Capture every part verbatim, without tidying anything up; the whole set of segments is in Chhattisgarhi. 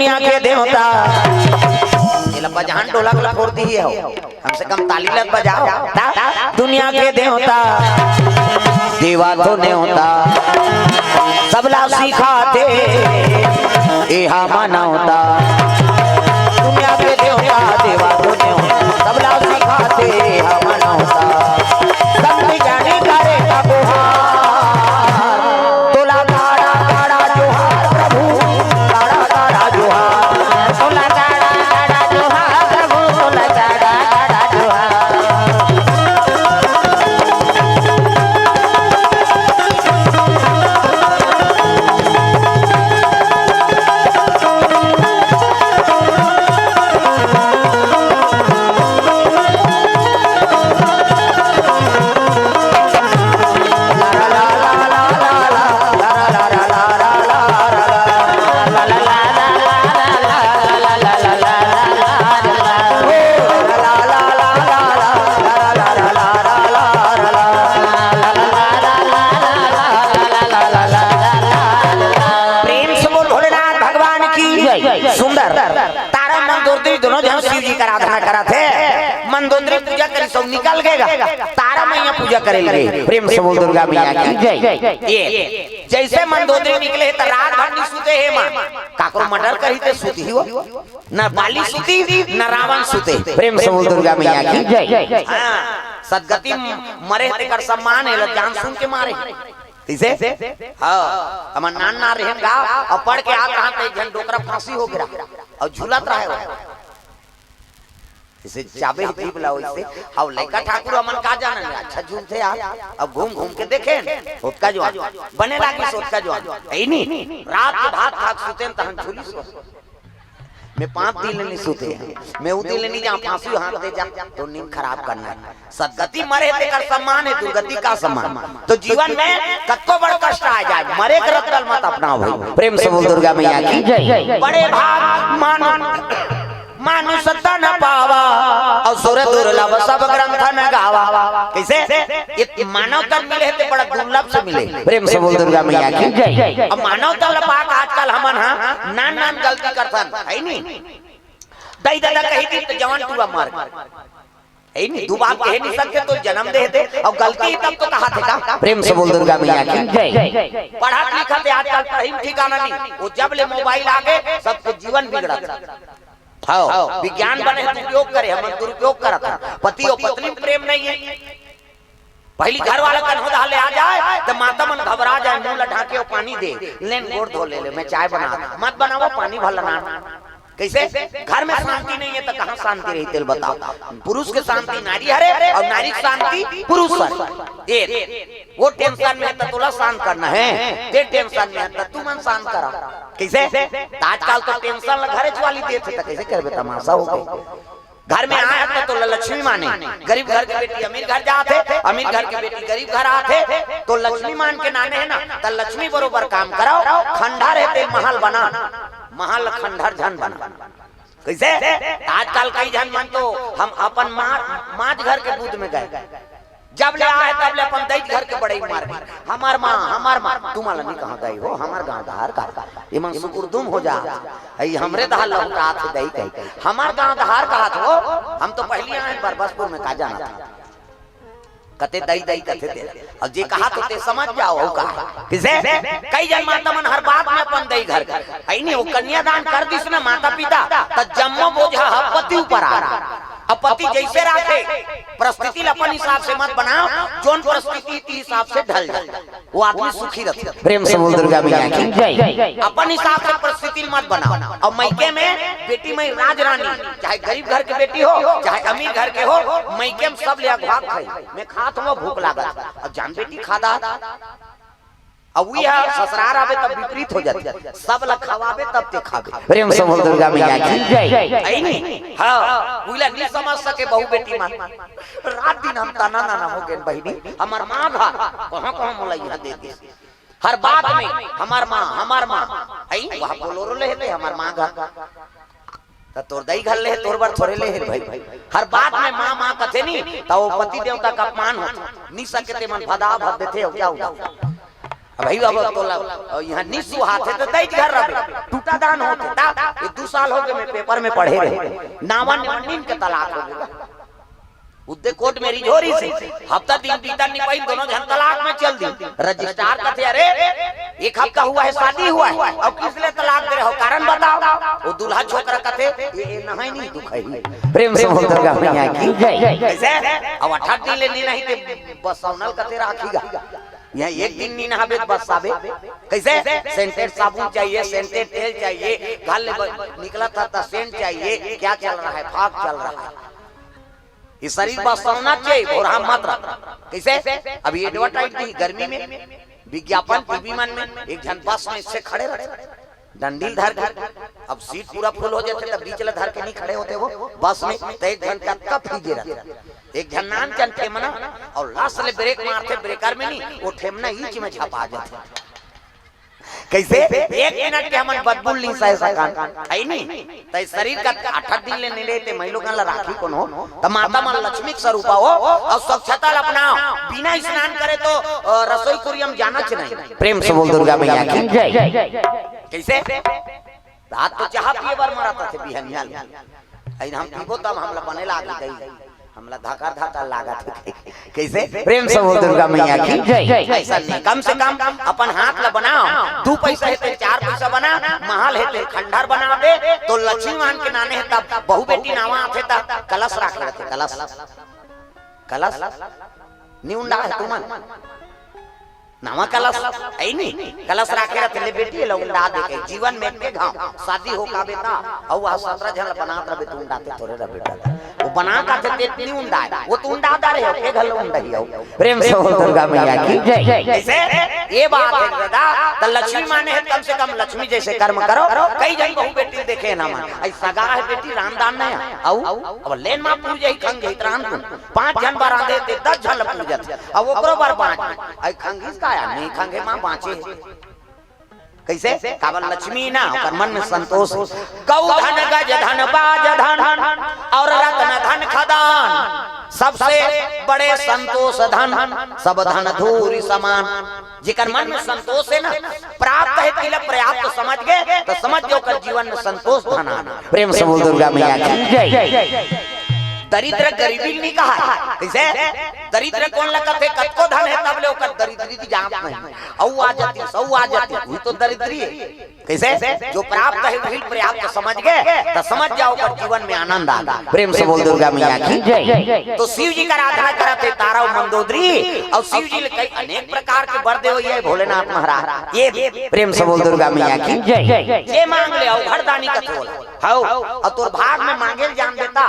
दुनिया के देवता, ये ला बजहन ढोलक ला फोड़ दिही हो, कम से कम ताली ला बजाओ। ता, दुनिया के देवता, देवा तो नेवता, सबला सिखाथे, एहा मानवता। दुनिया के देवता, देवा तो नेवता, सबला सिखाथे, एहा मानवता। संत ज्ञानी करे का गुहार, तोला गाड़ा गाड़ा जोहार प्रभु, गाड़ा गाड़ा जोहार। तोला गाड़ा गाड़ा जोहार प्रभु, तोला गाड़ा गाड़ा जोहार। प्रेम से बोल भोलेनाथ भगवान की जय। सुंदर। तारा मंदोदरी दोनों झन शिव जी का आराधना करत हे। मंदोदरी पूजा करिस अउ निकल गे गा। तारा मैया पूजा करे लगे। प्रेम से बोल दुर्गा मैया की जय। ये जइसे मंदोदरी निकले हे त रात भर नी सुते हे माँ। काकरो मर्डर करही ते सुतही हो। न बाली सुती, न रावण सुते। प्रेम से बोल दुर्गा मैया की जय। हाँ, सदगति मरे हे तेकर सम्मान हे, ला जान सुन के मारे। कइसे? हाँ, हमर नान नान रहेन गा, अउ पढ़ के आत रहन त एक झन डोकरा फांसी हो गे रहा, अउ झूलत रहे हो। जइसे चाबे जीभ ला वइसे, अउ लइका ठाकुर हमन का जानन, अच्छा झूलथे यार, अब घूम घूम के देखेन, ओतका जुवान, बने लागिस ओतका जुवान, हे नी, रात के भात खा के सुतेन तहन झूलिस। मैं पाँच दिन ले नी सुते हँव, मैं उ दिन ले नी जाँव, फांसी हाथ दे जा, तो नींद खराब करना हे। सदगति मरे हे तेकर सम्मान हे, दुर्गति का सम्मान। तो जीवन में कतको बड़ कष्ट आ जाए, मरे के रत्तल मत अपनाओ भाई। प्रेम से बोल दुर्गा मैया की जय। बड़े भाग मानु, मानुष तन पावा, अउ सुर दुर्लभ सब ग्रंथ न गावा। कइसे? ये मानव तन मिले हे ते बड़ा दुर्लभ से मिले। प्रेम से बोल दुर्गा मैया की जय। अब मानव तन ल पाके आजकल हमन ह नान नान गलती करथन, हे नी? दई ददा कही दी त जवान टूरा मर गे। हे नी? दू बात कहे नी सकथे तो जनम दे दे, अउ गलती तब तो कहाथे का? प्रेम से बोल दुर्गा मैया की जय। पढ़त लिखत हे आजकल पढ़ई म ठिकाना नी, वो जब ले मोबाइल आ गे, सबके जीवन बिगड़त। हव, विज्ञान बने हे, उपयोग करे, हमन दुरुपयोग करत हन। पति अउ पत्नी म प्रेम नइ हे। पहिली घर वाला कन्हो डहर ले आ जाए, त माता मन घबरा जाए, मुंह ला ढांके अउ पानी दे, "लेन गोड़ धो ले ले, मैं चाय बना, मत बनावा पानी भला ना।" कइसे? घर में शांति नइ हे, त कहाँ शांति रही, तेला बताओ। पुरुष के शांति नारी हरे, अउ नारी के शांति पुरुष हरे। ए, वो tension में हे, त तोला शांत करना हे, ते tension में हे, त तुमन शांत करा। कइसे? त आजकल तो tension ला घरेच वाली देथे, त कइसे करबे, तमाशा हो गे। घर में आए त तोला लक्ष्मी माने, गरीब घर के बेटी अमीर घर जात हे, अमीर घर के बेटी गरीब घर आत हे, तो लक्ष्मी मान के नाने हे ना, त लक्ष्मी बरोबर काम कराओ, खंडहर हे ते महल बना, महल खंडहर झन बना। कइसे? आजकल कई झन मन तो हम अपन माँ, माँ घर के बूथ में गए, जब ले आए तब ले अपन दई घर के बड़ई मार के, "हमर माँ, हमर माँ।" तुमन ला नी कहा दई हो, हमर गाँव डहर का, एमन सुकुरदुम हो जा, "हई हमरे डहर लहुटात हे दई कही, हमर गाँव डहर कहत हो, हम तो पहिली आए बरबसपुर में, का जानत हो?" कथे दई दई कथे ते, अउ जे कहत हो ते समझ जाओ, अउ का? कइसे? कई झन माता मन हर बात में अपन दई घर, हे नी, वो कन्यादान कर दिस ना माता पिता, त जम्मो बोझा ह पति ऊपर आ गे। अब पति जइसे राखे, परिस्थिति ल अपन हिसाब से मत बनाओ, जोन परिस्थिति के हिसाब से ढल जाए, वो आदमी सुखी रथे। प्रेम से बोल दुर्गा मैया की जय। अपन हिसाब से परिस्थिति ल मत बनाओ। अब मइके में बेटी मई राज रानी, चाहे गरीब घर के बेटी हो, चाहे अमीर घर के हो, मइके में सब ले अघवा के खाही। मैं खात हँव, भूख लागत हे। अब जान बेटी खा दा, अब उही ह ससुरार आबे तब विपरीत हो जाथे, सब ला खवाबे तब ते खाबे। प्रेम से बोल दुर्गा मैया की जय। हे नी? हाँ, उही ला नी समझ सके बहू बेटी मन। रात दिन हम तना नाना हो गेन बहिनी, हमर माँ घर कहाँ कहाँ मोला इहाँ दे दिस। हर बात में हमर माँ, हमर माँ, हे वह बोलोरो ले हे ते हमर माँ घर। त तोर दई घर ले हे, तोर बर थोरे ले हे भाई। हर बात में माँ, माँ कथे नी, त वो पति देवता का अपमान होथे। नी सके ते मन भदा भद देथे, अउ का होथे? अब भाई, अब तोला, अ, यहाँ निसु हाथे तो दई घर रहे, टूटा दान होते ता। ये दू साल हो गए, मैं पेपर में पढ़े रहे, नावा नीन के तलाक हो गया। उद्दे कोर्ट में रिझोरी से हफ्ता दिन बीतन नहीं पाई, दोनों जन तलाक में चल दी। रजिस्ट्रार कहते, "अरे, एक हफ्ता हुआ है, शादी हुआ है, अब किस लिए तलाक दे रहे हो, कारण बताओ।" वो दूल्हा छोकरा कहते, "ये, ये नहाई नहीं, दुख है।" प्रेम से बोल दुर्गा मैया की जय। कैसे? अब अठारह दिन ले नहीं, नहीं तो बस सौनल कहते राखीगा। यहाँ एक दिन नहीं नहाबे तो बस आबे। कैसे? सेंटेड साबुन चाहिए, सेंटेड तेल चाहिए, घर ले ब-, निकला था तो सेंट चाहिए। क्या चल रहा है? फाग चल रहा है। ये शरीर बस सोना चाहिए, भोरहा मत रख। कैसे? अभी एडवर्टाइज दी गर्मी में, विज्ञापन टीवी मन में, एक जन बस में इससे खड़े रहते, डंडील धर के। अब सीट पूरा फुल हो जाते, तब बीच ले धर के नहीं खड़े होते वो बस में, तो एक जन का कप ही गिरा, एक झन नान चन ठेमना, और लास्ट ले ब्रेक मारथे, ब्रेकर में नहीं, वो ठेमना ईच में झपा जाथे। कैसे? एक मिनट के हमन बदबू ली सह सकन, है नहीं? त शरीर का अठत दिन ले नहीं लेते, मैं लोगन ला राखी कोनो, त माता मन लक्ष्मी के स्वरूपा हो, और स्वच्छता ला अपनाओ। बिना स्नान करे तो, अ, रसोई कुरियम जाना च नहीं। प्रेम से बोल दुर्गा मैया की जय। कैसे? रात तो चाह पिए बर मरत रथे बिहनिया ले। अइन हम पीबो तब हमला बने लागी गई, हमला धकर धकर लागत हे। कैसे? प्रेम से बोल दुर्गा मैया की जय। ऐसा नहीं, कम से कम अपन हाथ ला बनाओ, दू पैसा हे ते चार पैसा बना, महल हे ते खंडहर बना दे, तो लक्ष्मी मान के नाने हे तब बहू बेटी नावा आथे तब कलश राखे रथे, कलश, कलश, नी उंडा है तुमन? नवा कलश, ऐ नी? कलश राखे रथे ले बेटी, एला उंडा दे के, जीवन में के घाव, शादी हो का बेटा, अउ वह सत्रह झन बनात रहे, तू उंडाते थोड़े रह बेटा। वो बना का थे, ते नी उंडाए, वो तू उंडा दा रहे हो, के घलो उंडा ही हो। प्रेम से बोल दुर्गा मैया की जय। जैसे ये बात है दादा, त लक्ष्मी माने है, कम से कम लक्ष्मी जैसे कर्म करो। कई जन बहू बेटी देखे ना मन, ऐ सगा है बेटी, रामदान नहीं है, अउ अब लेन मा पूजे ही खंग ही त्रान तुम। पांच झन बर आंदे ते दस झन ल पूजत, अब ओकरो बर बांच। अई खंगिस का आया, नहीं खंगे मां बांचे। कैसे? काबर लक्ष्मी ना, ओकर मन में संतोष। गौ धन, गज धन, बाज धन और रत्न धन खदान, सबसे बड़े संतोष धन, सब धन धूरि समान। जेकर मन में संतोष है ना, प्राप्त है तिला पर्याप्त समझ गए, तो समझ गए ओकर जीवन में संतोष धन आ। प्रेम से बोल दुर्गा मैया की जय। दरिद्र गरीबी नहीं कहा है। कैसे? दरिद्र कोन लगत है? कतको धन है तब ले ओकर दरिद्री की जांच नहीं। अउ आ जाती, सौ आ जाती, वही तो दरिद्री है। कैसे? जो प्राप्त है वही पर्याप्त समझ गए तो समझ जाओ ओकर जीवन में आनंद आ गया। प्रेम से बोल दुर्गा मैया की जय। तो शिव जी का आराधना करत है तारा और मंदोदरी, और शिव जी ले कई अनेक प्रकार के बर देव ये भोलेनाथ महाराज। ये प्रेम से बोल दुर्गा मैया की जय। जे मांग ले, अवघड़दानी कथे ओला। हौ, अउ तोर भाग में मांगे ल जान देता।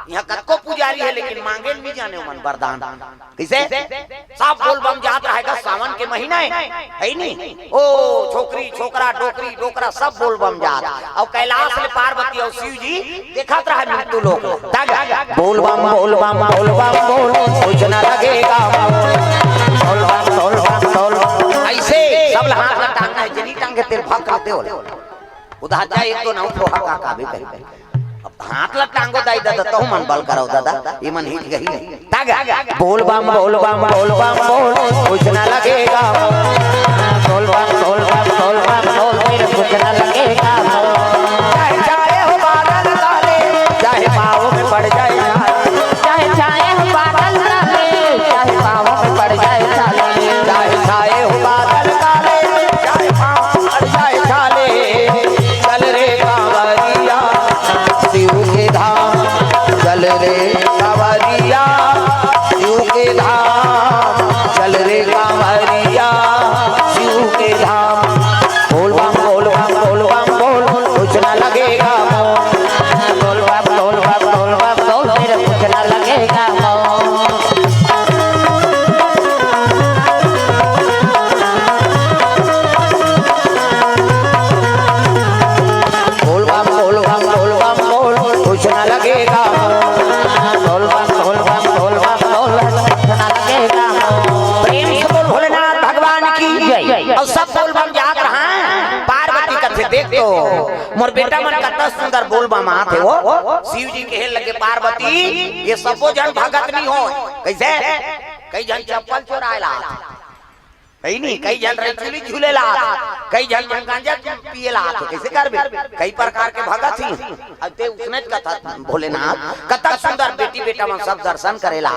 यहाँ कतको पुजारी है, लेकिन मांगे ल नहीं जाने मन वरदान। कैसे? सब बोल बम जात रहेगा, सावन के महीना है, है नी? ओ, छोकरी, छोकरा, डोकरी, डोकरा, सब बोल बम जात। अउ कैलाश ले पार्वती अउ शिव जी देखत रहे मृत्यु लोक। तग, बोल बम, बोल बम, बोल बम, बोल, कुछ न लगेगा। बोल बम, बोल बम, बोल बम। ऐसे सब ला हाथ ला टांगना है, जनी टांगे तेल भाग कर दे। उधार जा एक तो नौ फोहा का काबे करी। अब हाथ ला टांगो दाई दादा, तहु मन बल करव दादा, ये मन हिट गई। तागा, बोल बम, बोल बम, बोल बम, बोल, कुछ ना लगेगा। बोल बम, बोल बम, बोल बम, बोल, फिर कुछ ना लगेगा। चाहे छाए हो बादल काले, चाहे पाँव में पड़ जाए छाले। चाहे छाए हो बादल काले, चाहे पाँव में पड़ जाए छाले। चाहे छाए हो बादल काले, चाहे पाँव में पड़ जाए छाले। चल रे कांवरिया, शिव के धाम। चल रे कांवरिया, शिव के धाम। चल रे कांवरिया, शिव के धाम। बोल बम, बोल बम, बोल बम, बोल, कुछ ना लगेगा मोल। बोल बम, बोल बम, बोल बम, बोल, तेरे कुछ ना लगेगा मोल। बोल बम, बोल बम, बोल बम, बोल, कुछ ना लगेगा। बोल बम, बोल बम, बोल बम, बोल, कुछ ना लगेगा। प्रेम से बोल भोलेनाथ भगवान की जय। अउ सब बोल बम जात रहा है। पार्वती कथे, देख तो मोर बेटा मन कतना सुंदर बोल बम आत हे वो। शिव जी कहे लगे, पार्वती, ये सबो झन भगत नहीं हो। कैसे? कई झन चप्पल चोराए ला आत हे। कई नहीं, कई झन रही चुली झूले ला, कई झन मन गांजा पिए ला, तो कैसे करबे? कई प्रकार के भगत ही। अब ते उसने कथा, भोलेनाथ, कतक सुंदर बेटी बेटा मन सब दर्शन करे ला,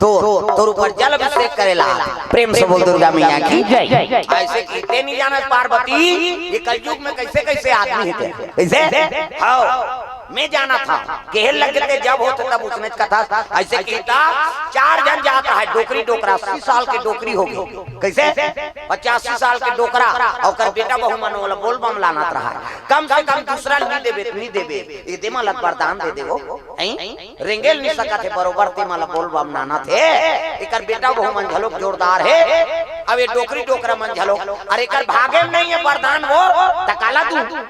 तो तोर ऊपर जल अभिषेक करे ला। प्रेम से बोल दुर्गा मैया की जय। ऐसे कहते नहीं जाना पार्वती, ये कलयुग में कैसे कैसे आदमी है, कैसे? हाँ, मैं जाना था, कहे लगे ते जब होते तब उसने कथा। ऐसे कहता, चार झन जाता है, डोकरी डोकरा, अस्सी साल के डोकरी हो गई, कैसे? पचासी साल के डोकरा, और ओकर बेटा बहू मन वाला बोल बम लानत रहा है। कम से कम दूसरा नहीं देबे, नहीं देबे, ये दे मला वरदान दे देवो, हैं? रेंगेल नहीं सकत है, बरोबर ते मला बोल बम लानत हे। एकर बेटा बहू मन झलोक जोरदार है, अब ये डोकरी डोकरा मन झलोक, अरे एकर भागे में नहीं है वरदान वो, त काला तू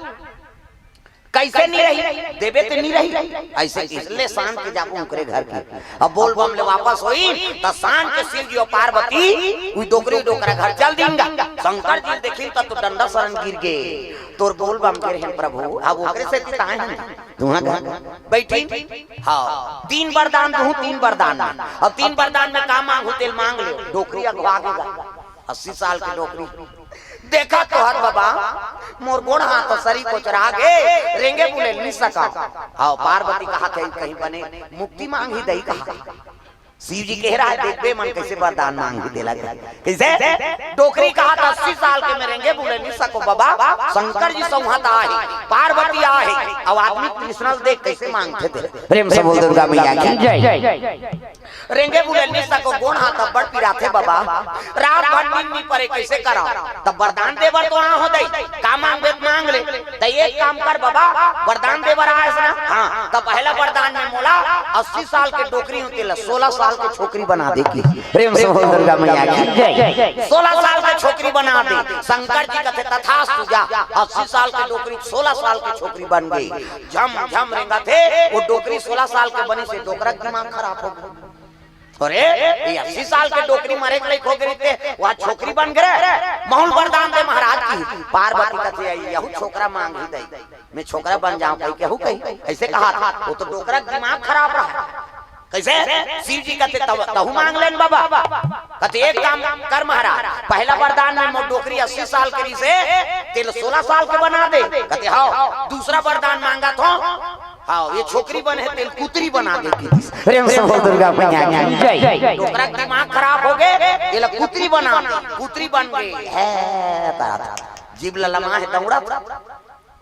कैसे नहीं रही, देबे ते नहीं रही। ऐसे इसलिए शान के जाबो ओकरे घर के। अब बोल बम ले वापस होई, त शान के शिव जी और पार्वती उ डोकरी डोकरा घर चल दीन गा। शंकर जी देखिन त तो डंडा शरण गिर गे, तोर बोल बम के रहन प्रभु, अब ओकरे से तिताए हैं। तुहा घर बैठी, हाँ, तीन वरदान दूँ, तीन वरदान में, अब तीन वरदान में का मांगू तेल मांग ले। डोकरी अगवा गेगा, अस्सी साल के डोकरी। देखा तो हर बाबा, मोर गोड़ हाथ सरी कोचरा गे, रेंगे बुले नहीं सका। हाँ, पार्वती कहा थे कहीं बने मुक्ति मांग ही दई कहा। शिव जी कह रहा है, देखबे मन कैसे वरदान मांग ही देला। कैसे? डोकरी कहा था, अस्सी साल के मैं रेंगे बुले नहीं सको बाबा, शंकर जी सौहत आहे, पार्वती आहे, अब आदमी कृष्ण देख कैसे मांगते थे। प्रेम से बोल दुर्गा मैया की जय। रेंगे बुले नहीं सको, गोड़ हाथ बड़ पिराथे बाबा, रात भर नींद नहीं परे, कैसे करा? तब वरदान दे बर तो आ हो दई, का मांगबे त मांग ले। त एक काम कर बाबा, वरदान दे बर आए ना, हाँ, त पहला वरदान में मोला अस्सी साल के डोकरी होते ला सोलह साल के छोकरी बना दे की। प्रेम से बोल दुर्गा मैया की जय। सोलह साल के छोकरी बना दे। शंकर जी कथे तथास्तु जा, अस्सी साल के डोकरी सोलह साल के छोकरी बन गई। झम झम रेंगा थे, वो डोकरी सोलह साल के बनी से डोकरा के दिमाग खराब हो गया। अरे, ये अस्सी साल के डोकरी मरे के लायक हो गई थे, वह छोकरी बन गए। महुल वरदान दे महाराज की। पार्वती कथे आई, यहू छोकरा मांग ही दई, मैं छोकरा बन जाऊं कही, केहू कही, ऐसे कहा था। वो तो डोकरा के दिमाग खराब रहा। कैसे? शिव जी कथे, तब तहू मांग लेन बाबा। कथे, एक काम कर महाराज, पहला वरदान में मोर डोकरी अस्सी साल के रही से तेल सोलह साल के बना दे। कथे, हाँ। दूसरा वरदान मांगा थो, हाँ, ये छोकरी बने तेल कुतरी बना दे की दिस। प्रेम से बोल दुर्गा मैया की जय। डोकरा के दिमाग खराब हो गए, ये ला कुतरी बना दे, कुतरी बन गई है। तात जीव ललमा है दौड़ा था।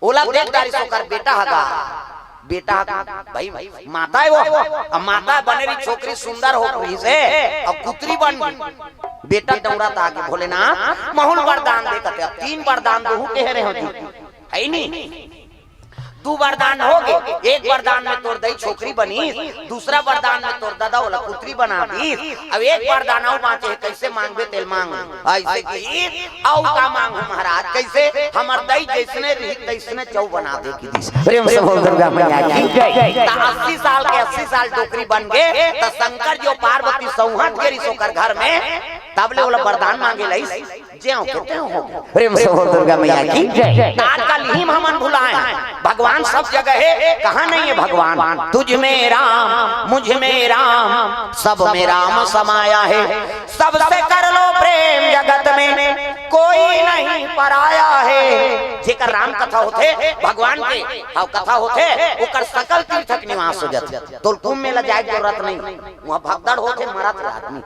ओला देख डारी सोकर बेटा हगा, बेटा हगा भाई, माता है वो। अब माता बने रही, छोकरी सुंदर हो रही से, अब कुतरी बन गई। बेटा दौड़ा था आगे, भोलेनाथ महुल वरदान दे कथे, अब तीन वरदान दूँ कह रहे हो जी, है नहीं? दू वरदान हो गए, एक वरदान में तोर दई छोकरी बनी, दूसरा वरदान में तोर दादा ओला पुत्री बना दी। अब एक वरदान अउ बाँचे हे, कैसे मांगबे तेल मांग। ऐसे की अउ का मांगू महाराज, कैसे हमर दई जैसने रही तैसने चौ बना दे की दिस। प्रेम से बोल दुर्गा मैया की जय। त अस्सी साल के अस्सी साल डोकरी बन गए, त शंकर जी अउ पार्वती सौहत के रिस ओकर घर में, तब ले ओला वरदान मांगे लईस। ज्यों के त्यों हो। प्रेम से बोल दुर्गा मैया की जय। तात्काल ही हमन भुलाए हैं। भगवान सब जगह है, कहाँ नहीं है भगवान? तुझ में राम, मुझ में राम, सब में राम समाया है। सबसे कर लो प्रेम जगत में, कोई नहीं पराया है। जेकर राम कथा होथे, भगवान के, हाँ, कथा होथे, ओकर सकल तीर्थ के निवास हो जाथे। तोल कुंभ मेला जाए के जरूरत नहीं, वहाँ भगदड़ होथे, मरत हे आदमी।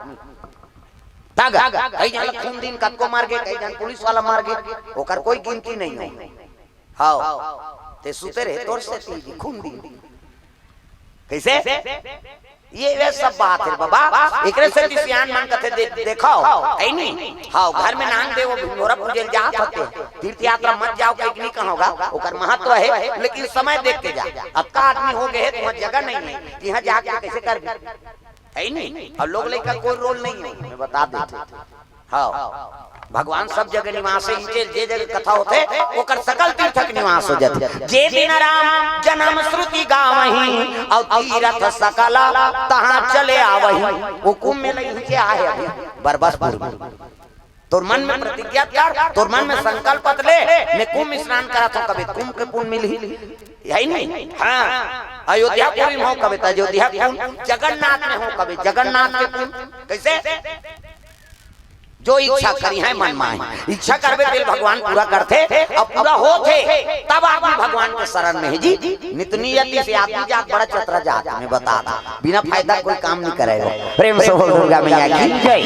तग, कई झन ला खून दिन कतको मर गे, कई झन पुलिस वाला मर गे, ओकर कोई गिनती नहीं हो। हाव, ते सुते रहे तोर से तीन खून दिन। कैसे? ये वे सब बात है बाबा, एकरे से सियान मन कथे दे, देखो, है नी? हाव, घर में नांग देवो भिंगोरा पूजे ल जात होते, तीर्थ यात्रा मत जाओ, कहीं नहीं कहोगा, ओकर महत्व है, लेकिन समय देख के जा। अब का आदमी हो गए है, तुम्हार जगह नहीं है, यहाँ जाके कैसे कर है नहीं? और लोग लइका कोई रोल नहीं है, मैं बता देता। हाँ, भगवान सब जगह निवास है, इनके जे जगह कथा होथे, ओकर सकल तीर्थ के निवास हो जाथे। जे दिन राम जन्म श्रुति गावहीं, और तीर्थ सकल तहाँ चले आवहीं। वो कुंभ में नहीं नीचे आए अभी, बरबसपुर में। तोर मन में प्रतिज्ञा कर, तोर मन में संकल्प ले, मैं कुंभ स्नान करत हूँ, कभी कुंभ के पुण्य मिलही, है नहीं? हाँ, अयोध्यापुरी में हो, कभी त अयोध्या कुंभ, जगन्नाथ में हो, कभी जगन्नाथ के कुंभ। कैसे? जो इच्छा करी है मन माही, इच्छा करबे तेल भगवान पूरा करथे, अउ पूरा होथे, तब आदमी भगवान के शरण में हे जी। नित नियति से आदमी जात बड़ा चतरा जात में बता था, बिना फायदा कोई काम नहीं करेगा। प्रेम से बोल दुर्गा मैया की जय।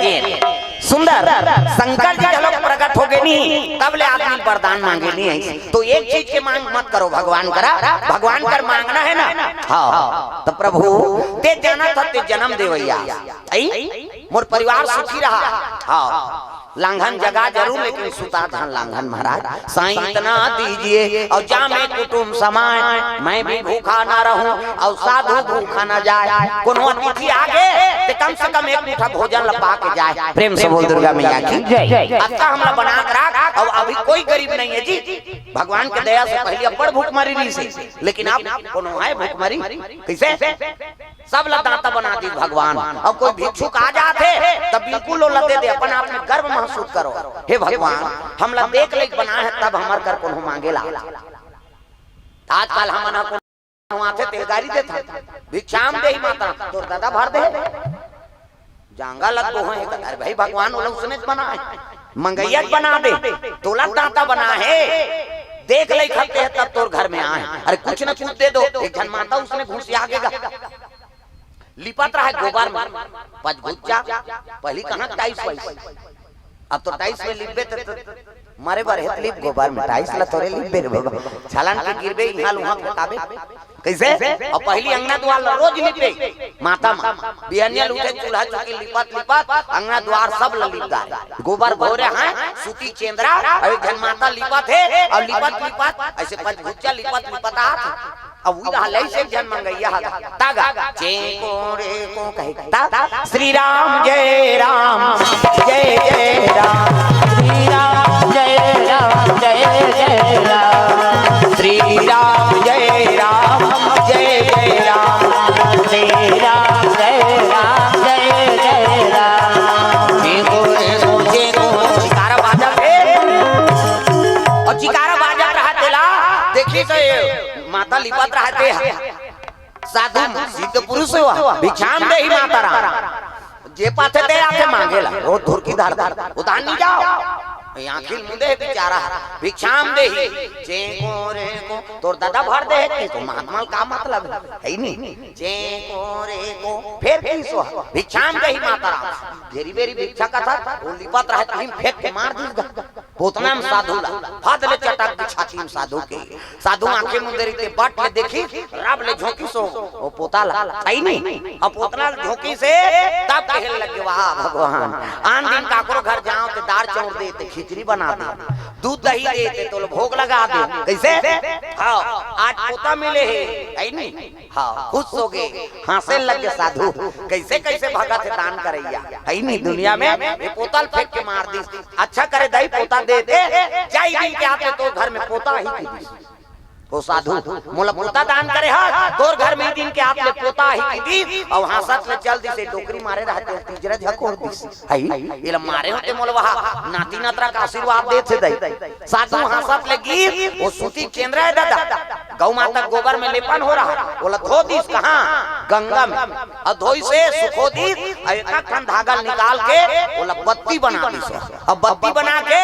ये सुंदर शंकर जी घलो प्रकट हो गए नहीं, तब ले आदमी वरदान मांगे नहीं है। तो एक चीज के मांग मत करो भगवान करा, भगवान कर मांगना है ना। हाँ, तो प्रभु ते जाना था ते जन्म देवैया, आई? मोर परिवार सुखी रहा। हाँ, लांघन जगा जरूर, लेकिन सुता धन लांघन महाराज। साईं इतना दीजिए और जामे कुटुम समाए, मैं भी भूखा ना रहूं और साधु भूखा ना जाए। कोनो अतिथि आगे ते कम से कम एक मुठा भोजन ल पा के जाए। प्रेम से बोल दुर्गा मैया की जय। अतका हमला बना के राख। अब अभी कोई गरीब नहीं है जी, भगवान के दया से पहले अब्बड़ भूखमरी रहिसे, लेकिन अब कोनो है भूखमरी? कैसे? सब ला दाता बना दी भगवान। अब कोई भिक्षुक आ जात हे, तब बिल्कुल ओला दे दे, अपन आप में गर्व महसूस करो, हे भगवान, हमला देख लेके बनाए हे, तब हमर कर कोनो मांगे ला। आजकल हमन ह कोनो आथे, तेल गारी देत हन, "भिक्षाम देहि माता", तोर ददा भर दे। जांगा लग दो हैं, अरे भाई, भगवान ओला उसने बना है, मंगैया बना दे, तोला दाता बना है, देख ले खते है तब तोर घर में आए। अरे कुछ न कुछ दे दो, एक झन माता उसने घुसिया के गा-, लिपत रहा है गोबर में, पचगुच्चा, पहली कहाँ टाइल्स वाइस, अब तो टाइल्स में लिपबे त, त, मरे बर हेत लिप गोबर में, टाइल्स ला तोरे लिपबे रे बाबा, छलन के गिरबे, इहाँ ल उहाँ फेंकाबे। कैसे? और पहली अंगना द्वार ला रोज लिपे, माता माँ। बिहनिया ल उठे, चूल्हा चौकी लिपत लिपत अंगना द्वार सब ला लिप डारे। गोबर घोरे हैं, सूती चेंदरा, और एक झन माता लिपत हे, और लिपत लिपत, ऐसे पचगुच्चा लिपत लिपत आत। अब उही रहा लइसे एक झन मंगैया हा, तागा, चेंको रे को कहे, ता, श्री राम जय राम, जय जय राम, श्री राम जय राम, जय जय राम, श्री राम जय राम, जय जय राम, श्री राम जय राम, जय जय राम। चेंको रे को, चेंको, जयकारा बाजत हे। और जयकारा बाजत रहा तेला, देखी तो ये माता लिपत रहा ते हा। साधु सिद्ध पुरुष हो, भिक्षाम देहि माता राम। जे पाथे ते आथे मांगेला, रोज धुरकी धर धर, उधार नहीं जाओ। ये आँखी ल मुंदे हे बेचारा, भिक्षाम देहि, चेंको रे को, तोर ददा भर दे हे कि तो महात्मा ल का मतलब है, है ही नहीं। चेंको रे को, फेर किसो, भिक्षाम देहि माता राम। घेरी बेरी भिक्षा कथा, वो लिपत रहा, तुहिन फेंक के मार दिस गा। पोतना म साधु ला, फद ले चटक दे छाती म साधु के। साधु आँखी मुंदे रहिते बट ले देखिस, रब ले झोंकिस ओ, ओ पोता ला, सही नहीं? अब पोतना ल झोंकिस हे, तब कहे लगे, "वाह भगवान, आन दिन काकरो घर जाओ ते दार चाउर दे, ते खिचड़ी बना दे, दूध दही दे, ते तोल भोग लगा दे।" कैसे? हाँ, आज पोता मिले हे, सही नहीं? हाँ, खुश हो गए, हाँसे लग गए साधु। कैसे कैसे भगत हे दान करैया, है नहीं दुनिया में। ये पोता ल फेंक के मार दिस। अच्छा करे दाई पोता दे दे, जाई दिन के आते तो घर में पोता ही की दिस। ओ साधु, मोला पोता दान करे हा, तोर घर में दिन के आते पोता ही की दिस। और हाँसत ले चल दिस, डोकरी मारे रहते, तीजरा झकोर दिस। हई, एला मारे होते मोला वहा नाती नतरा का आशीर्वाद देथे दाई। साधु हाँसत ले गिस, ओ सूती चेंदरा हे ददा, गौ माता गोबर में लेपन हो रहा, ओला धो दिस कहाँ? गंगा में। और धोई से सुखो दिस, और एक ठन धागा निकाल के ओला बत्ती बना दिस। अब बत्ती बना के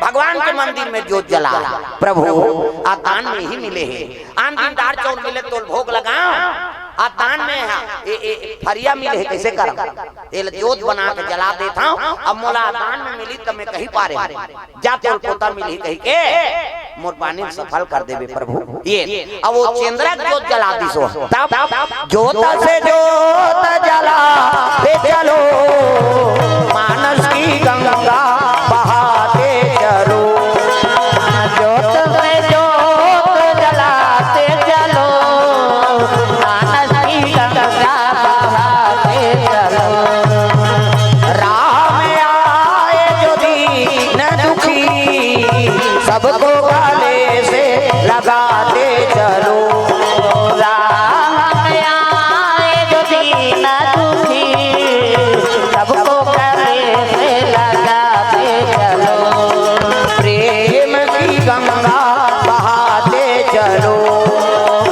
भगवान के मंदिर में जोत जला, प्रभु, आ दान में ही मिले हे। आन दिन दार चाउर मिले तोल भोग लगाओ, आ दान में हा, ए, ए, फरिया मिले हे, कैसे करम? एला जोत बना के जला देत हंव, अब मोला दान में मिली त मैं कहीं पारे हंव। जा तोल पोता मिलही कहि के मोर पानी ल सफल कर देबे प्रभु। ये अब वो चेंदरा जोत जला दिस ओ, तब जोत से जोत जलाते चलो, मानस की गंगा बहाते चलो। जोत से जोत जलाते चलो, मानस की गंगा बहाते चलो। राम आए जो दीन दुखी, सबको गले से लगाते चलो। राम आए जो दीन दुखी, सबको गले से लगाते चलो। प्रेम की गंगा बहाते चलो,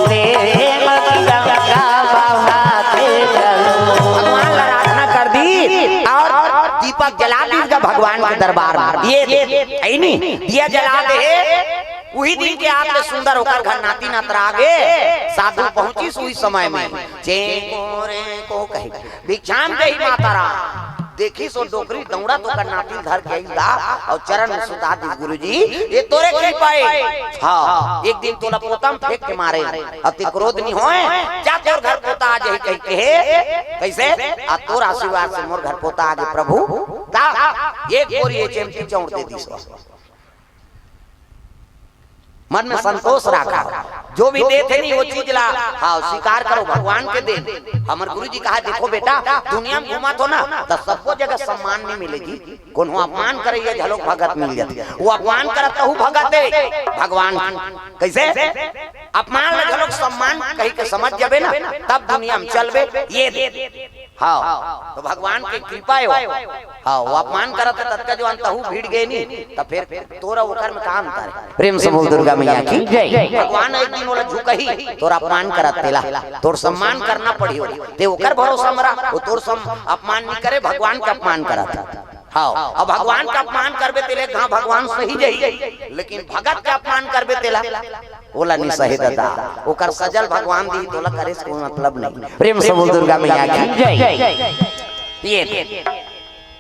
प्रेम की गंगा बहाते चलो। भगवान ला आराधना कर दिस और दीपक जला दिस गा भगवान के दरबार में ये दे, है नी, दिया जला दे। उही दिन के आके सुंदर ओकर घर नाती नतरा गे। साधु पहुंचिस उही समय में, "चेंको रेंको" कहि, "भिक्षाम देहि माता राम।" देखिस ओ डोकरी दउड़त ओकर नाती ल धर के आइस गा अउ चरण में सुता दिस, "गुरुजी, ये तोरे कृपा हे।" हाँ, एक दिन तोला पोता म फेंक के मारे, अति क्रोध नी होय, जा तोर घर पोता आ जाही कहि के हे। कइसे? आ तोर आशीर्वाद से मोर घर पोता आ गे प्रभु। ता एक बोरी एच एम टी चाउर दे दिस। मन में संतोष राखा, जो भी देथे नी वो चीज ला, हाँ, स्वीकार करो, भगवान के देन। हमर गुरुजी कहा, "देखो बेटा, दुनिया में घूमत हो ना, त सबको जगह सम्मान नी मिले जी, कोनो अपमान करइया घलोक भगत मिल जाथे।" वो अपमान करत तहू भगत हे, भगवान कइसे? अपमान ल घलोक सम्मान कहि के समझ जाबे ना, तब दुनिया में चलबे। ये दे, हाँ, तो भगवान के कृपा हे वो। हाँ, वो अपमान करत हे, ततका जो अंतहू भिड़ गे नी, त फेर तोर ओकर में का अंतर हे? प्रेम से बोल दुर्गा मैया की जय। भगवान एक दिन ओला झुकही, तोर अपमान करत तेला, तोर सम्मान करना पड़ही ओला। ते ओकर भरोसा म रह, वो तोर सम-, अपमान नी करे, भगवान के अपमान करत हे। हाँ, अब भगवान के अपमान करबे तेला, हाँ, भगवान सही जही, लेकिन भगत के अपमान करबे तेला, ओला नी सहे ददा, ओकर सजा ल भगवान दिही, तोला करे से कोई मतलब नहीं। प्रेम से बोल दुर्गा मैया की जय। ये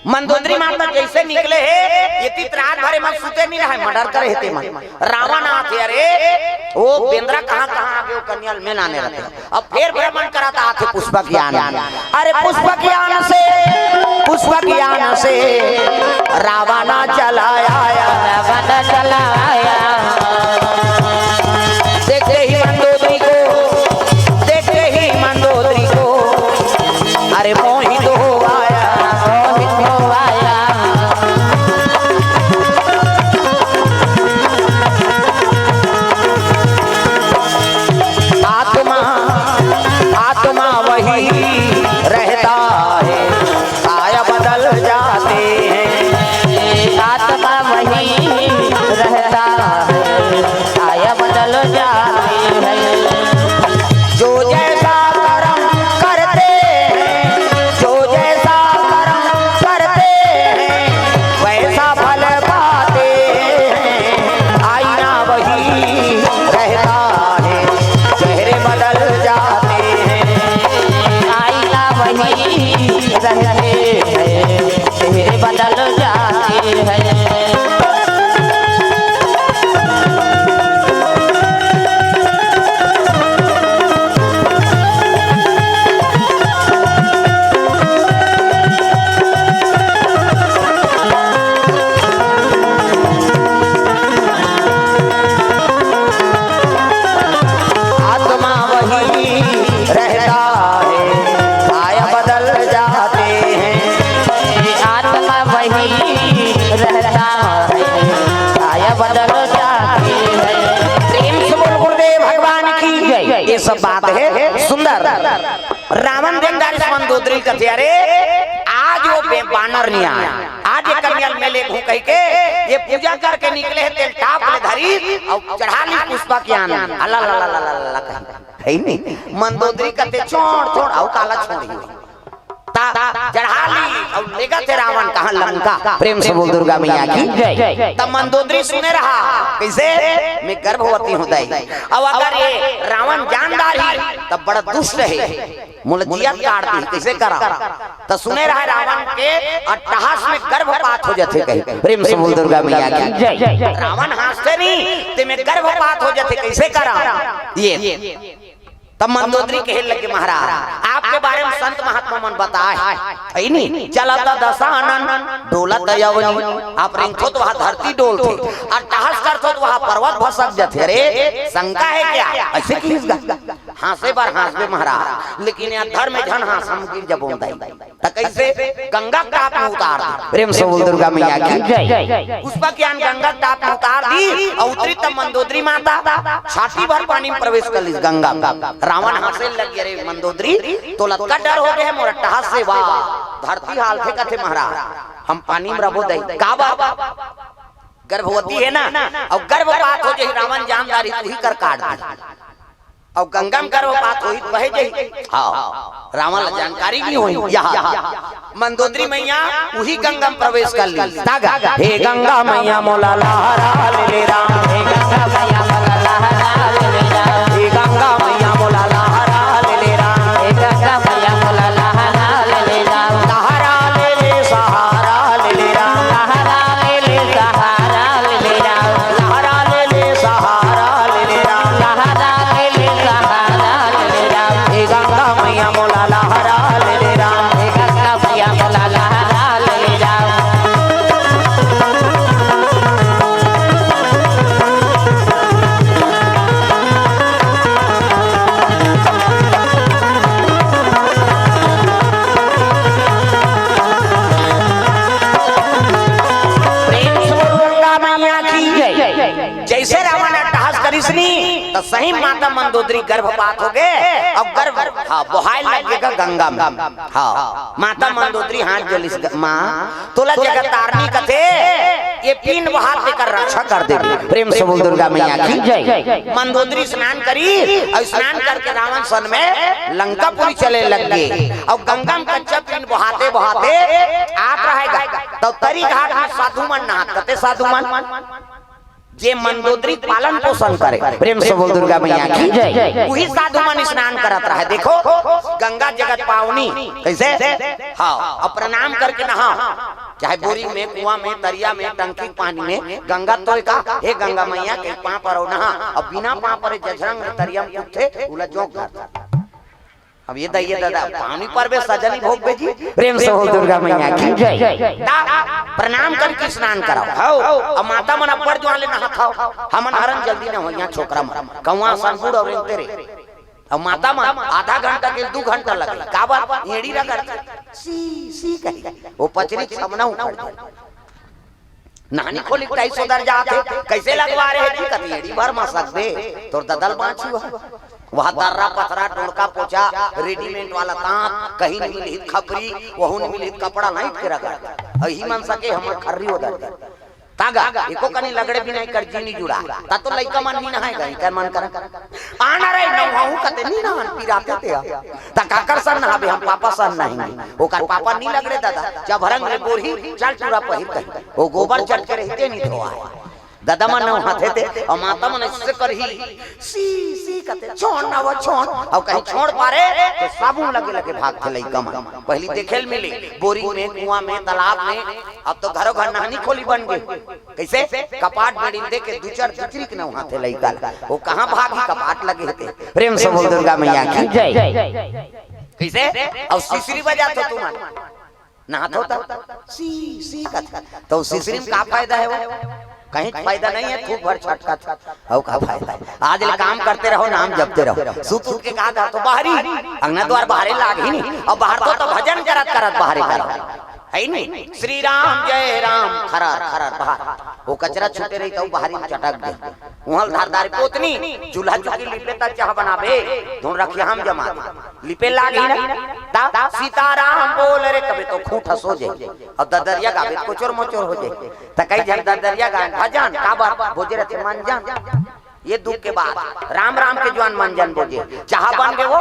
मंदोदरी माता जइसे निकले हे, ये तीत रात भर एमन सुते नी रहय, मर्डर करे हे तेमन। रावण आथे, अरे, ओ बेंदरा कहाँ कहाँ आगे, ओ कन्या ल में लाने रहिथे। अब फेर भ्रमण करत आथे पुष्पक यान। अरे पुष्पक यान से, पुष्पक यान से रावण चला आया। रावण चला आया। देखते ही मंदोदरी को, देखते ही मंदोदरी को, अरे मोहित हो आया। मोहित हो आया। आत्मा, आत्मा वही रहता है, काया बदल जाते हैं। आत्मा वही रहता है, काया बदल जाती है। जो जैसा कर्म करते हैं, जो जैसा कर्म करते हैं, वैसा फल पाते हैं। आईना वही रहता है, चेहरे बदल जाते हैं। आईना वही रहते हैं, चेहरे बदल जाते हैं। आत्मा वही रहता है, काया बदल जाते हैं। आत्मा वही रहता है, काया बदल जाती है। प्रेम से बोल गुरुदेव भगवान की जय। ये सब बात है सुंदर। रावण देखदार मंदोदरी कथे, अरे आज वो बे-, बानर नी आय, आज ये कन्या ल में लेगहूं कहि के ये पूजा करके निकले हे, तेल टाप ले धरी अउ चढ़ा ली पुष्पक यान। अला ला ला ला ला ला कही। है नी? मंदोदरी कथे, छोड़, छोड़, अउ काला छोड़ही। ता चढ़ा ली अउ लेगथे रावण कहाँ? लंका। प्रेम से बोल दुर्गा मैया की जय। तब मंदोदरी सुने रहा, कइसे? में गर्भवती हूं दाई। अब अगर ये रावण जान डारही, तब बड़ा दुष्ट हे, मोला जियत काट दिही, कइसे करा? त सुने रहा रावण के अट्टहास में गर्भपात हो जाथे कही। प्रेम से बोल दुर्गा मैया की जय। रावण हाँसथे नी, ते में गर्भपात हो जाथे, कइसे करा? ये तब मंदोदरी कहे लगे, महाराज, आपके बारे में संत महात्मा मन बताए, है नी? चलत दशानन, डोलत अवनी, आप रेंगथो त वहाँ धरती डोलथे, अट्टहास करथो त वहाँ पर्वत भसक जाथे। अरे, शंका है क्या? अइसे किहिस गा? हाँसे बर हाँसबे महाराज, लेकिन ये अधर में झन हाँस, हम गिर जबोन दाई। त कइसे? गंगा के टाप में उतार दे। प्रेम से बोल दुर्गा मैया की जय। पुष्पक यान गंगा के टाप में उतार दी अउ उतरी तब मंदोदरी माता छाती भर पानी में प्रवेश कर ली गंगा में। रावण हाँसे लग गे, "अरे मंदोदरी, तोला अतका डर हो गे हे मोर अट्टहास से?" वाह, धरती हालथे कथे महाराज, हम पानी में रबो दाई। काबर? गर्भवती हे ना, अउ गर्भपात हो जाही, रावण जान डारही त उही कर काट दे। अउ गंगा म गर्भपात होही त बहे जही। हाँ, रावण ला जानकारी नहीं होही। यहाँ मंदोदरी मैया उही गंगा म प्रवेश कर ली। तागा, हे गंगा मैया मोला लहरा ले ले राम, हे गंगा मैया मोला लहरा ले ले राम, हे गंगा मैया मोला लहरा ले ले राम, हे गंगा मैया मोला लहरा ले ले राम, लहरा ले ले सहारा ले ले राम, लहरा ले ले सहारा ले ले राम, लहरा ले ले सहारा ले ले राम, लहरा ले ले सहारा ले ले राम, हे गंगा मैया मोला लहरा ले ले राम, हे गंगा मैया मोला लहरा ले ले राम। प्रेम से बोल गंगा मैया की जय। जैसे रावण अट्टहास करिस नी, त सही माता मंदोदरी गर्भपात हो गे। अब गर्भ, हाँ, बोहाय लग गे गंगा में। हाँ, माता मंदोदरी हाथ जोलिस, माँ, तोला जगत तारनी कथे, ये पीन बहात तेकर रक्षा कर देबे। प्रेम से बोल दुर्गा मैया की जय। मंदोदरी स्नान करी अउ स्नान करके रावण सन में लंकापुरी चले लग गे। अउ गंगा में कच्चा पीन बहाते बहाते आत रहेगा, त तरी घाट में साधु मन नहात, कथे साधु मन जे मंदोदरी पालन पोषण करे। प्रेम से बोल दुर्गा मैया की जय। उही साधु मन स्नान करत रहे। देखो, गंगा जगत पावनी कैसे? हाँ, अब प्रणाम करके नहा, चाहे बोरी में, कुआं में, तरिया में, टंकी के पानी में, गंगा तो का, हे गंगा मैया के पाँव परव नहा। अब बिना पाँव परे जझरंग तरिया में कूदथे, उला जोंक धर। अब ये दा, ये दादा, पानी परबे सजनी भोग बेजी। प्रेम से हो दुर्गा मैया की जय। दा, प्रणाम करके स्नान कराओ। हौ, अब माता मन अब्बड़ जुआर ले नहात हौ। हमन हरन जल्दी न हो, यहाँ छोकरा मन। कौआ सन बूढ़ अउ रेंगते रे। अब माता मन आधा घंटा के दू घंटा लगे। काबर? एड़ी रगड़। सी, सी कही। वो पचरी के सामना उखड़ जाए। नहानी खोली के टाइस ओदर जात हे, कइसे लगवा रहे जी? कति एड़ी भर म सकबे, तोर ददल बाँची हुआ। वह दर्रा पथरा, डोड़का पोछा, रेडीमेड वाला तांत, कहीं नहीं मिलही खपरी, वहू नहीं मिलही कपड़ा, लाइत के रगड़। अही मन सके हमर खर्री ओदर दे। तागा, एको कनी लगड़े भी नहीं कर जी नहीं जुड़ा। ता तो लइका मन नहीं नहाए गई, कर मन कर। आना रे, नहाऊ कते नहीं नहान, पिराते ते आ। त काकर सन नहाबे, हम पापा सन नहाएंगे। ओकर पापा नी लगरे दादा, जब हरंग ले बोरही, चल टूरा पहिर कही। ओ गोबर चट के रहिते नी धोआए। दादा मन नहाथे ते, अउ माता मन ऐसे करही, सी, सी कते, छोड़ ना वो छोड़, अउ कहीं छोड़ पारे, त साबुन लगे लगे भागथे लइका मन। पहिली देखे ल मिले, बोरी में, कुआं में, तालाब में, अब तो घरों घर नहानी खोली बन गे। कइसे? कपाट बेड़ी दे के दू चार दुचरी के नहाथे लइका ल। वो कहाँ भागी, कपाट लगे हे ते। प्रेम से बोल दुर्गा मैया की जय। कइसे? अउ सिसरी बजात हो तुमन। नहात हो त? सी, सी कथे। त सिसरी म का फायदा हे वो? कहीं फायदा नहीं हे, थूक भर छटकत। अउ का फायदा हे? आज ले काम करते रहो, नाम जपते रहो। सुत उठ के कहा था तो बाहरी, अंगना द्वार बाहरे लाग ही नहीं। अब बाहर तो, तो भजन करत करत बाहरे करो। हे नहीं? श्री राम जय राम, खरर, खरर, बाहर। वो कचरा छूटे रही त बाहरी चटक दे। उहल धारदार पोतनी, चूल्हा चुकी लिपे त चाह बनाबे, धुन रखिया हम जमा दे। लिपे लागी ना, ता सीताराम बोल रे, कबे तो खूंट हंसो जे। अउ ददरिया गाबे त कोचोर मोचोर हो जे। त कई झन ददरिया गान, भजन, काबर, बोजे रथे मन जान। ये दुख के बात, राम राम के जुआन मन जान बोजे। चाह बन गे वो,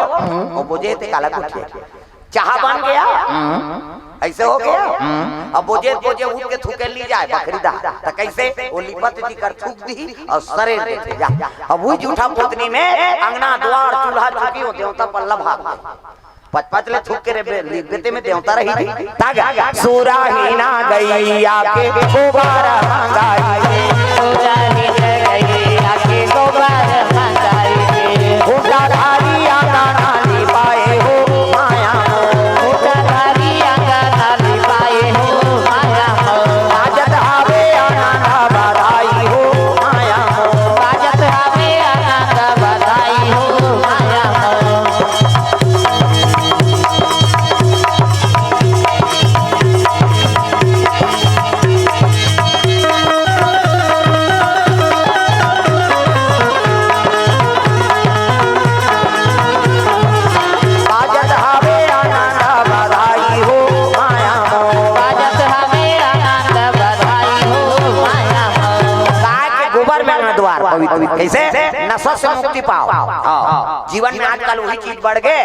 वो बोजे ते काला कुछ। चाह बन गया। हम्म। ऐसे हो गया। हम्म। अब बोजे, बोजे उठ के थूके ली जाए बखरी दा। त कैसे? वो लिपत जी कर थूक दी अउ सरेर देथे जा। अब वही जूठा पोतनी में अंगना द्वार चूल्हा चुकी हो देवता पल्ला भाग गए। पच पच ले थूक के रे बे-, लिपते में देवता रही थी। तागा, सुराही ना गैया के गोबर मंगाई। सुराही ना गैया के गोबर मंगाई। खूंटा धारी आंगना लिपाए हो माया मोर। खूंटा धारी आंगना लिपाए हो माया मोर। बाजत हवे आनंद बधाई हो माया मोर। बाजत हवे आनंद बधाई हो माया मोर। से मुक्ति पाओ। हाँ। जीवन में आजकल वही चीज बढ़ गे,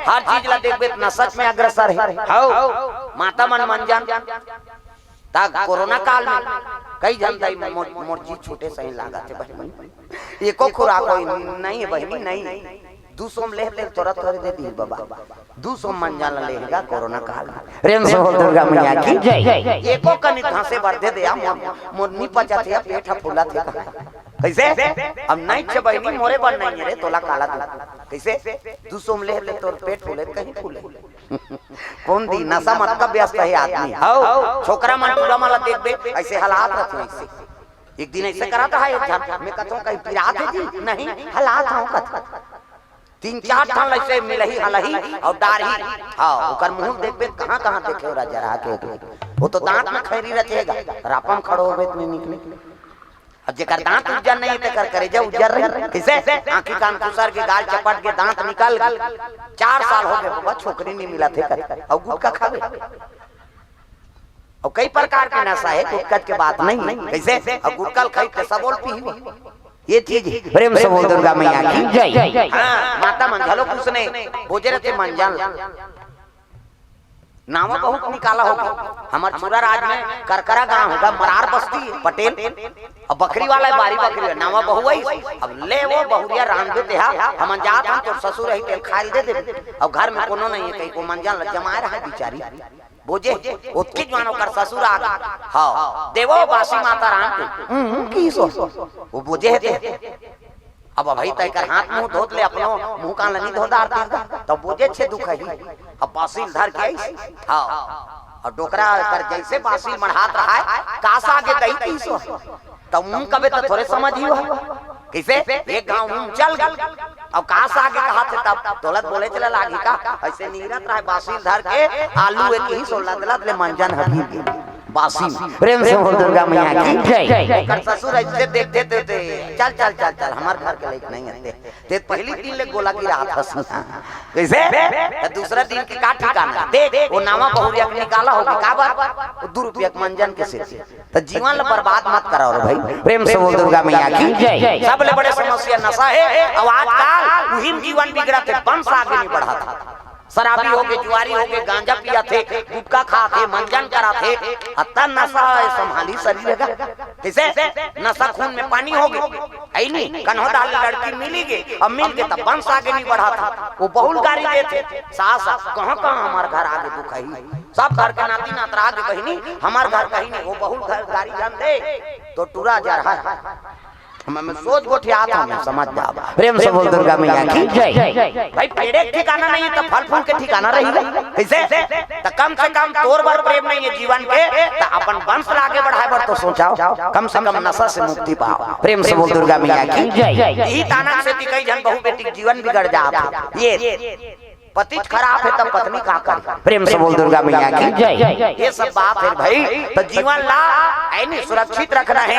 हर चीज ला देखबे त नशा में अग्रसर हे। हव। माता मन मंजन, त कोरोना काल में कई झन दाई, मोर, मोर जी छोटे सही लागत हे बहिनी, एको खुराक होई नहीं हे बहिनी, नहीं। दू सौ में ले ले तोरा तोरे दे दी बाबा, दू सौ मंजन ला लेगा कोरोना काल में। प्रेम से बोल दुर्गा मैया की जय। एको कनी धंसे बर दे दे, मोर, मोर नी पचत हे, पेट ह फूलत हे। कइसे? अब नहीं छे बहिनी, मोरे बर नहीं रे, तोला काला दू। कइसे? दू सौ में ले ले तोर पेट फूले, कहीं फूले। कोन दी? नशा मत का व्यस्त हे आदमी। हव, छोकरा मन टूरा मन ला देखबे, अइसे हलात रथे अइसे। एक दिन अइसे करत हे एक झन, मैं कथों कहीं पिरात हे जी? नहीं, हलात हूँ कथ। तीन चार ठन अइसे मिलही हलही अउ डारही। हाँ, ओकर मुंह देखबे, कहाँ कहाँ देखे ओला जरा के। वो तो दांत में खैरी रचेगा, रापम खड़ो होबे त नहीं निकले। अब जेकर दांत उज्जर नहीं, तेकर करेजा उज्जर रही। कइसे? आंखी कान खुसर के, गाल चपट के, दांत निकल गे। चार साल हो गे बाबा, छोकरी नहीं मिलत हे कर, अउ गुटखा खाबे। अउ कई प्रकार के नशा हे, गुटखा के बात नहीं। कइसे? अउ गुटखा ल खाई त सबो ल पीही। ये चीज हे। प्रेम से बोल दुर्गा मैया की जय। हाँ, माता मन घलो कुछ नहीं, बोजे रथे मंजन। नावा बहू के निकाला होगे। हमर छुरा राज में करकरा गांव होगा, मरार बस्ती, पटेल। अब बकरी वाला हे, बारी बकरी हे, नावा बहू आई। अब ले वो बहुरिया रांधबे तेहा, हमन जात हन, तोर ससुर रही, तेल खाए ल दे देबे। अब घर में कोनो नहीं हे, कहीं को मंजन ल जमाए रहा बिचारी। बोजे, ओतकी जुवान ओकर ससुर आ गे। हाँ, देवो बासी माता राम के। हम्म, की सो? वो बोजे हे ते। अब अभी तय कर हाथ मुंह धोत ले, अपनो मुंह कान ल नी धो डारतिस गा। तब बोजे छे दुख ही। अब बासी ल धर के आइस। हाँ। अउ डोकरा कर जइसे बासी ल मढ़ात रहा हे, कास आगे दई तीस हो। तब मुंह कबे त थोरे समझ ही हो। कइसे? एक घांव मुंह चल गे। अउ कास आगे कहाथे तब तोला त बोले चला लागी का? अइसे नीरत रहा हे बासी ल धर के, आलू एक ही सो लद लद ले मंजन हबीर के। बासी। प्रेम से बोल दुर्गा मैया की जय। ओकर ससुर अइसे देखथे ते, चल, चल, चल, चल, हमर घर के लइक नहीं हे ते। ते पहिली दिन ले गोला गिरात हस। कइसे? त दूसरा दिन के का ठिकाना? देख, वो नावा बहुरिया के निकाला होगे, काबर? वो दू रुपया के मंजन के सेती। त जीवन ल बर्बाद मत करो रे भाई। प्रेम से बोल दुर्गा मैया की जय। सबले बड़े समस्या नशा हे, अउ आजकल उही म जीवन बिगड़त हे, वंश आगे नहीं बढ़त हे। शराबी होगे, जुआरी होगे, गांजा पियाथे, गुटखा खाथे, मंजन कराथे, अतका नशा हे, संभाली शरीर हे गा। कइसे? नशा खून में पानी होगे। अइनी, कन्हो डाल लड़की मिली गे, अब मिल गे त वंश आगे नहीं बढ़त हे। वो बहू ल गारी देथे, सास, कहाँ कहाँ हमर घर आगे दुख ही। सब घर के नाती नातरा आगे बहिनी, हमर घर कहीं नहीं, वो बहू ल घर गारी जान दे, तो टूरा जरहा। मैं, मैं सोच गोठियात हूँ, मैं समझ जाब। प्रेम से बोल दुर्गा मैया की जय। भाई, पेड़े के ठिकाना नहीं हे, त फल फूल के ठिकाना रही गा। कइसे? त कम से कम तोर बर प्रेम नहीं हे जीवन के, त अपन वंश ल आगे बढ़ाए बर तो सोचाओ, कम से कम नशा से मुक्ति पाओ। प्रेम से बोल दुर्गा मैया की जय। इही ताना से कई झन बहू बेटी के जीवन बिगड़ जात हे। ये पति खराब हे त पत्नी का करे? प्रेम से बोल दुर्गा मैया की जय। ये सब बात हे भाई, त जीवन ला अइनी सुरक्षित रखना हे,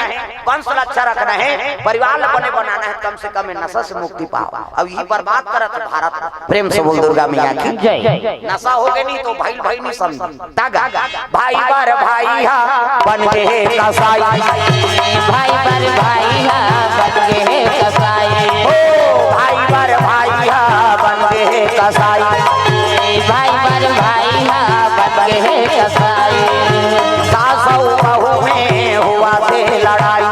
वंश ला अच्छा रखना हे, परिवार ला बने बनाना हे, कम से कम ये नशा से मुक्ति पाओ। अब इही बर्बाद करत हे भारत। प्रेम से बोल दुर्गा मैया की जय। नशा होगे नहीं तो भाई भाई नहीं समझ। तागा भाई बर भाई हा बन गे हे कसाई। भाई बर भाई हा बन गे हे कसाई। ओ भाई बर भाई हा बन गे हे कसाई। भाई बर भाई हा बन गे हे कसाई। सास अउ बहू में होवत हे लड़ाई।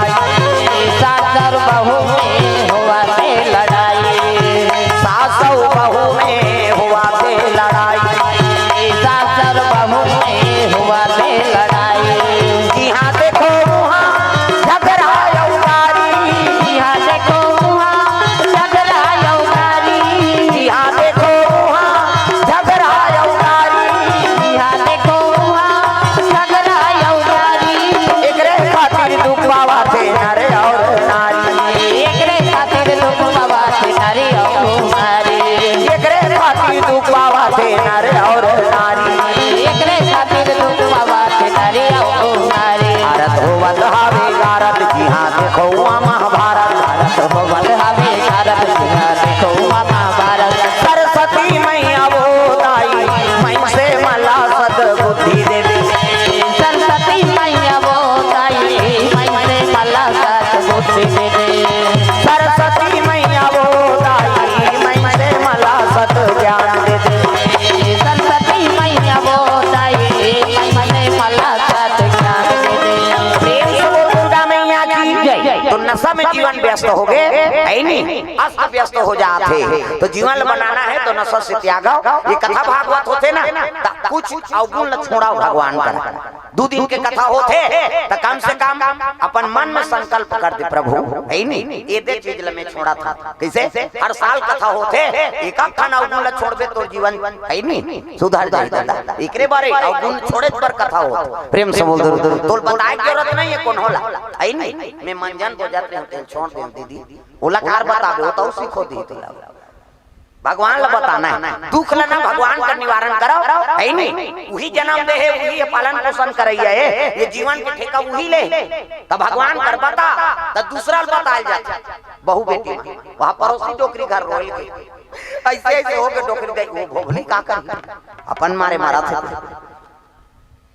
सास अउ बहू में होवत हे लड़ाई। सास अउ बहू में होवत हे लड़ाई। सास अउ बहू में होवत हे लड़ाई। जिहाँ देखो उहाँ झगड़ा अउ गारी। जिहाँ देखो उहाँ झगड़ा अउ गारी। जिहाँ देखो उहाँ झगड़ा अउ गारी। जिहाँ देखो उहाँ व्यस्त हो गए, है नहीं, अस्त व्यस्त हो जात हे। तो जीवन ल बनाना है तो नशा से त्यागव। ये कथा भागवत होथे ना, त कुछ अवगुण ल छोड़व भगवान कर। दू दिन के कथा होथे, त कम से कम अपन मन में संकल्प कर दे, "प्रभु, है नहीं, ये दे चीज ल मैं छोड़त हंव।" कइसे? हर साल कथा होथे, एक ठन अवगुण ल छोड़बे, तोर जीवन, है नहीं, सुधर जाही दादा। एकरे बारे अवगुण छोड़े बर कथा होथे। प्रेम से बोल दो, तोल बताए के जरूरत नहीं है कोनो ला, है नहीं। मैं मंजन बोजत रहेंव, तेल छोड़ देंव दीदी, ओला कार बताबे, ओ तो सीखो दी तोला। भगवान ला बताना है, दुख ला ना भगवान का निवारण करव, है नहीं? उही जन्म दे हे, उही पालन पोषण करइया हे, ये जीवन के ठेका उही ले। त भगवान कर बता, त दूसरा ला बताल जाथे। बहू बेटी मन, वहाँ पड़ोसी डोकरी घर रोए गे, ऐसे ऐसे हो के डोकरी गई, वो भोभली का कर, अपन मारे मरत हे।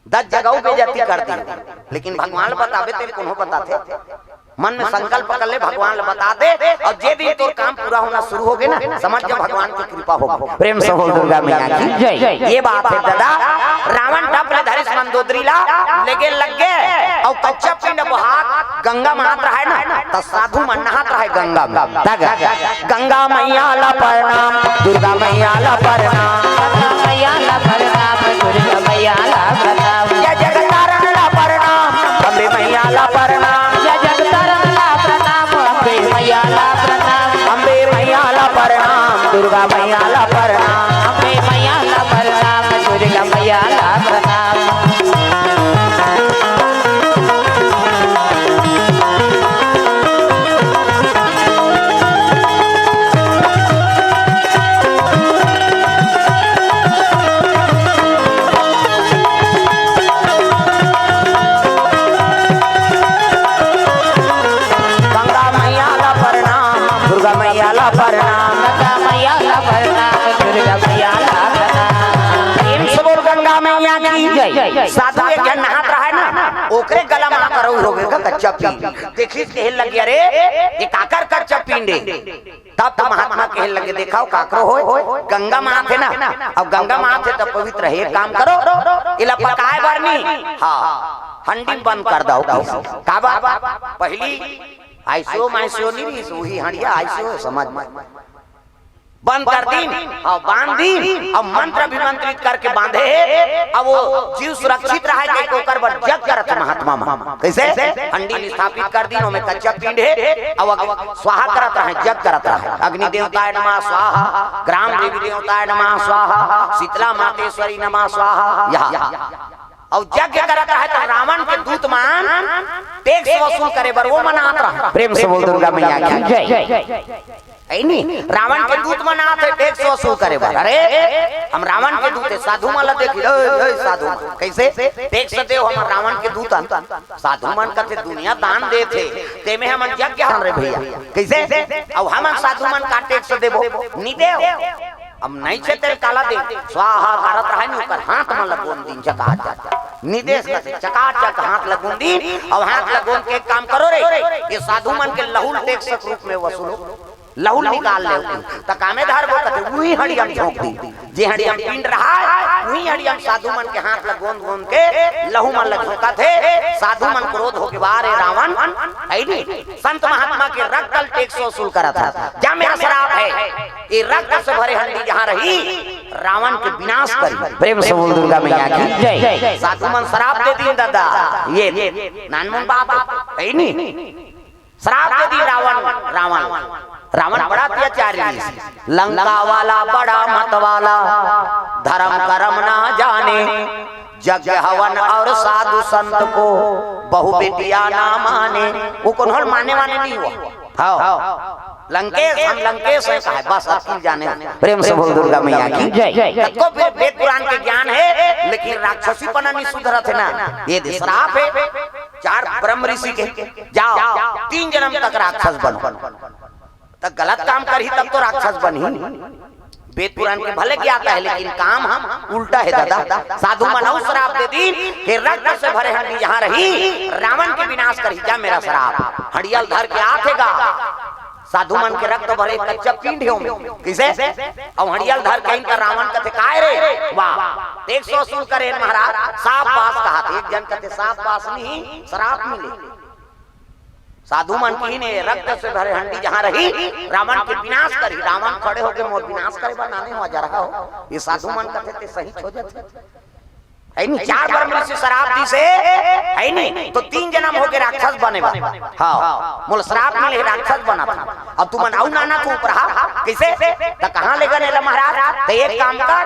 दस जगह बेइज्जती कर दी, लेकिन भगवान ल बताबे तेल कोनो बताथे। मन में संकल्प कर ले, भगवान ल बता दे, और जे दिन तोर काम पूरा होना शुरू होगे ना, समझ जा भगवान की कृपा होगे। प्रेम से बोल दुर्गा मैया की जय। ये बात है दादा, रावण टप ले धरिस मंदोदरी ला, लेगे लग गे, और कच्चा पिंड बहात गंगा महात रहे ना, त साधु मन नहात रहे गंगा में। तग गंगा मैया ला प्रणाम, दुर्गा मैया ला प्रणाम। गंगा मैया ला प्रणाम, दुर्गा मैया ला प्रणाम। जय जगतारण ला प्रणाम, अम्बे मैया ला प्रणाम। जय जगतारण ला प्रणाम, अम्बे मैया ला प्रणाम। अम्बे मैया ला प्रणाम, दुर्गा मैया ला प्रणाम। अम्बे मैया ला प्रणाम, दुर्गा मैया ला प्रणाम। गंगा मैया ला प्रणाम, दुर्गा मैया ला प्रणाम। गंगा मैया ला प्रणाम, दुर्गा मैया ला प्रणाम। प्रेम से बोल गंगा मैया की जय। साधु एक झन नहात रहे ना, ओकरे गला म आकर हो गए का कच्चा पिंड। देखिस कहे लगे, "अरे, ये काकर कच्चा पिंड हे?" तब तो महात्मा कहे लगे, "देखव काकरो होय, गंगा महात हे ना, अब गंगा महात हे त पवित्र हे, एक काम करो, एला पकाए बर नहीं, हाँ, हंडी बंद कर दव।" काबर? पहली आइसो माइसो नहीं रहिस, वही हंडिया आइसो समझ में। बंद कर दीन, अउ बांध दीन, अउ मंत्र अभिमंत्रित करके बांधे हे। अब वो जीव सुरक्षित रहे के ओकर बर जग करत हे महात्मा मन। कइसे? हंडी स्थापित कर दीन, ओमे कच्चा पिंड हे, अउ अग-, स्वाहा करत रहे, जग करत रहे। अग्नि देवताय नमः स्वाहा, ग्राम देवी देवताय नमः स्वाहा, शीतला मातेश्वरी नमः स्वाहा। यह अउ यज्ञ करत रहे त रावण के दूत मन टैक्स वसूल करे बर वो मन आत रहे। प्रेम से बोल दुर्गा मैया की जय। है नी? रावण के दूत मन आत हे टैक्स वसूल करे बर। अरे, हम रावण के दूत हे, साधु मन ला देखी, "ए, ए, साधु मन, कइसे? टैक्स देव, हमन रावण के दूत हन।" साधु मन कथे, "दुनिया दान देत हे, तेमे हमन यज्ञ हन रे भैया, कइसे? अउ हमन साधु मन का टैक्स देबो? नी देव।" अब नहीं छे तेल काला दे, स्वाहा भारत रहे नी, ओकर हाथ म लगोन दीन चकाचक। निदेश कथे, चकाचक हाथ लगोन दीन, अउ हाथ लगोन के एक काम करो रे, ये साधु मन के लहुल टैक्स के रूप में वसूलो, लहुल निकाल ले। त कामे धरबो कथे, उही हड़ियम झोंक दी, जे हड़ियम पिंड रहा, उही हड़ियम साधु मन के हाथ लगोन गोन के लहू मन ल झोंकत हे। साधु मन क्रोध होके, "वाह रे रावण, है नी? संत महात्मा के रक्त ल टैक्स वसूल करत हे, जा मेरा श्राप है।" ये रक्त से भरे हंडी जहाँ रही, रावण के विनाश करी। प्रेम से बोल दुर्गा मैया की जय। साधु मन श्राप दे दीन दादा, ये नानमुन बात है नी। श्राप दे दीन रावण, रावण, रावण बड़ा अत्याचारी रहिस। लंका वाला बड़ा मत वाला, धर्म कर्म ना जाने, यज्ञ हवन और साधु संत को, बहू बेटिया ना माने। वो कोनो माने वाने नहीं हुआ। हाँ। लंकेश, हम लंकेश हैं कहे, बस अतकी ल जाने। प्रेम से बोल दुर्गा मैया की जय। कतको बे-, वेद पुराण के ज्ञान हे, लेकिन राक्षसीपना नहीं सुधरत हे ना। ये दे श्राप हे चार ब्रह्म ऋषि के, जाव, तीन जन्म तक राक्षस बनो। त गलत काम करही तब तो राक्षस बनही। वेद पुराण के भले ज्ञाता हे, लेकिन काम ह उल्टा हे दादा। साधु मन अउ श्राप दे दीन कि रक्त से भरे हंडी जहाँ रही, रावण के विनाश करही, जा मेरा श्राप। हंडिया ल धर के आथे गा, साधु मन के रक्त भरे कच्चा पिंड हे ओमे। कइसे? अउ हंडिया ल धर के आइन त रावण कथे, "काय रे? वाह, टैक्स वसूल करे महाराज, साफ बास कहाथे।" एक जन कथे, "साफ बास नहीं, श्राप मिले।" साधु मन किहिन, "ए रक्त से भरे हंडी जहां रही, रावण के विनाश करही।" रावण खड़े होके, "मोर विनाश करे बर नाने हो, जरा हो।" ये साधु मन कथे, "ते सही हो जाथे।" है नी, चार बार मनुष्य श्राप दिस हे, है नी, तो तीन जन्म होके राक्षस बने बा। हाँ, मोला श्राप मिले हे राक्षस बना था। अब तुमन अउ नाना के ऊपर हा, कैसे? त कहाँ ले गन एला महाराज? त एक काम कर,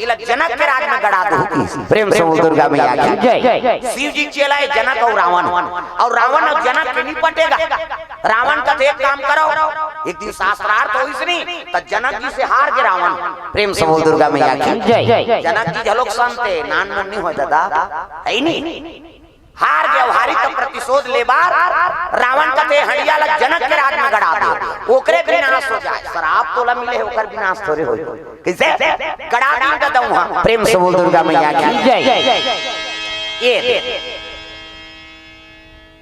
एला जनक के राज में गड़ा दो। प्रेम से बोल दुर्गा मैया की जय। शिव जी चेला हे जनक अउ रावण, अउ रावण अउ जनक के नहीं पटेगा। रावण कथे, "एक काम करो।" एक दिन शास्त्रार्थ होइस नी, त जनक जी से हार गे रावण। प्रेम से बोल दुर्गा मैया की जय। जनक जी घलोक संत हे, नान मुन नहीं होय दादा, है नी? हार गे, हारी त प्रतिशोध ले बर रावण कथे, "हंडिया ला जनक के राज में गड़ा दे, ओकरे विनाश हो जाए।" श्राप तोला मिले हे, ओकर विनाश थोरे होय। कैसे? गड़ा दिन का दऊं, हाँ। प्रेम से बोल दुर्गा मैया की जय। ये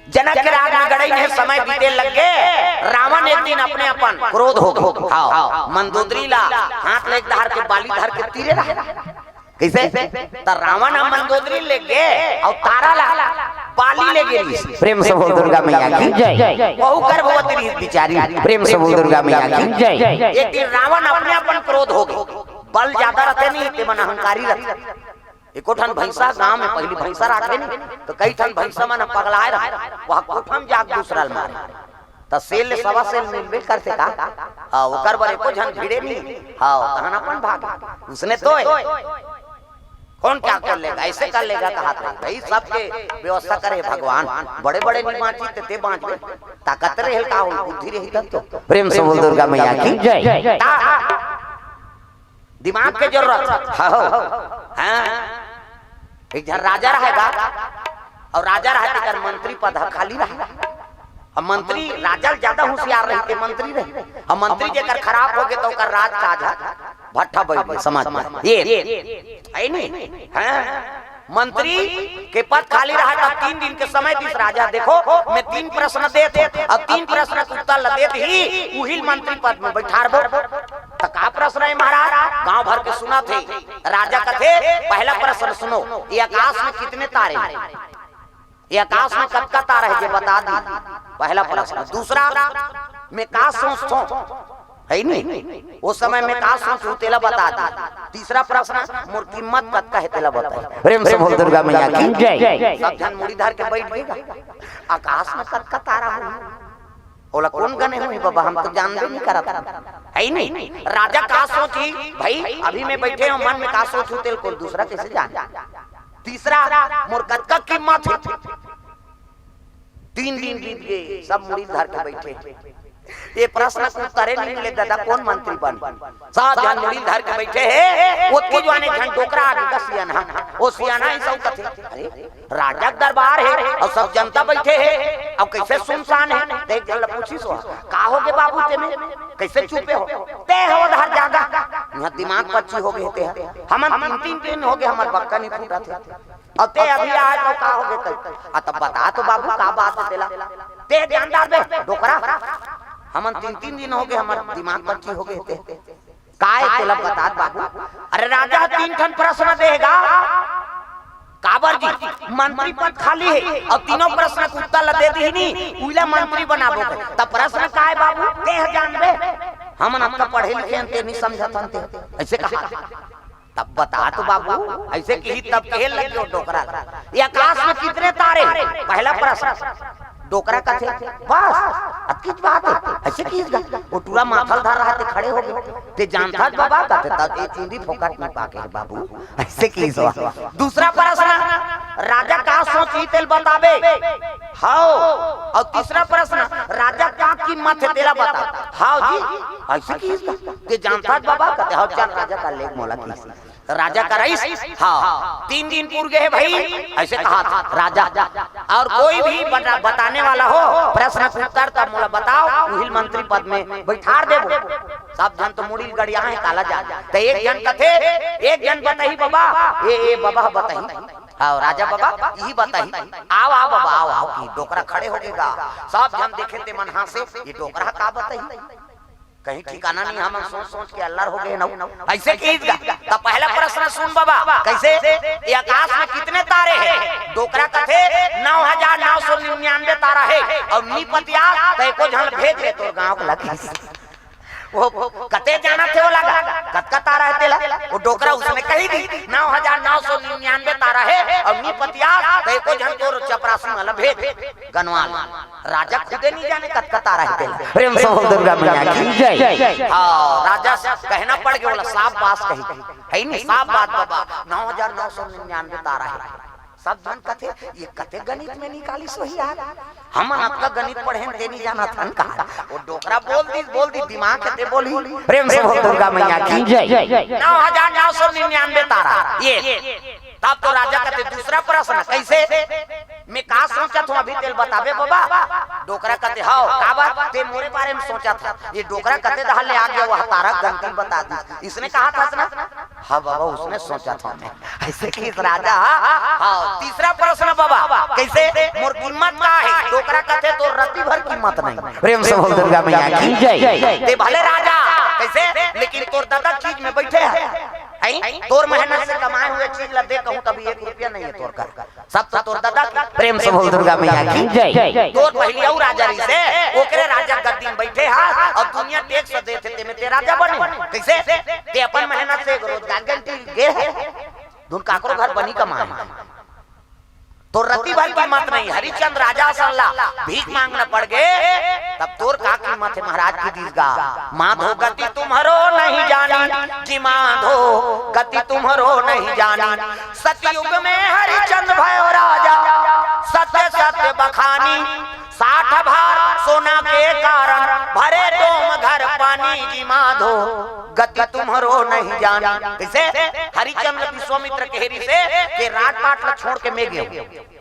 जनक के राज में गड़ई में समय बीते लग गे। रावण एक दिन अपने अपन क्रोध हो गे। हाँ, मंदोदरी ला हाथ ले धर के, बाली धर के तीरे रहा। कैसे? त रावण ह मंदोदरी ले गे अउ तारा ला बाली ले गे। प्रेम से बोल दुर्गा मैया की जय। वहू गर्भवती रही बिचारी। प्रेम से बोल दुर्गा मैया की जय। एक दिन रावण अपने अपन क्रोध हो गे। बल ज्यादा रथे नहीं, ते मन अहंकारी रथे। एको ठन भैंसा गांव में, पहली भैंसा राखे नहीं, तो कई ठन भैंसा मन पगलाए रहे, वह कोठा में जाके दूसरा ल मारे। त सेल ले सवा सेल मिलबे करथे का? हाँ, ओकर बर एको झन भिड़े नहीं। हाँ, तहन अपन भाग। उसने तो हे। कौन क्या कर लेगा, ऐसे कर लेगा, कहा था भाई, सबके व्यवस्था करे भगवान। बड़े बड़े नहीं बांची ते, ते बांचबे। ताकत रहे का हो, बुद्धि रही तब तो। प्रेम से बोल दुर्गा मैया की जय। ता-, दिमाग के जरूरत हे। हाँ, हाँ। एक झन राजा रहेगा, अउ राजा रहे तेकर मंत्री पद ह खाली रहे। अब मंत्री राजा ले ज्यादा होशियार रही, ते मंत्री रही। अब मंत्री जेकर खराब हो गे, त ओकर राजकाज ह भट्ठा बैठ गे, समझ में? ये, है नहीं? हाँ? मंत्री के पद खाली रहा, तब तीन दिन के समय दिस राजा, "देखो, मैं तीन प्रश्न देत हूँ, अब तीन प्रश्न के उत्तर ल देत ही, उहिल मंत्री पद में बैठारबो।" त का प्रश्न हे महाराज? गांव भर के सुनथे। राजा कथे, "पहला प्रश्न सुनो, ये आकाश में कितने तारे हैं? ये आकाश में कतका तारा हे, जे बता दी।" पहला प्रश्न। दूसरा, मैं का सोचथों, है नी? ओ समय में का सोचहूं, तेला बता दी। तीसरा प्रश्न, मोर कीमत कतका हे, तेला बता। प्रेम से बोल दुर्गा मैया की जय। सब झन मुड़ी धर के बैठ गे। आकाश में कतका तारा होही? ओला कोन गने होही बाबा, हम तो जानबे नहीं करत हन। है नहीं? राजा का सोचही, भाई, अभी मैं बैठे हूँ, मन में का सोचहूं, तेला कोई दूसरा कैसे जाने? तीसरा, मोर कतका कीमत हे? तीन दिन बीत गे, सब मुड़ी धर के बैठे। ये प्रश्न के उत्तरे नहीं मिले, दादा, कोन मंत्री बन? सब झन मुड़ी धर के बैठे हे। ओतकी जुवार एक झन डोकरा आगे का सियाना, वो सियाना ही सब कथे, "अरे, राजा के दरबार हे अउ सब जनता बैठे हे, अउ कैसे सुनसान हे?" त एक झन ल पूछिस, "का हो गे बाबू, ते में कैसे चुपे हो?" "ते हो उधर जागा, यहाँ दिमाग पच्ची हो गे, ते ह, हमन तीन तीन दिन हो गे, हमर बक्का नहीं फूटत हे, अउ ते अभी आए तो का हो गे?" कही, "आ तब बता तो बाबू, का बात हे तेला?" "ते जानदार बे डोकरा, हमन तीन तीन दिन हो गे, हमर दिमाग पच्ची हो गे, ते काय तेला बतात बाबू?" "अरे राजा तीन ठन प्रश्न देगा, काबर जी, मंत्री पद खाली हे, अउ तीनों प्रश्न के उत्तर ल दे दिही नी, उइला मंत्री बनाबो।" "त प्रश्न काय बाबू, ते ह जानबे, हमन अतका पढ़े लिखे हन, ते नहीं समझत हन ते।" ऐसे कहा। "तब बता तो बाबू।" ऐसे किही तब कहे लग गे डोकरा, "ये आकाश में कितने तारे?" पहला प्रश्न। डोकरा कथे, "बस, अतकीच बात हे।" ऐसे किहिस गा। वो टूरा माथा ल धर रहा, ते खड़े हो गे। "ते जानथस बाबा?" कथे, "तब ये चुंदी फोकट में पाके हे बाबू।" ऐसे किहिस गा। दूसरा प्रश्न, "राजा का सोचही तेला बताबे?" "हव।" अउ तीसरा प्रश्न, "राजा का कीमत हे तेला बता?" "हव जी।" ऐसे किहिस गा। "ते जानथस बाबा?" कथे, "हव, चल राजा का लेग मोला किहिस।" त राजा करइस, हाँ, "तीन दिन पुर गे हे भाई," ऐसे कहा था राजा। "अउ कोई भी बता-, बताने वाला हो, प्रश्न के उत्तर, तब मोला बताओ, उहिल मंत्री पद में बैठार देबो।" सब झन तो मुड़ी ल गड़ियाहे, काला जान। त एक झन कथे, एक झन बताही बाबा, ए, ए बाबा बताही। हाँ, राजा बाबा, इही बताही। "आव, आव बाबा, आव, आव," कि डोकरा खड़े हो गे गा। सब झन देखे ते मन हाँसे, "ये डोकरा का बताही?" कहीं ठिकाना नहीं, हमन सोच सोच के अल्लर हो गए नौ। ऐसे कहिस गा। त पहला प्रश्न सुन बाबा, कैसे? ये आकाश में कितने तारे हैं? डोकरा कथे, "नौ हजार नौ सौ निन्यानवे तारा है।" और नी पतिया, त एको झन भेज रे तोर गांव के लगी। वो कते जाना थे वो लगा, कतका तारा है तेला? वो डोकरा उसने कही दी, "नौ हजार नौ सौ निन्यानवे तारा है।" और नी पतिया, त एको झन तोर चपरासी वाला भेज, गनवाल। राजा खुदे नहीं जाने कतका तारा है तेला। प्रेम से बोल दुर्गा मैया की जय। हाँ, राजा से कहना पड़ गया, बोला, "साफ बात कही।" है नहीं, साफ बात बाबा, नौ हजार नौ सौ निन्यानवे तारा है। सब झन कथे, "ये कते गणित में निकालिस होही यार? हमन अतका गणित पढ़े हन, ते नहीं जानत हन कहा।" वो डोकरा बोल दी, बोल दी, दिमाग के ते बोली। प्रेम से बोल दुर्गा मैया की जय। नौ हजार नौ सौ निन्यानवे तारा। ये तब तो राजा कथे, "दूसरा प्रश्न, कैसे?" "मैं का सोचत हूँ, अभी तेल बताबे बाबा।" डोकरा कथे, "हव, काबर? ते मोरे बारे में सोचत हस।" ये डोकरा कथे, "दहा ले आ गया, वह तारा गलती बता दी, इसने कहा था ना?" "हाँ बाबा, उसने सोचत हूँ मैं।" ऐसे कहिस राजा। हाँ, तीसरा प्रश्न बाबा, कैसे? "मोर कीमत का है?" डोकरा कथे, "तोर रति भर कीमत नहीं।" प्रेम से बोल दुर्गा मैया की जय। "ते भले राजा, कैसे, लेकिन तोर दादा चीज में बैठे हैं, हैं? तोर मेहनत से कमाए हुए चीज ला दे कहूँ, तभी एक रुपया नहीं है तोर कर।" सब तो तोर दादा के। प्रेम से बोल दुर्गा मैया की जय। तोर पहली अउ राजा रहिसे, ओकरे राजा गद्दी में बैठे हा, और दुनिया टैक्स देथे, ते में ते राजा बने। कैसे? ते अपन मेहनत से एगो रोजगार गारंटी गे है। धुन काकरो घर बनी कमाए। तोर रति भर कीमत नहीं। हरिचंद राजा असन ला भीख मांगना पड़ गे, तब तोर का कीमत है महाराज की दीस गा। "माधो गति तुम्हरो नहीं जानी, जी माधो गति तुम्हरो नहीं जानी।" सतयुग में हरिचंद भयो राजा, सत्य सत्य बखानी। साठ भार सोना के कारण, भरे डोम घर पानी, जी माधो गति तुम्हरो नहीं जानी। कैसे? हरिचंद विश्वामित्र कहे रिसे के राजपाट ला छोड़ के मैं गेंव,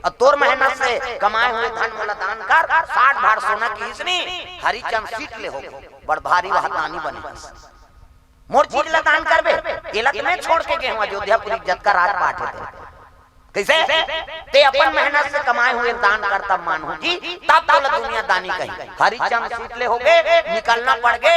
और तोर मेहनत से कमाए हुए धन मोला दान कर। साठ भार सोना कहिस नी, हरिचंद सीट ले हो गे, बड़ भारी वह दानी बने। "मोर चीज ला दान करबे, एला तो मैं छोड़ के गेंव अयोध्यापुरी, जतका राजपाट हे ते।" कैसे? "ते अपन मेहनत से कमाए हुए दान कर, तब मानहूं जी, तब तोला दुनिया दानी कही।" हरिचंद सीट ले हो गे, निकलना पड़ गे,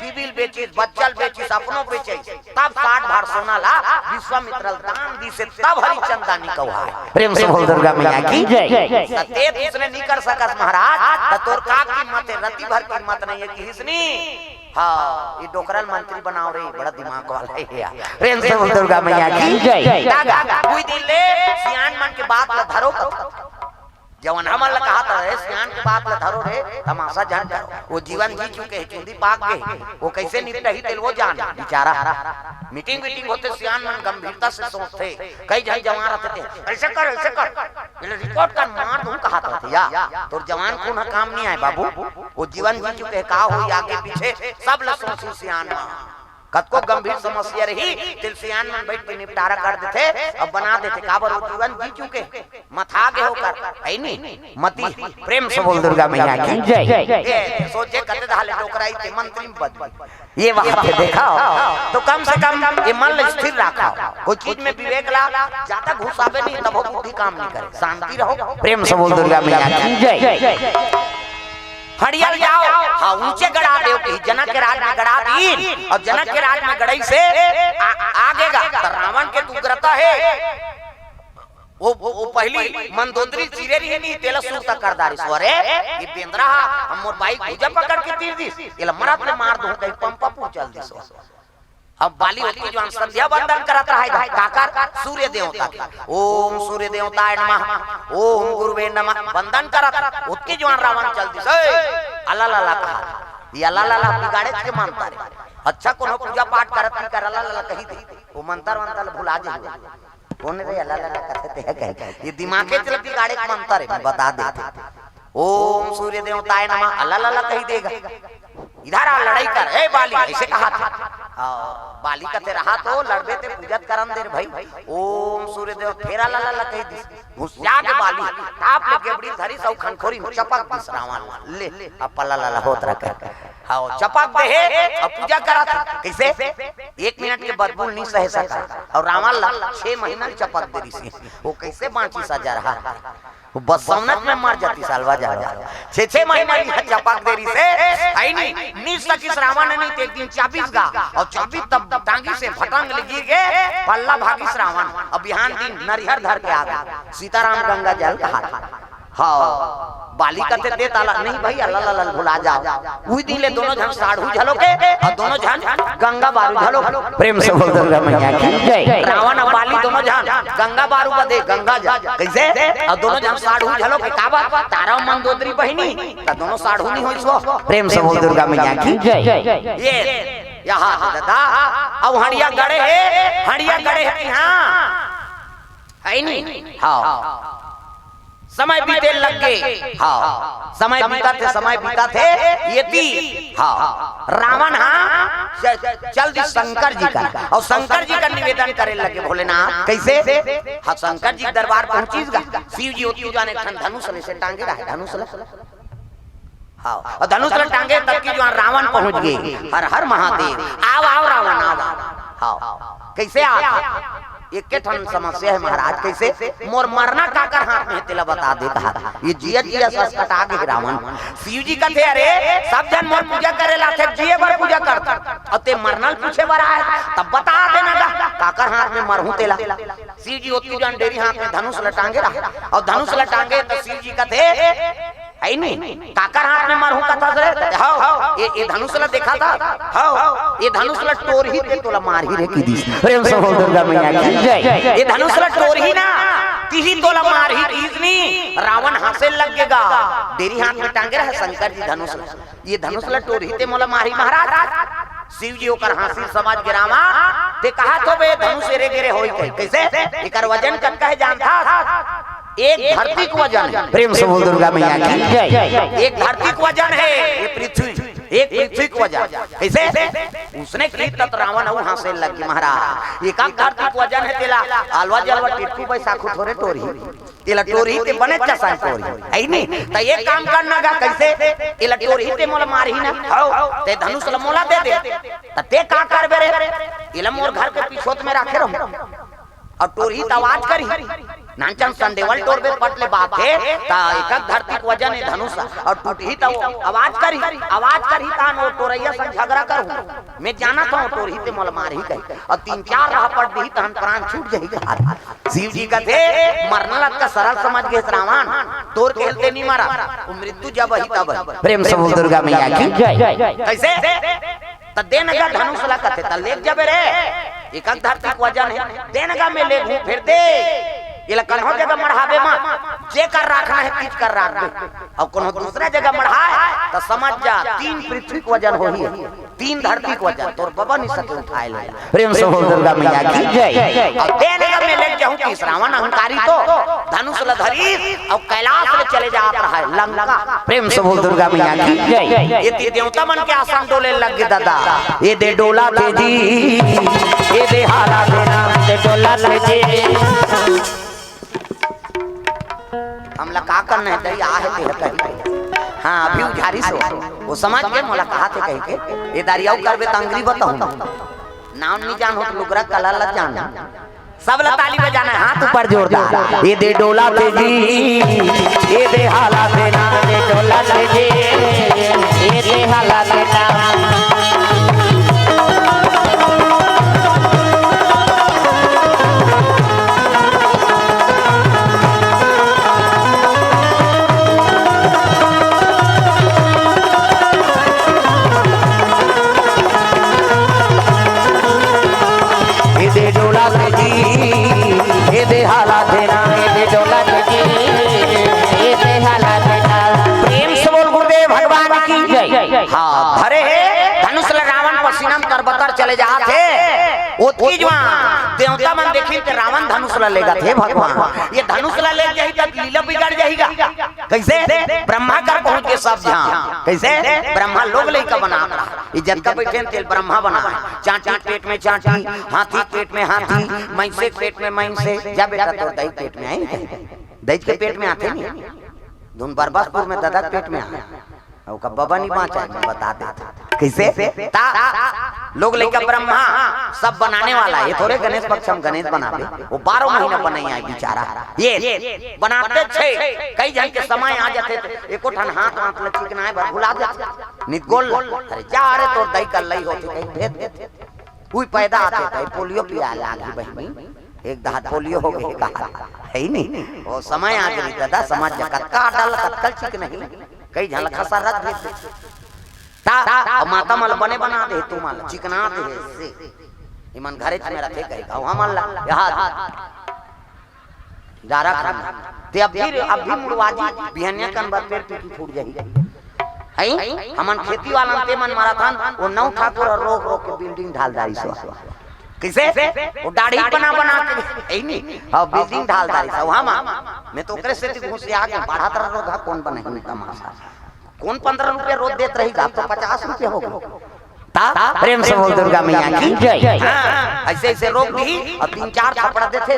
बीबी ल बेचिस, बच्चा ल बेचिस, अपनो बेचिस, तब साठ भार सोना ला विश्वामित्र ल दान दिसे, तब हरिचंद दानी कहाय। प्रेम से बोल दुर्गा मैया की जय। "ते उसने नहीं कर सकस महाराज, त तोर का कीमत है, रति भर कीमत नहीं है," कहिस नी। हाँ, ये डोकरा ल मंत्री बनाव रे, बड़ा दिमाग वाला है यार। प्रेम से बोल दुर्गा मैया की जय। दादा, कोई दिन ले सियान मन के बात ल धरो कथो। जवन हमन ल कहा था, "ए, सियान के बात ल धरो रे, तमाशा झन करो।" वो जीवन जी चुके हैं, चुंदी पाक गए, वो कैसे निपटही तेल वो जान बेचारा। मीटिंग वीटिंग होते, सियान मन गंभीरता से सोचते, कई झन जवान रहते थे, "ऐसे कर, ऐसे कर।" बोले, "रिपोर्ट कर, मार दूं," कहा था या। तोर जवान खून ह काम नहीं आए बाबू, वो जीवन जी चुके हैं, का होई आगे पीछे, सब ल सोची सियान मन। कतको गंभीर समस्या रही, तेल सियान मन बैठ के निपटारा कर देथे, अब बना देथे, काबर वो जीवन जी चुके, मथा गे ओकर, है नी? मती। प्रेम से बोल दुर्गा मैया की जय। ए, सोचे कते दहाले डोकराई ते मंत्री में बदली। ये बात है, देखा हो? तो कम से कम ये मन ल स्थिर रखा हो। कोई चीज में विवेक ला, ज्यादा घुसावे नहीं, तब वो बुद्धि काम नहीं करे। शांति रहो। प्रेम से बोल दुर्गा मैया की जय। हड़िया ल जाओ, हाँ, ऊंचे गड़ा देव की, जनक के राज में गड़ा दीन, और जनक के राज में गड़ई से आ, आगे गा, तो रावण के उग्रता है। वो, वो, वो पहली मंदोदरी चीरे रही नहीं, तेला सुरता कर डारिस। अरे, ये बेंदरा हा, हम मोर बाई भुजा पकड़ के तीर दिस, एला मरत ले मार दूं, कहीं पंपा पूछल दिस। अब बाली होती जो संध्या वंदन करत रहा है, काकर? सूर्य देवता के। "ओम सूर्य देवताय नमः, ओम गुरुवे नमः", वंदन करत, ओतके जुआन रावण चल दिस। "ए, अला लाला" कहा, ये अला लाला बिगाड़े के मंतर है। अच्छा, कोनो पूजा पाठ करत नहीं कर, "अला लाला" कही दे, वो मंतर वंतर भुला जाए। कौन रे अला लाला कथे ते है कहे? ये दिमागे चल बिगाड़े के मंतर है, मैं बता देते। "ओम सूर्य देवताय नमः", अला लाला कही देगा। "इधर आ, लड़ाई कर, ए बाली", ऐसे कहा था। और बाली कथे, "रहा तो लड़बे ते पूजत करन दे रे भाई।" "ओम सूर्य देव", फेर अला लाला कही दिस। घुसिया के बाली, ताप ले गेबड़ी धरी सौ खनखोरी में चपक दिस रावण। ले, अब पला लाला होत रखे। हाँ, चपक दे हे, अब पूजा करत हे। कैसे? एक मिनट के बदबू नहीं सहे सका। और रावण ला छह महीना चपक दे रही। वो कैसे बांची सजा रहा? बसौनक में मर जाती सालवा जालवा। छे छे महीना इहाँ चपक दे रिहिसे, है नी, नी सकिस रावण नी, ते एक दिन चाबिस गा, अउ चाबिस तब टांगिस भटंग ले गिर गे, पल्ला भागिस रावण। अब बिहान दिन नरिहर धर के आ गे, सीताराम गंगा जल कहा था। हाँ, बाली कथे दे ताला, नहीं भई, अल्ला ला भुला जाव। उही दिन ले दोनों झन साढ़ू झलो के, अउ दोनों झन गंगा बारू झलो। प्रेम से बोल दुर्गा मैया की जय। रावण अउ बाली दोनों झन गंगा बारू बदे गंगा जा। कइसे? अउ दोनों झन साढ़ू झलो के, काबर? तारा मंदोदरी बहिनी, त दोनों साढ़ू नी होइस वो। प्रेम से बोल दुर्गा मैया की जय। ये, यहाँ ददा, अउ हंड़िया गड़े हे, हंड़िया गड़े हे, हाँ। है नी? हाँ। समय बीते लग गे। हाँ, समय बीतत हे, समय बीतत हे। एती, हाँ, रावण हा च-, चल दिस शंकर जी कर, अउ शंकर जी कर निवेदन करे लगे भोलेनाथ। कइसे? हाँ, शंकर जी के दरबार पहुंचिस गा। शिव जी ओती जाने एक ठन धनुष ले से टांगे रहे, धनुष ले। हाँ, अउ धनुष ल टांगे तब कि जुवार रावण पहुंच गे। हर हर महादेव, आव, आव रावण, आव, आव। हाँ, कइसे आव? एके ठन समस्या हे महाराज, कइसे? मोर मरना काकर हाथ में हे तेला बता दे कहा। ये जिया जिया सस कटा गे रावण। शिव जी कथे, अरे, सब झन मोर पूजा करे ला थे, जिए बर पूजा करथे, अउ ते मरना ल पूछे बर आए, तब बता देना गा, काकर हाथ में मरहूं तेला। शिव जी ओती जान डेरी हाथ में धनुष ल टांगे रहा, अउ धनुष ल टांगे त शिव जी कथे, है नी? काकर हाथ में मरहूं कथस रे? हव, ए, ए धनुष ल देखत हस? हव, ए धनुष ल टोरही ते तोला मारही रे किदिस। प्रेम से बोल दुर्गा मैया की जय। ए धनुष ल टोरही ना, तिही तोला मारही किदिस नी। रावण हंसे लग गे गा। डेरी हाथ में टांगे रहे शंकर जी धनुष ल। ए धनुष ल टोरही ते मोला मारही महाराज। शिव जी ओकर हांसी ल समझ गे, रावण, ते कहत होबे धनुष एरे गेरे होही कहि। कइसे? एकर वजन कतका हे जानथस? एक धरती के वजन हे। प्रेम से बोल दुर्गा मैया की जय। एक धरती के वजन हे, ये पृथ्वी, एक पृथ्वी के वजन। कइसे? उसने कही तब रावण अउ हांसे लग गे, महाराज, एक धरती के वजन हे तेला, अलवा जलवा टिटकू बैसाखू थोरे टोरही। एला टोरही ते बने चसन टोरही, है नी? त एक काम करना गा, कइसे? एला टोरही ते मोला मारही ना, हव, ते धनुष ल मोला दे दे। त ते का करबे रे? एला मोर घर के पिछोत में राखे रहूं। अउ टोरही त आवाज करही। नानचन संदेवल टोरबे पट ले बात हे, त एकक धरती के वजन हे धनुष, अउ टूटही त वो आवाज करही, आवाज करही त वो टोरइया संग झगरा करहूं। मैं जानत हंव टोरही ते मोला मारही कहि, अउ तीन चार राहपट दिही तहन प्राण छूट जही कहा। शिव जी कथे, मरना ल त सरल समझ गेस रावण, तोर केहेल ते नी मरा, वो मृत्यु जब ही तब ही। प्रेम से बोल दुर्गा मैया की जय। कइसे? त दे न गा धनुष ला कथे, त लेग जबे रे, एकक धरती के वजन हे, दे न गा मैं लेगहूं, फेर दे। एला कन्हो जगह मढ़ाबे मत, जे कर राखना हे, तीच कर राखबे। अउ कोनो दूसरा जगह मढ़ाए, त समझ जा, तीन पृथ्वी के वजन होही, तीन धरती के वजन, तोर बबा नी सके उठाए ले। प्रेम से बोल दुर्गा मैया की जय। अउ दे न गा मैं लेग जाहूं कि रावण अहंकारी तो धनुष ल धरिस अउ कैलाश ले चले जात रहय लंका। प्रेम से बोल दुर्गा मैया की जय। एती देवता मन के आसन डोले लग गे ददा। ए दे डोला थे जी, ए दे हाला थे ना, ए दे डोला थे जी। हमला का करना हे, दई आ हे ते कहि। हाँ, अभी उझारिस वो। वो समझ गे मोला कहा थे कहि के। ए दारी अउ करबे त अंगरी बताहूं। नाम नी जानहूं त लुगरा कला ल जान। सब ला ताली बजाना हे, हाथ ऊपर जोरदार। ए दे डोला थे जी, ए दे हाला थे ना, ए दे डोला थे जी, ए दे हाला थे ना। ए दे डोला थे जी, ए दे हाला थे ना, ए दे डोला थे जी, ए दे हाला थे ना। प्रेम से बोल गुरुदेव भगवान की जय। हाँ, धरे हे धनुष ल रावण पसीना म तरबतर चले जात हे। ओतकी जुवार देवता मन देखिन ते रावण धनुष ल लेगत हे भगवान। ए धनुष ल ले जाही त लीला बिगड़ जाही गा। कइसे? ब्रह्मा कर पहुंच गे सब झन। कइसे? ब्रह्मा लोग लइका बनात रहा। ए जतका बइठे हे तेला ब्रह्मा बनाय। चांटी पेट में चांटी, हाथी पेट में हाथी, मइसे पेट में मइसे। जा बेटा, तोर दई पेट में आही। दई के पेट में आथे नी। धुन बरबसपुर में ददा के पेट में आय। अउ का बबा नी बांचा हे, मैं बता देत हंव। कइसे? त लोग लइका ब्रह्मा, सब बनाने वाला हे, थोरे गणेश पक्ष म गणेश बनाबे, वो बारह महीना बनई आय बिचारा। ये बनाते छे, कई झन के समय आ जाथे त एको ठन हाथ वाथ ल चिकनाए बर भुला देथे। नित गोल, अरे जा रे, तोर दई कल्लई होथे, कहीं भेज देथे। उही पैदा आथे, कहीं पोलियो पिया लागी बहिनी, एक दाहत पोलियो हो गे कहा, हे नी? वो समय आ गे दादा, समझ जा, कतका डाल, कतका चिकनही, कई झन ल खसरत भेज देथे। ता, अउ माता मन ल बने बना दे, तुमन ल चिकना दे, से। इमन घरे में रथे कही, अउ हमन ल, यहाँ, डारा खाना। ते अब भी, अब भी मुड़वा जी, बिहनिया कन बर पेट पीकी फूट जाही। हई? हमन खेती वाला ते मन मारत हन, वो नौ ठाकुर अउ रोक रोक के building ढाल डारिस। कइसे? वो दाढ़ी बना बना के, हे नी? हाँ, building ढाल डारिस। हाँ, मैं तो ओकरे सेती घुसिया गे, बढ़त रह रोग, कोन बनही तमाशा। कोन पंद्रह रुपया रोज देत रही, अब तो पचास रुपया हो गे। ता प्रेम से बोल दुर्गा मैया की जय। हाँ, अइसे अइसे रोक दिही अउ तीन चार थपड़ा देथे।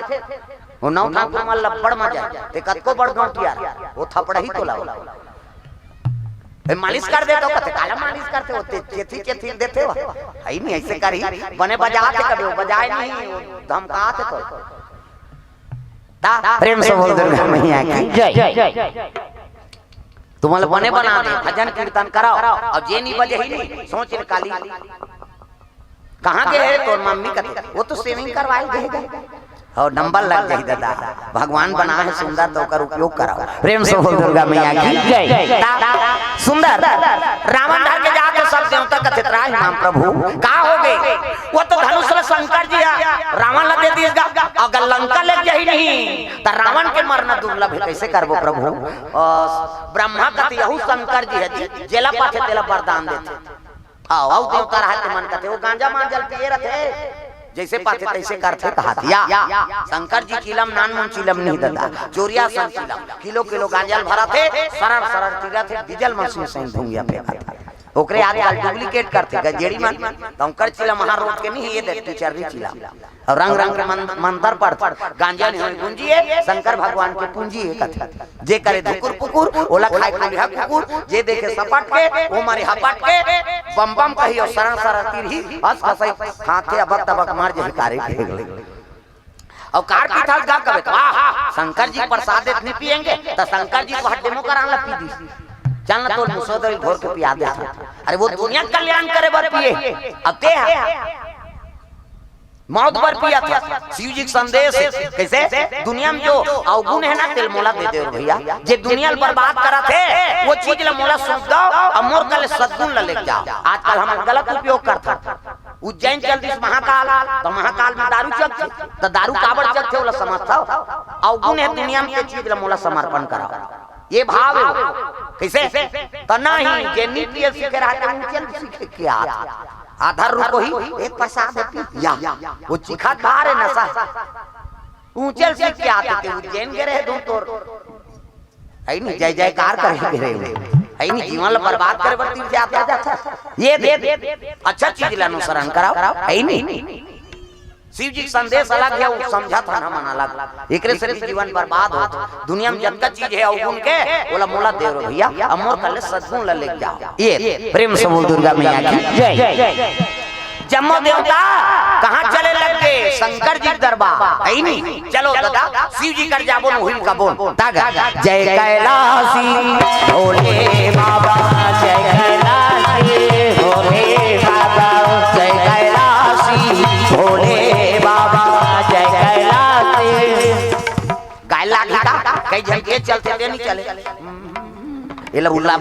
वो नौ ठाकुर मन ल बड़ मजा आय। ते कतको बड़ गौंटिया रह, वो थपड़ा ही तो लाओ। ए, मालिश कर देथे, कथे काला मालिश करथे, वो ते चेथी चेथी देथे वो। हे नी, अइसे करही, बने बजाथे कभी, वो बजाय नहीं, वो धमकाथे तो। ता प्रेम से बोल दुर्गा मैया की जय। तुमन ल बने बना दे, भजन कीर्तन कराओ। अब जे नी बजही नी, सोच ले काली, कहाँ गे हे तोर मम्मी कथे, वो तो shaving करवाए गे हे। अउ नंबर लग जाही दादा, भगवान बनाए हे सुंदर, त ओकर उपयोग कराओ। प्रेम से बोल दुर्गा मैया की जय। ता सुंदर, रावण धर के जाके सब देवता कथे, त्राहि माम प्रभु, का हो गे? वो तो धनुष ल शंकर जी ह रावण ल दे दिस गा, अगर लंका ले जाही नहीं, त रावण के मरना दुर्लभ हे, कइसे करबो प्रभु? अ, ब्रह्मा कथे, यहू शंकर जी हे जी, जेला पाथे तेला वरदान देथे। हाँ, अउ देवता रहे ते मन कथे, वो गांजा मांजल पिए रथे, जइसे पाथे तइसे करथे कहाथे। या, शंकर जी चिलम नानमुन चिलम नहीं दादा, चोरिया सन चिलम, किलो किलो गांजा ल भराथे, सरर सरर चिलथे, डीजल मशीन सही धुंगिया फेंकथे। ओकरे आजकल duplicate करथे, गजेड़ी मन, त ओकर चिलम वहाँ रोज के नहीं, ये देख, टीचर भी चिलम। अउ रंग रंग के मन-, मंतर पढ़थे। गांजा नहीं होय गुंजिए, शंकर भगवान के पूंजी हे कथे। जे करे धुकुर पुकुर, ओला खाए कोलिहा कुकुर, जे देखे सपट के, वो मरे हपट के, बम बम कही अउ सरन सरन तीरही, हंस हंसई खाथे, अबक तबक मर जही कारे के। अउ कार पीथस गा कबे, वाह, शंकर जी प्रसाद देत नहीं पिएंगे, त शंकर जी को हड्डे मोकर आन ला पी दी। चल न तोर मुसोदरी घोर के पिया देथे। अरे वो दुनिया के कल्याण करे बर पिए, अब ते हे। मौत बर पियत हे, शिव जी के संदेश हे। कइसे? दुनिया में जो अवगुण हे ना, तेला मोला दे देव भइया। जे दुनिया ल बर्बाद करत हे, वो चीज ल मोला सौंप दव, अउ मोर करा ले सद्गुण ल लेके जाव। आजकल हमन गलत उपयोग करथन। उज्जैन चल दिस महाकाल, त महाकाल में दारू चघथे, त दारू काबर चघथे, ओला समझथव? अवगुण हे दुनिया में, ते चीज ल मोला समर्पण कराव। ये भाव हे। कइसे? त नहीं, जे नी पिए सीखे रहा, ते ऊंचे ल सीखे के आत। आधा रुको ही, एक प्रसाद हे पी, या, वो चिखा खा रे नशा। ऊंचे ल सीख के आत हे, ते उज्जैन गे रहे धुन तोर। हे नी, जय जयकार करे गे रहे। हे नी, जीवन ल बर्बाद करे बर तीर जात जात। ये दे, अच्छा चीज ल अनुसरण कराव। हे नी, शिव जी के संदेश अलग हे, वो समझत हन हमन अलग। एकरे से भी जीवन बर्बाद होत। दुनिया में जतका चीज हे अवगुण के, ओला मोला देव रे भइया, अउ मोर करा ले सद्गुण ल लेके जाव। ये प्रेम से बोल दुर्गा मैया की जय। जम्मो देवता कहाँ चले लग गे? शंकर जी के दरबार, हे नी? चलो दादा, शिव जी कर जाबो, उही ल कबो। तागा, जय कैलासी भोले बाबा, जय कैलासी भोले बाबा, जय कैलासी भोले बाबा, जय कैलासी। गाय लागी का? कई झन के चलथे ते नहीं चले। एला उल्ला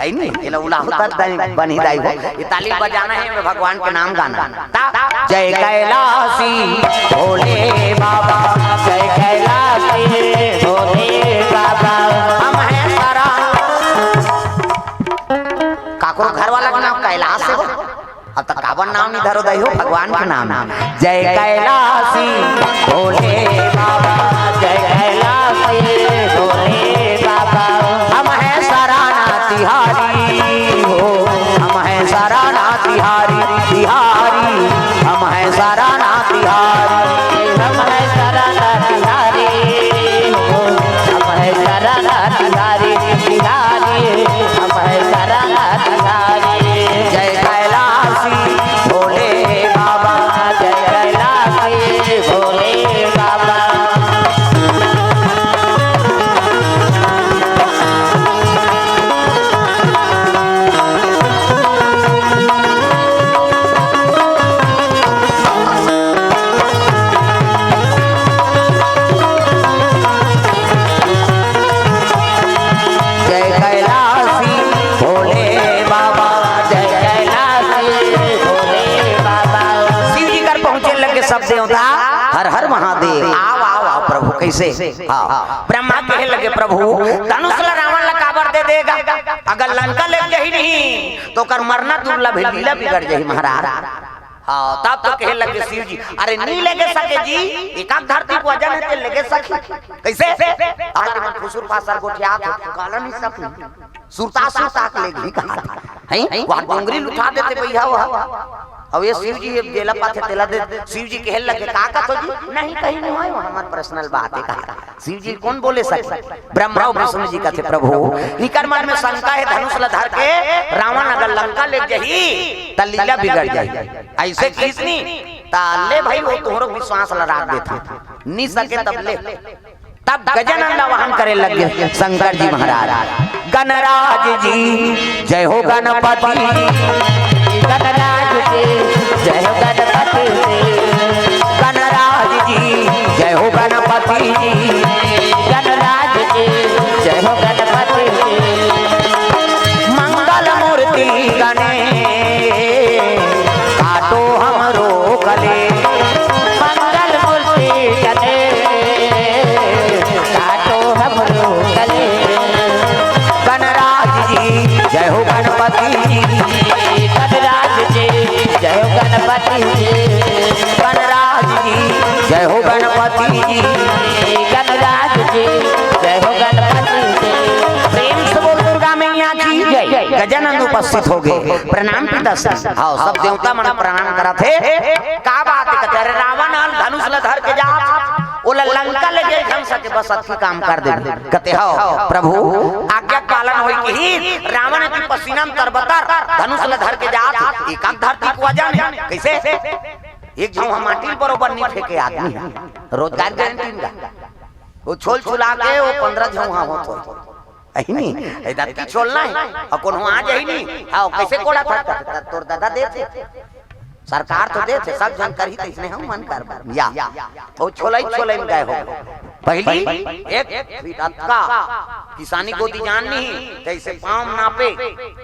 हे नी, एला उल्ला होता दाई, बनी दाई हो। ये ताली बजाना हे, भगवान के नाम गाना। ता, जय कैलासी भोले बाबा, जय कैलासी भोले बाबा। हम हैं सरा। काकरो घर वाला के नाम कैलाश हे वो। अब तक काबर नाम नहीं धरो दाई हो, भगवान के नाम। जय कैलासी भोले बाबा, जय कैलासी भोले बाबा। हम हैं सराना तिहारी हो, हम हैं सराना तिहारी, तिहारी। हम हैं सराना तिहारी, हम हैं सराना तिहारी हो, हम हैं सराना तिहारी, तिहारी। हम हैं सराना तिहारी। जय कैलासी भोले बाबा, सब देवता, हर हर महादेव। आव, आव, आव प्रभु, कइसे? हाँ, ब्रह्मा कहे लगे, "प्रभु, धनुष ला रावण ला काबर दे देगा? अगर लंका ले जही नहीं, त ओकर मरना दुर्लभ हे, लीला बिगड़ जही महाराज।" हाँ, तब तो कहे लगे शिव जी, "अरे, नी लेगे सके जी, एकाक धरती के वजन हे, ते लेगे सके।" कइसे? आज मन फुसुर फासर गोठियात हे, काला नी सके। सुरता सुरता के लेगही कहा था, हैं? वहाँ डोंगरी ल उठा देते भैया वह। अब ये शिव जी ये जेला पाथे तेला दे, शिव जी कहे लगे, "का कथो जी?" "नहीं, कहीं नहीं होय, वहाँ हमार पर्सनल बात हे," कहा। शिव जी कोन बोले सके? ब्रह्मा अउ विष्णु जी कथे, "प्रभु, इकर मन में शंका हे, धनुष ला धर के रावण अगर लंका ले जही, त लीला बिगड़ जाही।" अइसे कहिस नी, त ले भाई, वो तोहरो विश्वास ला राख देथे, नी सके तब ले। तब गजानन ला आवाहन करे लगे शंकर जी महाराज, "गणराज जी, जय हो गणपति जी।" गणराज जी, जय हो गणपति जी। गणराज जी, जय हो गणपति जी। गणराज जी, जय हो गणपति जी। मंगल मूर्ति गणेश, काटो हमरो कलेश। मंगल मूर्ति गणेश, काटो हमरो कलेश। गणराज जी, जय हो गणपति जी। गणराज जी, जय हो गणपति जी। गणराज जी, जय हो गणपति जी। गणराज जी, जय हो गणपति जी। प्रेम से बोल दुर्गा मैया की जय। गजानन उपस्थित हो गए, प्रणाम पिता श्री। हाँ, सब देवता मन प्रणाम करत हे। का बात हे? कथे, "अरे, रावण ह धनुष ल धर के जात, ओला लंका ले गे, हम सके बस अतकी काम कर दे।" कथे, "हव प्रभु, आज्ञा के पालन होई किही, रावण के पसीना म तरबतर धनुष ल धर के जात, एकाक धरती के वजन हे।" कइसे? एक झउहा माटी ल बरोबर नी फेंके आदमी ह, रोजगार गारंटी गा। वो छोल छुला के वो पंद्रह झउहा होत होय। अही नी, ए दतकी छोलना हे, अउ कोनो आ जाही नी, हाँ, कइसे कोड़ा फटका? त तोर ददा देथे, सरकार तो देथे, सब झन करही, त इसने हम मन करबो। या, वो छोलई छोलई म गए हो। पहिली एक फीट अतका किसानी गोदी जान नहीं, त इसे पाँव म नापे,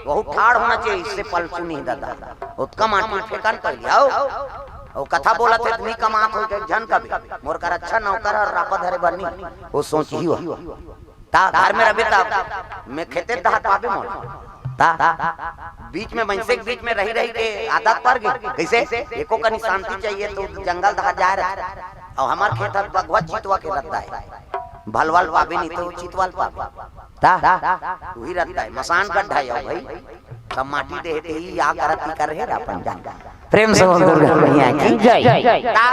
बहुत ठाढ़ होना चाहिए, इससे पलचू नहीं ददा। ओतका माटी फेंकन पहिली, आओ। वो कथा बोलत हे, त नी कमात होय, एक झन कभी, मोर कर अच्छा नौकर अउ रापा धरे बर नी, वो सोचही हो। ता घर में रबे ता मैं खेते दहा पाबे मोला। ता बीच में, मनसे के बीच में रही रही के आदत पर गे। कइसे? एको कनी शांति चाहिए त जंगल दहा जाए रहे। अउ हमर खेत ह बघवा चितवा के रद्दा हे। भलवा ल पाबे नहीं त चितवा ल पाबे। ता उही रद्दा हे, मसान गड्ढा हे भाई। सब माटी देहे ते ही या करत ही कर हे अपन जान। प्रेम से बोल दुर्गा मैया की जय। ता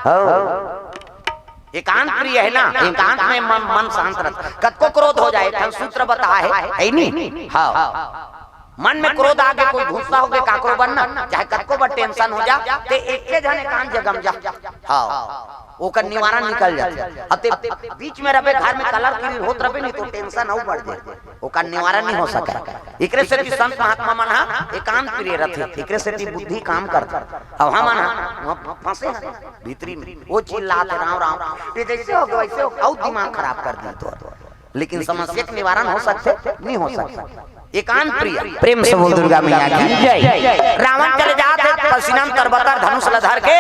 हो। एकांत प्रिय हे ना, एकांत में मन, मन शांत रहत। कतको क्रोध हो जाए, एक ठन सूत्र बताए हे, हे नी? हाँ। मन में क्रोध आगे, कोई गुस्सा होगे, काकरो बर ना, चाहे कतको बर tension हो जा, ते एके झन एकांत जगह म जा। हाँ। ओकर निवारण निकल जाथे। अब ते बीच में रबे, घर में कलर किरी होत रबे नी, त tension अउ बढ़ जाए, ओकर निवारण नहीं हो सके। एकरे सेती संत महात्मा मन ह एकांत प्रिय रथे, एकरे सेती बुद्धि काम करथे। अब हमन ह वहाँ फंसे हन भीतरी में, वो चिल्लात हे, "राम राम, ये जैसे हो गया वैसे हो गया," अउ दिमाग खराब कर दी तो। लेकिन समस्या के निवारण हो सकथे? नहीं हो सकथे। एकांत प्रिय, प्रेम से बोल दुर्गा मैया की जय। रावण चले जात हे, पसीना म तरबतर धनुष ल धर के,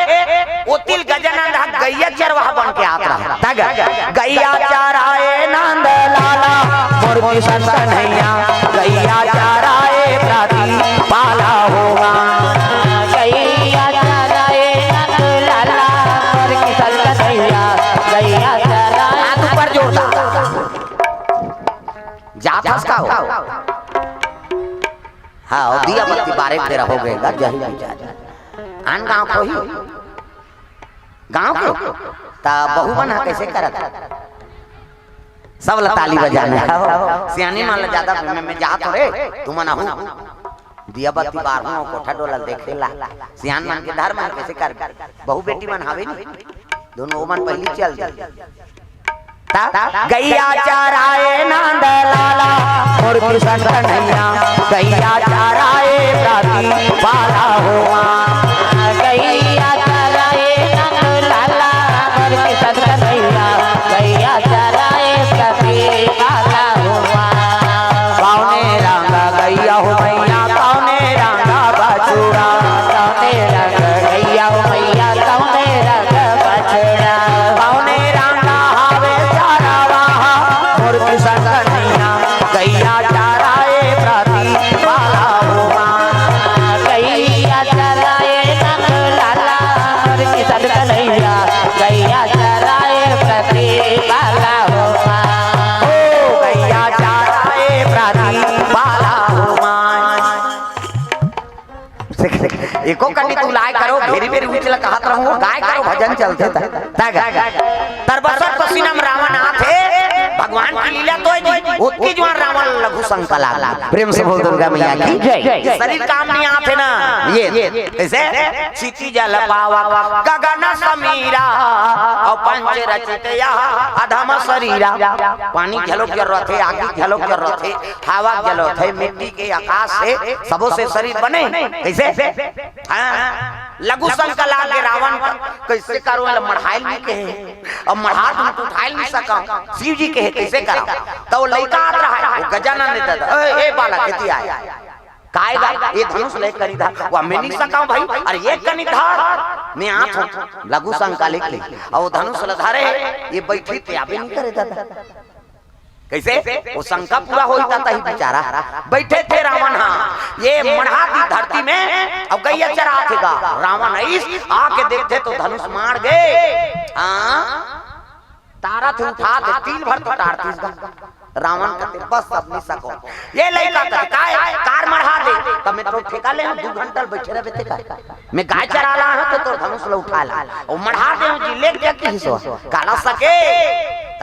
ओती ल गजानन ह गैया चरवाहा बन के आत रहा। ता ग-, गैया चराए नंद लाला, मोर किशन कन्हैया, गैया चराए प्राती पाला होवा। गैया चराए नंद लाला, मोर किशन कन्हैया, गैया चराए। हाथ ऊपर जोरदार। जात हस का हो? हाँ, वो दिया बत्ती बारे के रहोगे, गज जही भी जाए। आन गाँव को ही? गाँव के? त बहू मन ह कइसे करत? सब ल ताली बजाना हे। सियानी मन ल ज्यादा में, में जात हो रे, तुमन आहू। दिया बत्ती बारहूं, कोठा डोला देखे ला। सियान मन के धर्म हे, कइसे कर? बहू बेटी मन हावे नी? दोनों ओमन पहिली चल दे। ता, गैया चराए नंद लाला, मोर किशन कन्हैया, गैया चराए प्राती पाला होवा। गैया चराए नंद लाला, मोर किशन कन्हैया, गैया चराए प्राती पाला होवा। कौने रंग गैया हो मैया, कौने रंग बछुरा, कौने रंग गैया हो मैया, कौने रंग एको कनी तुलाय करो, भेरी भेरी उहिच ल कहत रहूं, गाय करो भजन चलथे त। तग। तरबसर पसीना म रावण आथे, भगवान के लीला तो हे जी, ओतकी जुवार रावण लघु शंका लाग। प्रेम से बोल दुर्गा मैया की जय। शरीर काम नइ आथे ना, ये, कइसे? क्षिति जल पावक गगन समीरा, अउ पंच रचित यह अधम शरीरा। पानी घलो के जरूरत हे, आगी घलो के जरूरत हे, हवा घलो हे, मिट्टी के, आकाश से, सबो से शरीर बने। कइसे? हाँ, लघु शंका लागे रावण का, कइसे करो, एला मढ़ाय ल नइ कहे, अब मढ़ा दूं त उठाय ल नइ सकंव, शिव जी कहे कइसे करंव? त ओ लइका आत रहय, ओ गजानन ने दे दे, "ए, ए बालक, एती आय, काय गा, ए धनुष ले कनी धर।" "वा, मैं नइ सकंव भाई, अरे ए कनी धर, मैं आत हंव।" लघु शंका लेके, अउ ओ धनुष ल धरे, ए बइठे ते आबे नइ करे दादा। कइसे? ओ शंका पूरा होही त तही बिचारा। बइठे थे रावण, हाँ, ए मढ़ा दी धरती म, अउ गइया चराथे गा। रावण अइस, आके देखथे त धनुष माढ़ गे। हाँ, टारथे, उठाथे, तिल भर तो टारतिस गा। रावण कथे, "बस, अब नइ सकंव।" ए लइका कथे, "काय, काबर मढ़ा दे?" "त मैं तो ठेका ले हंव, दू घंटा बइठे रहिबे ते का?" मैं गाय चराय ल आय हंव त तोर धनुष ल उठाय ल आय हंव। ओ मढ़ा दे हंव जी, लेग जा किहिसो। काला सके।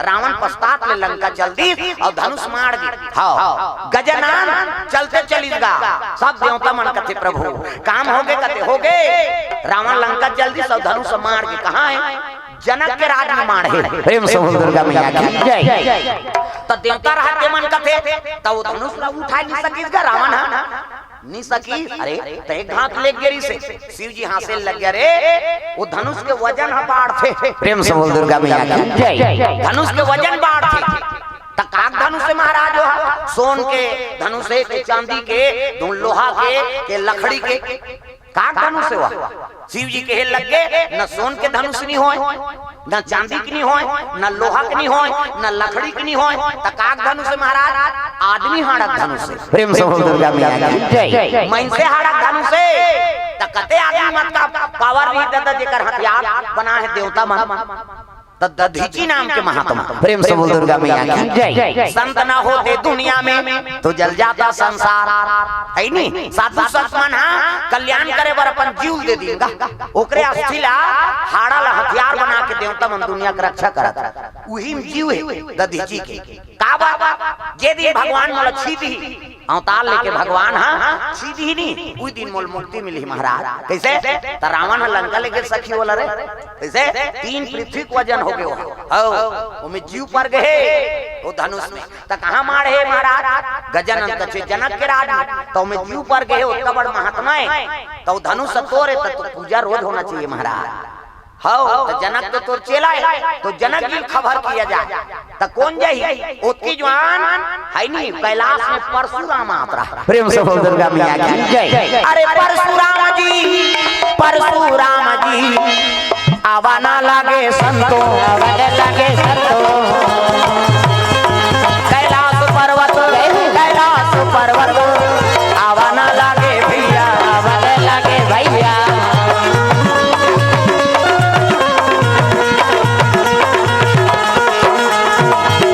रावण पछतात ले लंका चल दिस अउ धनुष माढ़ गे। हव। गजानन चलते चलिस गा। सब देवता मन कथे, "प्रभु, काम होगे?" कथे, "होगे।" रावण लंका चल दिस अउ धनुष माढ़ गे। कहाँ हे? जनक के राज म माढ़े। प्रेम से बोल दुर्गा मैया की जय। त देवता रहत ते मन कथे, त ओ धनुष ल उठाय नइ सकिस गा रावण ह। नइ सकिस, अरे, त एक घात लेग गे रिहिसे। शिव जी हाँसे लग गे, "अरे, ओ धनुष के वजन ह बाढ़थे।" प्रेम से बोल दुर्गा मैया की जय। धनुष के वजन बाढ़थे। त काक धनुष हे महाराज, ओ ह सोन के धनुष हे, के चांदी के, धुन लोहा के, के लकड़ी के, काक धनुष हे ओ ह? शिव जी कहे लग गे, "न सोन के धनुष नइ होय, न चांदी के नइ होय, न लोहा के नइ होय, न लकड़ी के नइ होय, त काक धनुष हे महाराज?" "आदमी हाड़क धनुष हे।" प्रेम से बोल दुर्गा मैया की जय। "मइनसे हाड़क धनुष हे।" त कते आदमी मन का पावर नइ हे दादा, जेकर हथियार बनाय हे देवता मन। त दधीचि नाम के महात्मा। प्रेम से बोल दुर्गा मैया की जय। संत न होते दुनिया में तो जल जाता संसार। हे नी? साधु संत मन ह कल्याण करे बर अपन जीव दे दिन गा। ओकरे अस्थि ला, हाड़ा ला हथियार बना के देवता मन दुनिया के रक्षा करत। उही म जीव हे दधीचि के। काबर? जे दिन भगवान मोला छींदही, अवतार लेके भगवान ह छींदही नी, उही दिन मोला मुक्ति मिलही महाराज। कइसे? त रावण ह लंका लेगे सखी ओला रे। कइसे? तीन पृथ्वी के वजन होगे ओ ह। हव, ओमे जीव पर गे हे, ओ धनुष में। त कहाँ माढ़े महाराज? गजानन कथे जनक के राज में। त ओमे जीव पर गे हे, ओतका बड़ महात्मा हे। त ओ धनुष तोरे, त, त पूजा रोज होना चाहिए महाराज। हव, त जनक तो तोर चेला हे, त जनक जी ल खबर किया जाय। त कोन जाही? ओतकी जुवार हे नी, कैलाश में परशुराम आत रहा। प्रेम से बोल दुर्गा मैया की जय। अरे परशुराम जी, परशुराम जी, आवा ना लागे संतो, आवा ना लागे संतो। कैलाश पर्वत, कैलाश पर्वत, आवा ना लागे भैया, आवा ना लागे भैया।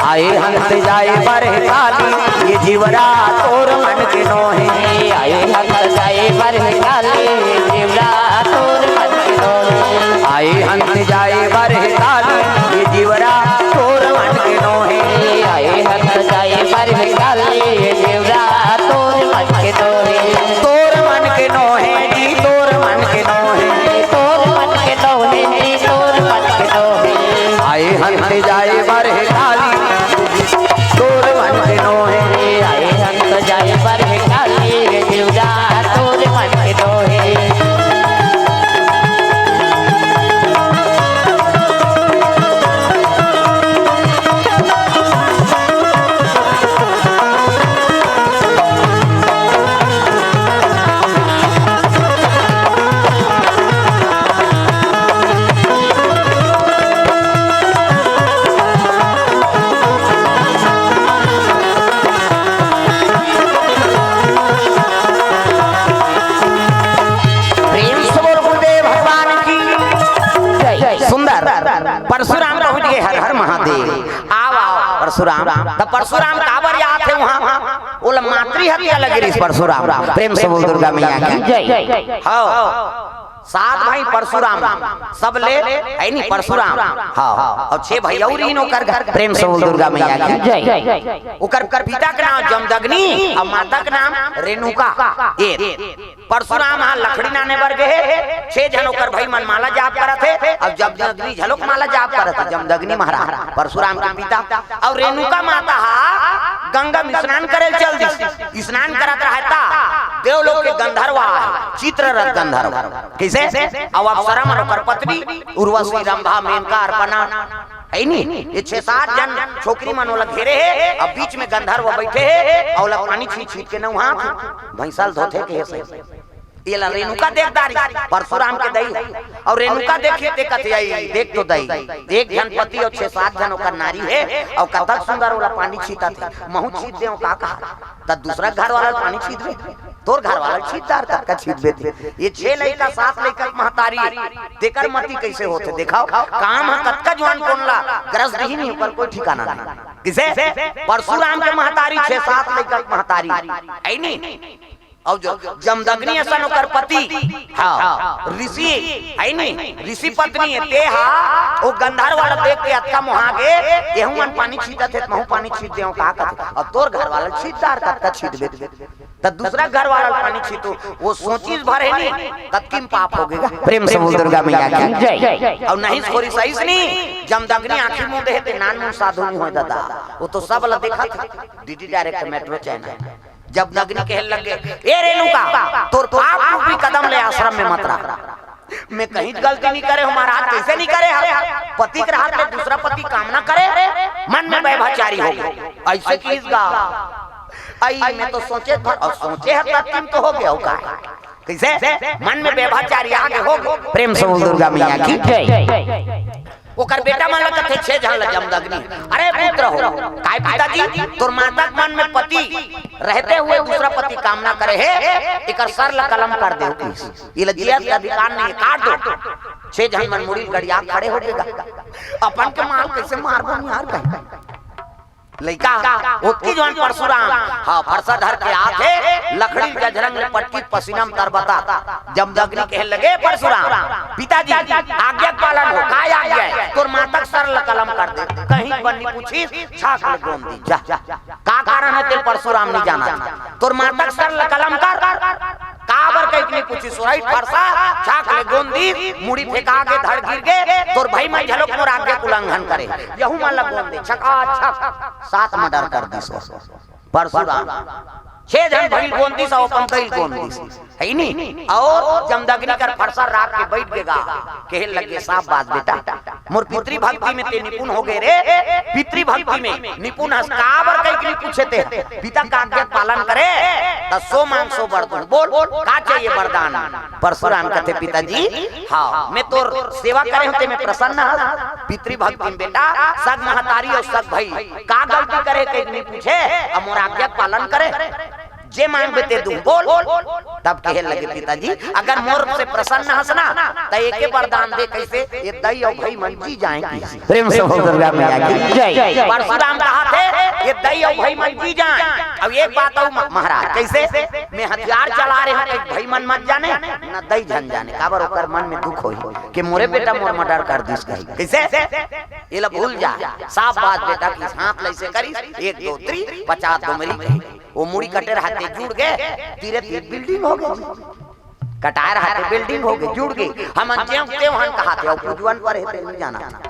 आए हंस जाए बर हे काली, ये जीवरा तोर मन के नोहे। आए हंस जाए बर हे काली, ये जीवरा तोर मन के नोहे। आए हंस जाए बर हे काली, ये जीवरा तोर मन के नोहे। आए हंस जाए बर हे काली, ये जीवरा तोर मन के नोहे। तोर मन के नोहे जी, तोर मन के नोहे। तोर मन के नोहे जी, तोर मन के नोहे। आए हंस जाए बर हे काली, तोर मन के नोहे। आए हंस जाए बर हे काली, जीवरा तोर मन के नोहे। प्रेम से बोल गुरुदेव भगवान की जय। सुंदर। परशुराम पहुंच गे, हर हर महादेव। आव, आव, परशुराम। त परशुराम काबर आथे उहाँ? बोला, मातृ हत्या लगे रिहिस परशुराम। प्रेम से बोल दुर्गा मैया की। जय। हाँ, सात भाई परशुराम, सब ले, है नी परशुराम। हाँ, अउ छह भाई अउ रिहिन ओकर घर। प्रेम से बोल दुर्गा मैया की। जय। ओकर पिता के नाम जमदग्नि अउ माता के नाम रेणुका। ए परशुराम ह लकड़ी लाने बर गे हे, छह झन ओकर भाई मन माला जाप करत हे, अउ जमदग्नि घलोक माला जाप करत हे। जमदग्नि महाराज परशुराम के पिता, अउ रेणुका माता ह गंगा में स्नान करे ल चल दिस। स्नान करत रहय त देवलोक के गंधर्व आय, चित्ररथ गंधर्व। कइसे? अउ अप्सरा मन ओकर पत्नी उर्वशी, रंभा, मेनका, अर्पणा, है नी? ये छह सात झन छोकरी मन ओला घेरे हे, अउ बीच में गंधर्व बइठे हे, अउ ओला पानी छींच छींच के नहवात हे। भैंसा ल धोथे के हे सही। एला रेणुका देख डारिस, परशुराम के दई। अउ रेणुका देखे ते कथे, "आई, देख तो दई, एक झन पति अउ छह सात झन ओकर नारी हे, अउ कतक सुंदर ओला पानी छींचत हे, महूं छींच देंव का?" कहा, "त दूसरा घर वाला ल पानी छींचबे, तोर घर वाला ल छींच डार, कतका छींचबे ते।" ये छह लइका, सात लइका के महतारी, तेकर मति कइसे होथे? देखव, काम ह कतका जुवान कोन ला ग्रस दिही नी, ओकर कोई ठिकाना नहीं। कइसे? परशुराम के महतारी, छह सात लइका के महतारी, है नी? अउ जो जमदग्नि असन ओकर पति, हाँ, ऋषि, है नी, ऋषि पत्नी हे, ते हा, ओ गंधर्व वाला देख के अतका मोहा गे, एहू मन पानी छींचत हे, त महूं पानी छींच देंव का कथे, अउ तोर घर वाला ल छींच डार, कतका छींचबे ते। त दूसरा घर वाला ल पानी छींचहूं, ओ सोचिस भर हे नी, कतकी म पाप होगे गा। प्रेम से बोल दुर्गा मैया की। जय। अउ नहीं छोड़िस, अइसने जमदग्नि आंखी मूंदे हे, ते नानमुन साधु नी होय ददा, ओ तो सब ला देखत हे, DD direct metro channel. Jamadagni कहे लगे, "ए रेणुका, तोर पाप रूपी कदम ले आश्रम में मत रख। मैं कहीं गलती नहीं करे हंव महाराज।" कइसे नहीं करे हंव? पति के रहत ले दूसरा पति कामना करे, मन में व्यभिचारी होगे। अइसे किहिस गा, "अई, मैं तो सोचे भर, अउ सोचे हंव तब किम तो होगे, अउ का?" कइसे? मन में व्यभिचारी आगे होगे। प्रेम से बोल दुर्गा मैया की। जय। ओकर बेटा मन ला कथे, छह झन ला जमदग्नि, "अरे पुत्र हो, काय पिताजी, तोर माता के मन में पति रहते हुए दूसरा पति कामना करे हे, एकर सर ला कलम कर देव।" कइसे? एला जियत के अधिकार नहीं हे, काट दो। छह झन मन मुड़ी गड़िया खड़े होगे गा। अपन के माल कइसे मारबो यार कहीं। लइका, ओतकी जुवान परशुराम, हाँ, फरसा धर के आत हे, लकड़ी ल जझरंग ले पटकिस, पसीना म तरबतात। जमदग्नि कहे लगे, "परशुराम, पिताजी, आज्ञा के पालन हो।" "काय आज्ञा हे?" "तोर माता के सर ल कलम कर दे।" कहीं बन्नी पूछिस, छाक ले गोंद दिस, "जा।" का कारण हे तेला परशुराम नहीं जानत? "तोर माता के सर ल कलम कर।" काबर कहिके नहीं पूछिस, सुरई फरसा, छाक ले गोंद दिस, मुड़ी फेंका गे, धड़ गिर गे, "तोर भाई मन घलोक मोर आज्ञा के उल्लंघन करे, एहू मन ला गोंद दे।" छकाछक सात मर्डर कर दिस परशुराम। छह झन भाई ल गोंद दिस, अउ अपन दई ल गोंद दिस, है नी? अउ जमदग्नि कर फरसा राख के बइठ गे गा, कहे लगे, "शाबाश बेटा, मोर पितृभक्ति में ते निपुण होगे रे, पितृभक्ति में निपुण हस।" काबर कहिके नहीं पूछे ते, पिता के आज्ञा के पालन करे, त सो मांग सो बर दूं। बोल, का चाहिए वरदान? परशुराम कथे, "पिताजी, हाँ, मैं तोर सेवा करे हंव, ते में प्रसन्न हस। पितृभक्ति में बेटा, सग महतारी अउ सग भाई, का गलती करे कहिके नहीं पूछे, अउ मोर आज्ञा के पालन करे।" जे मांगबे ते दूं, बोल। तब कहे लगे, "पिताजी, अगर मोर से प्रसन्न हस ना, त एके वरदान दे।" कइसे? "ये दई अउ भाई मन जी जाएं।" प्रेम से बोल दुर्गा मैया की। जय। परशुराम कहत हे, "ये दई अउ भाई मन जी जाएं।" अब एक बात अउ म-, महाराज, कइसे? "मैं हथियार चला रहे हंव, एक भाई मन मत जाने, न दई झन जाने, काबर ओकर मन में दुख होही कि मोरे बेटा मोर मर्डर कर दिस कही।" कइसे? "एला भूल जा।" शाबाश बेटा, कइसे हाथ ल अइसे करिस, एक, दो, three, पचास दो मेरी। ओ मुड़ी कटे रहते जुड़ गे, तीरे तीर बिल्डिंग होगे जी। कटाए रहते बिल्डिंग होगे, जुड़ गे। हमन जेव तेव हन कहत हे, अउ पुजवन पर हे ते नहीं जानत।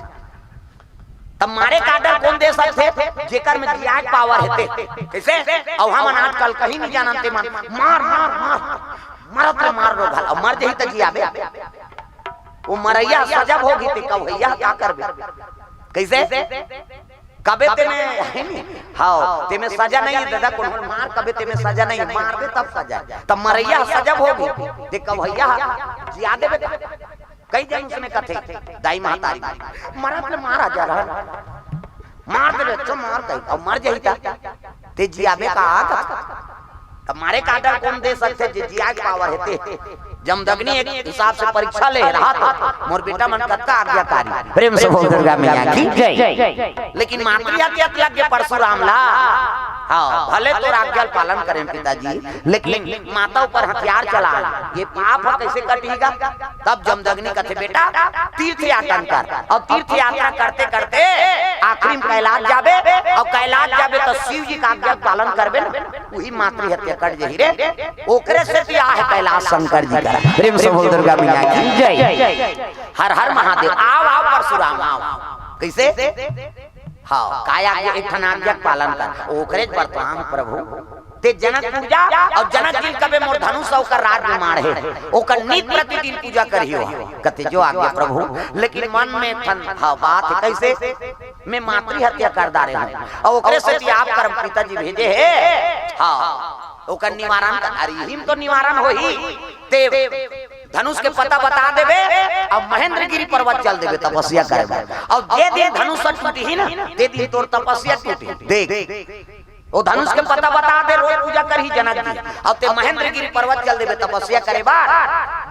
त मारे के आर्डर कोन दे सकथे? जेकर में जियाए के पावर हे ते। कइसे? अउ हमन आजकल कहीं नहीं जानन ते मन। मार, मार, मार। मरत ले मार रो घल। अउ मर जही त जियाबे। ओ मरइया सजब होगी ते कवइया का करबे? कइसे? कबे ते में, है नी? हाँ, ते में सजा नहीं हे ददा, कोनो मार कबे ते में सजा नहीं हे, मारबे तब सजा हे। त मरइया सजब होगी, ते कवइया जिया देबे का? कई झन उसने कथे, दाई महतारी, "मरत ले मार आ जा रहा, मार दे रे, अच्छा मार दे, अउ मर जही त ते जियाबे का?" आ कथे। त मारे के आर्डर कोन दे सकथे, जे जियाए के पावर हे ते? जमदग्नि एक हिसाब से परीक्षा ले रहा तो, मोर बेटा मन कतका आज्ञाकारी। प्रेम से बोल दुर्गा मैया की। जय। लेकिन मातृ हत्या लग गे परशुराम ला। हाँ, भले तोर आज्ञा ल पालन करें पिताजी, लेकिन माता ऊपर हथियार चलान, ये पाप ह, कइसे कटही गा? तब जमदग्नि कथे, "बेटा, तीर्थ यातन कर।" अउ तीर्थ यात्रा करते करते आखिरी म कैलाश जाबे, अउ कैलाश जाबे त शिव जी के आज्ञा ल पालन करबे ना, उही मातृ हत्या कट जही रे। ओकरे सेती आहे कैलाश शंकर जी करा। प्रेम से बोल दुर्गा मैया की जय। हर हर महादेव। आव, आव परशुराम, आव। कइसे? हाँ, काय आज्ञा, एक ठन आज्ञा के पालन कर। ओकरे बर तो आंव प्रभु। ते जनकपुर जा अउ जनक जी ल कबे मोर धनुष अउ ओकर राज म माढ़े, ओकर नित प्रतिदिन पूजा करिहो। कथे जो आज्ञा प्रभु, लेकिन मन में एक ठन, हाँ, बात हे, कइसे? मैं मातृ हत्या कर डारे हंव अउ ओकरे सेती आप परम पिता जी भेजे हे। हाँ, ओकर निवारण कर, अरे इही म तो निवारण होही। ते धनुष के पता बता देबे, अउ महेंद्रगिरी पर्वत चल देबे तपस्या करे बर। अउ जे दिन धनुष ह टूटही ना, ते दिन तोर तपस्या टूटही। देख, ओ धनुष के पता बता दे, रोज पूजा करही जनक जी। अउ ते महेंद्रगिरी पर्वत चल देबे तपस्या करे बर।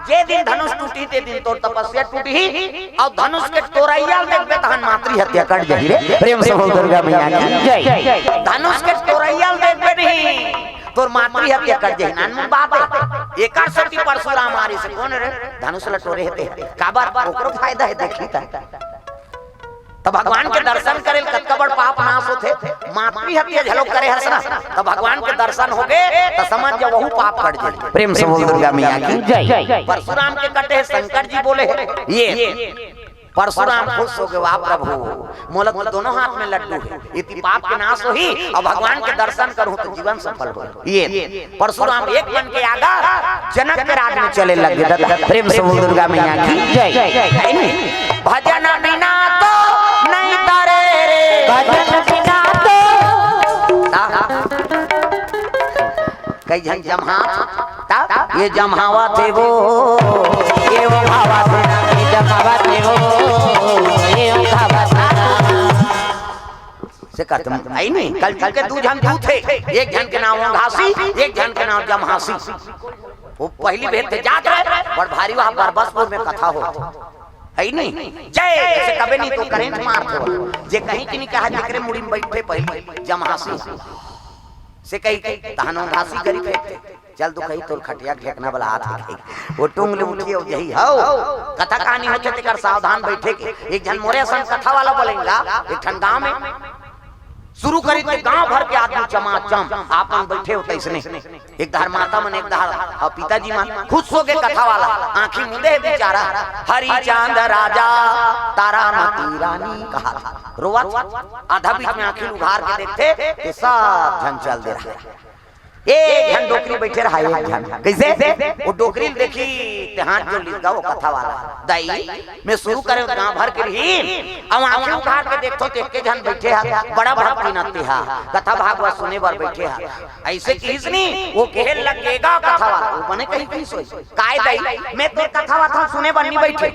जे दिन धनुष टूटही, ते दिन तोर तपस्या टूटही। अउ धनुष के टोरइया ल देखबे, तहन मातृ हत्या कट जही रे। प्रेम से बोल दुर्गा मैया की जय। धनुष के टोरइया ल देखबे नहीं, तोर मातृ हत्या कट जही। नानमुन बात हे। एकर सेती परशुराम आरिस हे, कोन रे? धनुष ल टोरे हे ते। काबर? ओकरो फायदा हे, देखही त। त भगवान के दर्शन करे ल कतका बड़ पाप नाश होथे। मातृ हत्या घलो करे हस ना, त भगवान के दर्शन होगे, त समझ जा, वहू पाप कट जाही। प्रेम से बोल दुर्गा मैया की जय। परशुराम के कटे हे, शंकर जी बोले हे, ये परशुराम खुश होगे, "वाह प्रभु, मोला तो दोनों हाथ में लड्डू हे, एती पाप के नाश होही अउ भगवान के दर्शन करहूं त जीवन सफल होही।" ये परशुराम एक मन के आगा जनक के राज में चले लगे। दादा, प्रेम से बोल दुर्गा मैया की जय। है नहीं? भजन बिना तो नहीं तरे रे। भजन बिना तो कई झन जम्हात, ता, ये जम्हावत हे वो, ये वो भावत हे ना, ये जम्हावत हे वो, ये वो भावत हे ना। से कहते हैं, आई नहीं, कलजुग के दू झन दूत हे, एक झन के नाम ओंघासी, एक झन के नाम जम्हासी। वो पहली भेद थे जात रहे, बड़ भारी वहाँ बरबसपुर में कथा हो। है नहीं? जय, से कबे नहीं तो करेंट मार दो। जे कहीं कि नहीं कहा, जेकरे मुड़ी में बैठे पहली जम्हासी। से कही, तहन ओंघासी करी थे। चल तो कही, तोर खटिया ढेकना वाला हाथ है कही। वो टूंग ले उठी हो जही, हौ। कथा कहानी हो चलते कर सावधान बैठे के। एक झन मोरे असन कथा वाला बोलेला, एक ठन गांव में शुरू करी थे, गांव भर के आदमी चमाचम, आपन बैठे हो तइसने। एक धार माता मन, एक धार, हाँ, पिताजी मन खुश होगे कथा वाला, आंखी मूंदे हे बेचारा। हरिचंद राजा, तारामती रानी कहा था। रोवत, आधा बीच में आंखी उघार के देखथे, ते सब झन चल दे रहा। एक झन डोकरी बैठे रहा, एक झन। कइसे? वो डोकरी ल देखी, ते हाथ जोड़ लिस गा वो कथा वाला। दाई, मैं शुरू करे गांव भर के रही, अब आंखी उघार के देखथो, ते एके झन बैठे हा, बड़ा भक्ति नते हा, कथा भागवत सुने बर बैठे हा। अइसे किहिस नी, वो कहे लगेगा कथा वाला, वो बने कहीं की सोई। काय दाई, मैं तोर कथा वाथा सुने बर नी बैठे।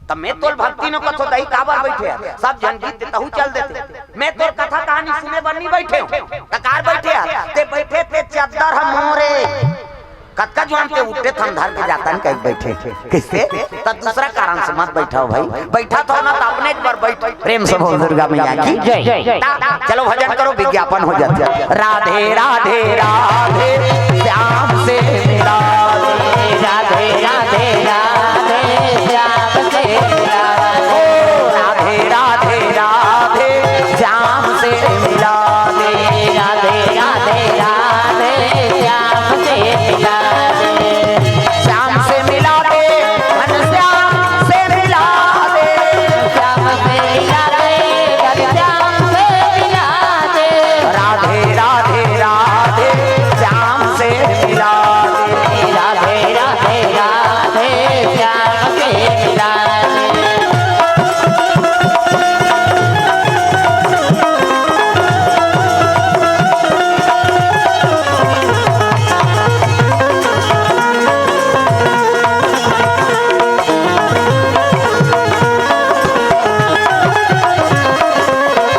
त मैं तोल भक्ति न कथो दाई, काबर बैठे हा? सब झन गीत तहू चल देते। मैं तोर कथा कहानी सुने बर नी बैठे हो। त कार बैठे हा? ते बैठे ते चद्दर ह मोरे। कतका जुआन ते उठे थम धर के जाता न कहीं बैठे। कइसे? त दूसरा कारण से मत बैठा हो भाई। बैठा था ना त अपने एक बार बैठ। प्रेम से बोल दुर्गा मैया की जय। ता, चलो भजन करो, विज्ञापन हो जाता। राधे राधे राधे श्याम से मिला दे। राधे राधे राधे श्याम से मिला दे। ओ राधे राधे राधे श्याम से मिला दे। राधे राधे राधे श्याम से मिला दे। श्याम से मिला दे, घनश्याम से मिला दे। श्याम से मिला दे, घनश्याम से मिला दे। राधे राधे राधे श्याम से मिला दे। राधे राधे राधे श्याम से मिला दे।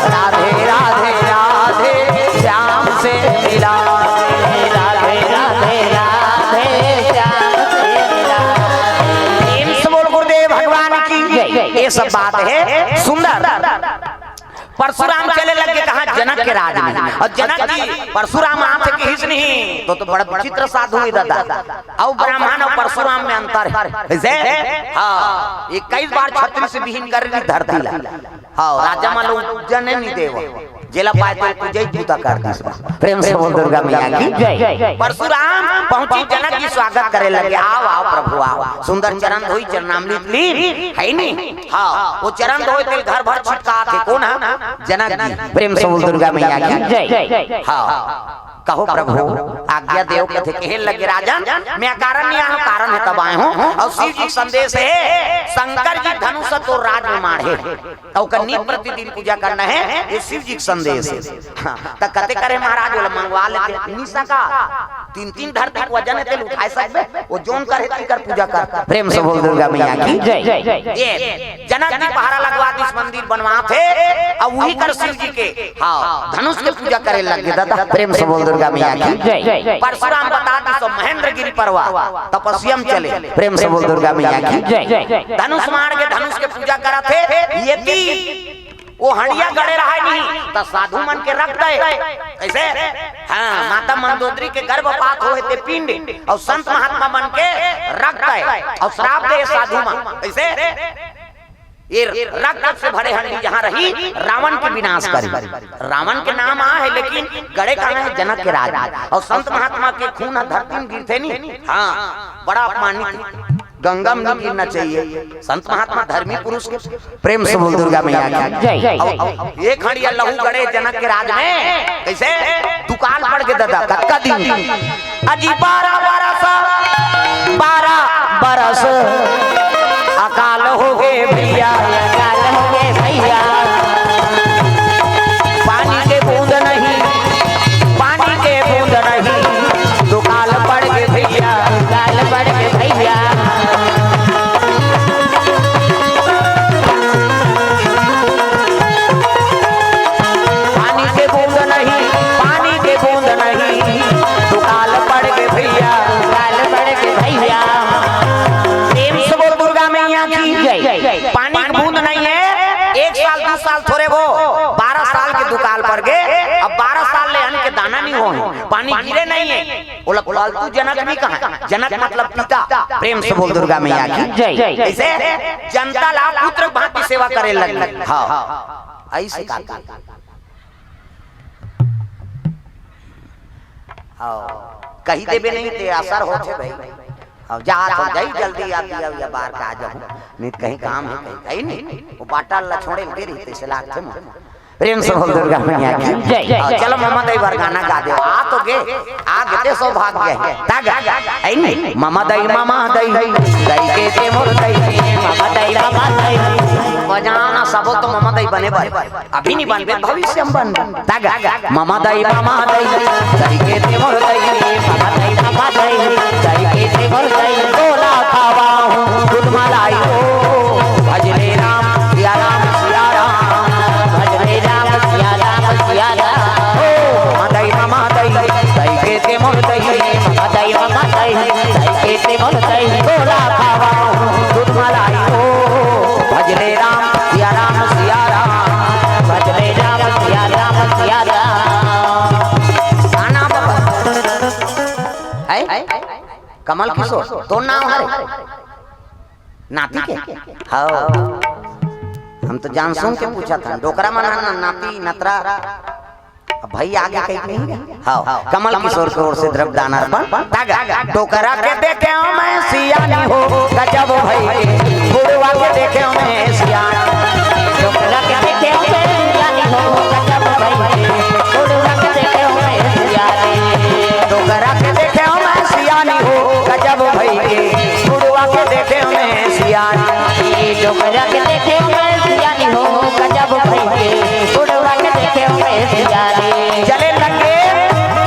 राधे राधे राधे श्याम से मिला दे। राधे राधे राधे श्याम से मिला दे। प्रेम से बोल गुरुदेव भगवान की जय। ये सब बात है सुंदर। परशुराम चले लगे कहाँ? जनक के राज में। अउ जनक जी परशुराम आप से किहिस नहीं, तो, तो बड़ा विचित्र साधु हे दादा। अउ ब्राह्मण अउ परशुराम में अंतर हे। कइसे? हाँ, इक्कीस बार छत्तीस बिहीन कर दी धरती ला। हाँ, राजा मन ला उपजे नहीं देव, जेला पाय तेला पूजा ही पूता कर दिस। प्रेम से बोल दुर्गा मैया की जय। परशुराम पहुंची, जनक जी स्वागत करे लगे, "आव, आव प्रभु, आव।" सुंदर चरण धोई, चरणामृत लीन, हे नी? हाँ, ओ चरण धोई तेला घर भर छिटकाथे। कोन हे? जनक जी। प्रेम से बोल दुर्गा मैया की जय। हाँ, कहो प्रभु, आज्ञा देव। कथे, "कहे लगे राजन, मैं अकारण नहीं आय हंव, कारण हे तब आय हंव।" अउ शिव जी के संदेश हे, शंकर जी धनुष तोर राज में माढ़े, अउ ओकर नित प्रतिदिन पूजा करना हे, ये शिव जी के संदेश हे। हाँ, त कथे करे महाराज, ओला मंगवा लेते, नहीं सका, तीन तीन धरती के वजन हे, तेला उठाय सकबे? ओ जोन करे तेकर पूजा कर। प्रेम से बोल दुर्गा मैया की जय। ये जनक जी पहरा लगवा दिस, मंदिर बनवाथे, अउ उही कर शिव जी के, हाँ, धनुष के पूजा करे लग गे दादा। प्रेम से बोल दुर्गा मैया की जय। परशुराम बता दिस, महेंद्र गिरी परवा तपस्या में चले। प्रेम से बोल दुर्गा मैया की जय। धनुष माढ़ के धनुष के पूजा करथे, ये ती ओ हंडिया गड़े रहय नहीं, त साधु मन के रख दय। कइसे? हाँ, माता मंदोदरी के गर्भपात होय ते पिंड, अउ संत महात्मा मन के रख दय, अउ श्राप दे साधु मन। कइसे? ये रक्त से भरे हंडी जहाँ रही, रावण के विनाश करी। रावण के नाम आहे, लेकिन गड़े कहाँ हे? जनक के राज। अउ संत महात्मा के खून ह धरती में गिरथे नहीं। हाँ, बड़ा अपमानित। गंगा में नहीं गिरना चाहिए। संत महात्मा धर्मी पुरुष के। प्रेम से बोल दुर्गा मैया की जय। अउ, अउ, एक हंडिया लहू गड़े जनक के राज में, कइसे? दुकाल पड़ गे दादा, कतका दिन? अजी बारह बरस, बारह बरस अकाल हो गे भैया, अकाल हो गे भैया। पानी के बूंद नहीं, पानी के बूंद नहीं, दुकाल पड़ गे भैया, दुकाल पड़ गे भैया। पानी के बूंद नहीं, पानी के बूंद नहीं, दुकाल पड़ गे भैया, दुकाल पड़ गे भैया। प्रेम से बोल दुर्गा मैया की जय। पानी के बूंद नहीं हे, एक साल दू साल थोरे वो, बारह साल के दुकाल पड़ गे। अब बारह साल ले अन्न के दाना नहीं होय, पानी गिरे नहीं हे। ओला पालतू जनक नहीं कहय, जनक मतलब पिता। प्रेम से बोल दुर्गा मैया की जय। कइसे? जनता ला पुत्र भांति सेवा करे लगे। हाँ, अइसे का? हाँ, कहि देबे नहीं ते असर होथे भाई। अब जात हंव, जाई जल्दी आ दिया या बार का आ जाहूं, नहीं त कहीं काम हे, कहीं, कहीं नहीं। वो बाटल ला छोड़े लगे रही, तइसे लागथे मोर। प्रेम से बोल दुर्गा मैया की जय। हाँ, चलो ममा दई बर गाना गा दे। आ तो गे, आ गे ते सौभाग्य हे। ता गा, हे नहीं? ममा दई, ममा दई, दई के ते मोर दई, ममा दई, ममा दई। बजाना सबो तो ममा दई बने बर। अभी नहीं बनबे, भविष्य में बनबे। ता गा, ममा दई, ममा दई, दई के ते मोर दई, ममा दई, ममा दई, दई के ते मोर दई, तोला खवाहूं दूध मलाई हो। भज ले राम, सिया राम, सिया राम, भज ले राम, सिया राम, सिया राम। ओ, ममा दई, ममा दई, दई के ते मोर दई, ममा दई, ममा दई, दई के ते मोर दई, तोला खवाहूं दूध मलाई हो। भज ले राम, सिया राम, सिया राम, भज ले राम, सिया राम, सिया राम। गाना बाबा। है? कमल किशोर, तोर नाम हरे? नाती के? हाँ। हम तो जान सुन के पूछत हन। डोकरा मन ह ना, नाती, नतरा। अब भाई आगे कहीं नहीं गा। हाँ, कमल किशोर के ओर से द्रव्य दान अर्पण। तागा, डोकरा के देखे हो मैं सियानी हो, गजब भाई के। बुढ़वा के देखे हो मैं सियानी। डोकरा के देखे हो मैं सियानी हो, गजब भाई के। बुढ़वा के देखे हो मैं सियानी। डोकरा के देखे हो मैं सियानी हो, गजब भाई के। बुढ़वा के देखे हो मैं सियानी। डोकरा के देखे हो मैं सियानी हो, गजब भाई के। बुढ़वा के देखे हो मैं सियानी। चले लगे।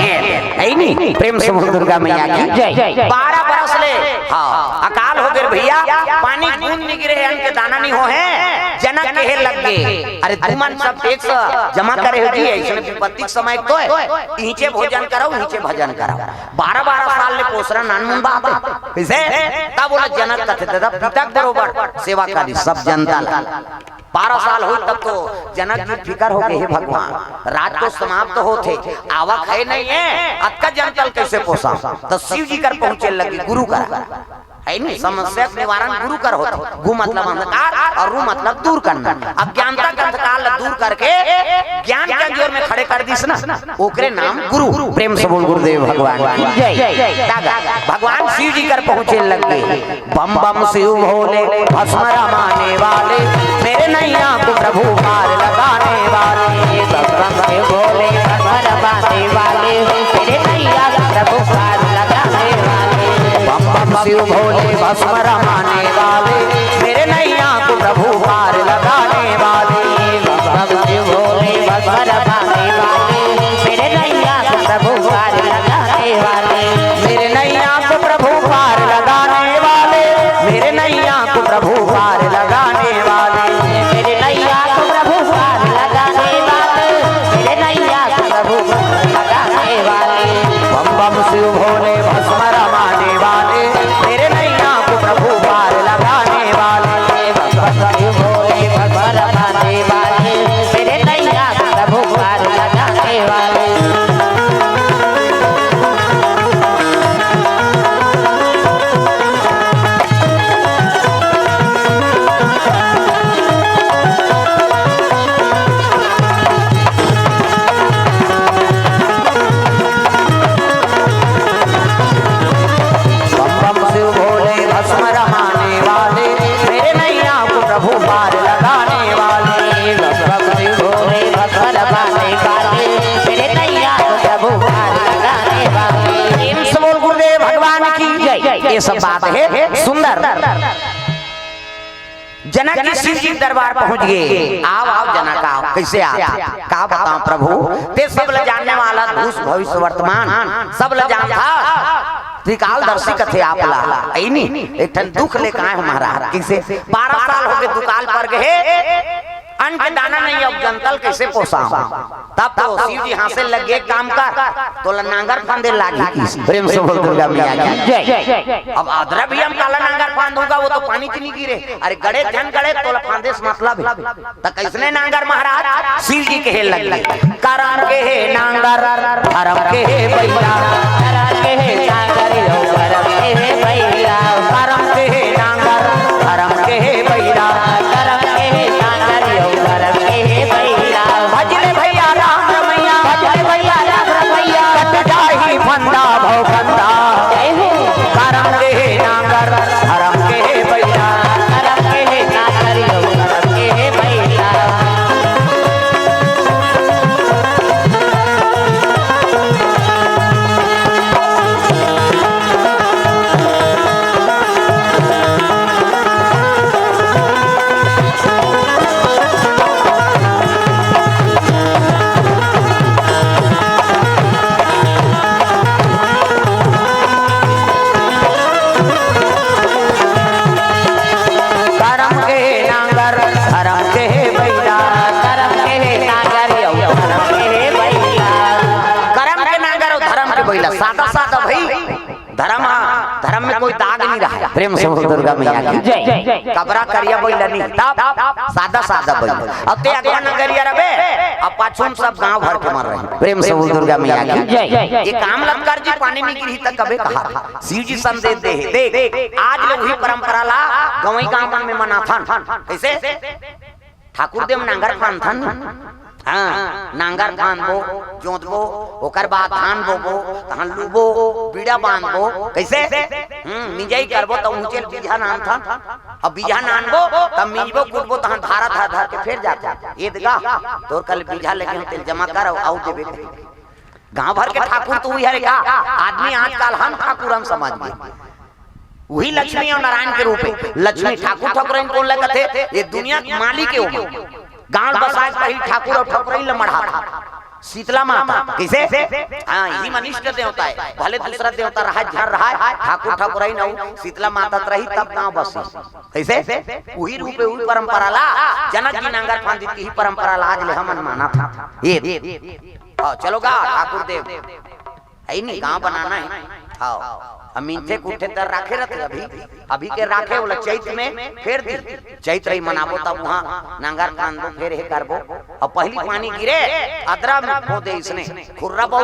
ए, है नहीं? प्रेम से बोल दुर्गा मैया की जय। बारह बरस ले, हाँ, अकाल हो गे भैया, पानी बूंद नहीं गिरे हे, अन्न के दाना नहीं होहे। जनक कहे लग गे, "अरे तुमन सब टैक्स जमा करे हो जी, अइसने विपत्ति के समय तो हे, इहिंचे भोजन करव, इहिंचे भजन करव।" बारह बारह साल ले पोसरा नानमुन बात हे। कइसे? तब ओला जनक कथे, "दादा, पिता के बरोबर सेवा करी, सब जनता ला।" बारह साल होई तब तो जनक जी फिकर हो गे, "हे भगवान, राज तो समाप्त होत हे, आवक हे नइ हे, अतका जनता ल कइसे पोसंव?" त शिव जी कर पहुंचे लगे, गुरु कर। हे नी, समस्या के निवारण गुरु कर होथे। गु मतलब अंधकार अउ रु मतलब दूर करना। अज्ञानता के अंधकार ला दूर करके ज्ञान के अंजोर में खड़े कर दिस ना, ओकरे नाम गुरु। प्रेम से बोल गुरुदेव भगवान की जय। तागा भगवान शिव जी कर पहुंचे लग गे। बम बम शिव भोले भस्म रमाने वाले, मेरे नैया को प्रभु पार लगाने वाले। बम बम शिव भोले भस्म रमाने वाले, मेरे नैया को प्रभु पार लगाने वाले। बम बम शिव भोले भस्म रमाने वाले, मेरे नैया को प्रभु पार लगाने वाले। बम बम शिव भोले भस्म रमाने वाले, मेरे नैया को प्रभु पार लगाने वाले। मेरे नैया को प्रभु पार लगाने वाले, मेरे नैया को प्रभु पार लगाने वाले। मेरे नैया को प्रभु पार लगाने वाले, मेरे नैया को प्रभु पार लगाने वाले। बम बम शिव भोले भस्म रमाने वाले, मेरे नैया को प्रभु पार लगाने वाले। बम बम शिव भोले भस्म रमाने वाले, मेरे नैया को प्रभु पार लगाने वाले। बम बम शिव भोले भस्म रमाने वाले, मेरे नैया को प्रभु पार लगाने वाले। बम बम शिव भोले भस्म रमाने वाले, मेरे नैया को प्रभु पार लगाने वाले। प्रेम से बोल गुरुदेव भगवान की जय। ये सब बात हे सुंदर। जनक जी शिव जी के दरबार पहुंच गे। "आव, आव जनक, आव।" कइसे आव? "का बतांव प्रभु, तें सब ल जानने वाला, भूत भविष्य वर्तमान सब ल जानथस। त्रिकालदर्शी कथे आप ला।" अइ नी, एक ठन दुख लेके आय हंव महाराज। कइसे? बारह साल हो गे, दुकाल पर गे, अन्न के दाना नइ हे, अब जनता ल कइसे पोसंव? तब तो शिव जी हांसे लग गे, "एक काम कर, तोला नांगर फांदे लागही।" प्रेम से बोल दुर्गा मैया की जय। अब अदरा भी हम काला नांगर फांदहूं गा, वो तो पानी च नइ गिरे। अरे गड़े झन गड़े, तोला फांदे से मतलब हे। त कइसने नांगर महाराज? शिव जी कहे लग गे, "करम के हे नांगर, धरम के हे बइला।" करम के हे नांगर, अउ धरम के हे बइला। करम के हे नांगर, धरम के हे बइला। करम के हे नांगर, अउ धरम के हे बइला। भज ले भइया राम रमइया, भज ले भइया राम रमइया। कट जाही फंदा भव फंदा। जय हो। करम के हे नांगर, धरम के हे बइला। करम के हे नांगर, अउ धरम के हे बइला। करम के नांगर, धरम के बइला। करम के नांगर, अउ धरम के बइला। करम के नांगर अउ धरम के बइला, सादा सादा भई। धरम, धरम में कोई दाग नइ रहय। प्रेम से बोल दुर्गा मैया की जय। कबरा करिया बइला नइ, तब सादा सादा बइला। अब तें अगवा नगरिया रबे, अब पाछू म सब गांव भर के मर रही। प्रेम से बोल दुर्गा मैया की जय। ये काम लत कर जी, पानी नइ गिरही त कबे कहा। शिव जी संदेश दे हे। देख, आज ले उही परंपरा ला गंवई गांव मन में मनाथन। कइसे? ठाकुर दे म नांगर फांदथन। हां, नांगर फांदबो, जोतबो, ओकर बाद धान बोबो, तहन लूबो, बीड़ा बांधबो। कइसे? हम्म, मिंजई करबो, त उंचे ल बीजहा नानथन। अब बीजहा नानबो, तब मिंजबो, कुटबो, तहन धारा धर धर के फेर जाथन। ए दगा, तोर कल बीजहा लेके हंव, तेला जमा कर, अउ, अउ देबे कही। गांव भर के ठाकुर तो उही हरे का? आदमी आजकल हम ठाकुर हम समझ गे। उही लक्ष्मी अउ नारायण के रूप हे। लक्ष्मी ठाकुर ठकुरइन कोन ल कथे? ये दुनिया के मालिक हे ओमा। गांव ल बसाय के पहिली ठाकुर अउ ठकुरइन ल मढ़ाथे। शीतला माता। कइसे? हाँ, इही मन इष्ट देवता हे। भले दूसरा देवता रहय, झन रहय, ठाकुर ठाकुराइन अउ शीतला माता त रही, तब गाँव बसिस। कइसे? उही रूप हे, उही परंपरा ला जनक जी नांगर फांदिस, इही परंपरा ला आज ले हमन मानत हन। ये, हाँ, चलो गा ठाकुर देव। हइ नी, गाँव बनाना हे। हाँ, हम मिनथे कुट्ठे तर राखे रथे अभी, अभी के राखे ओला चैत में फेर दी। चैत रही मनाबो तब उहाँ नांगर फांदबो, फेर हे करबो। अउ पहिली पानी गिरे, अदरा में बो दे इसने, खुर्रा बो।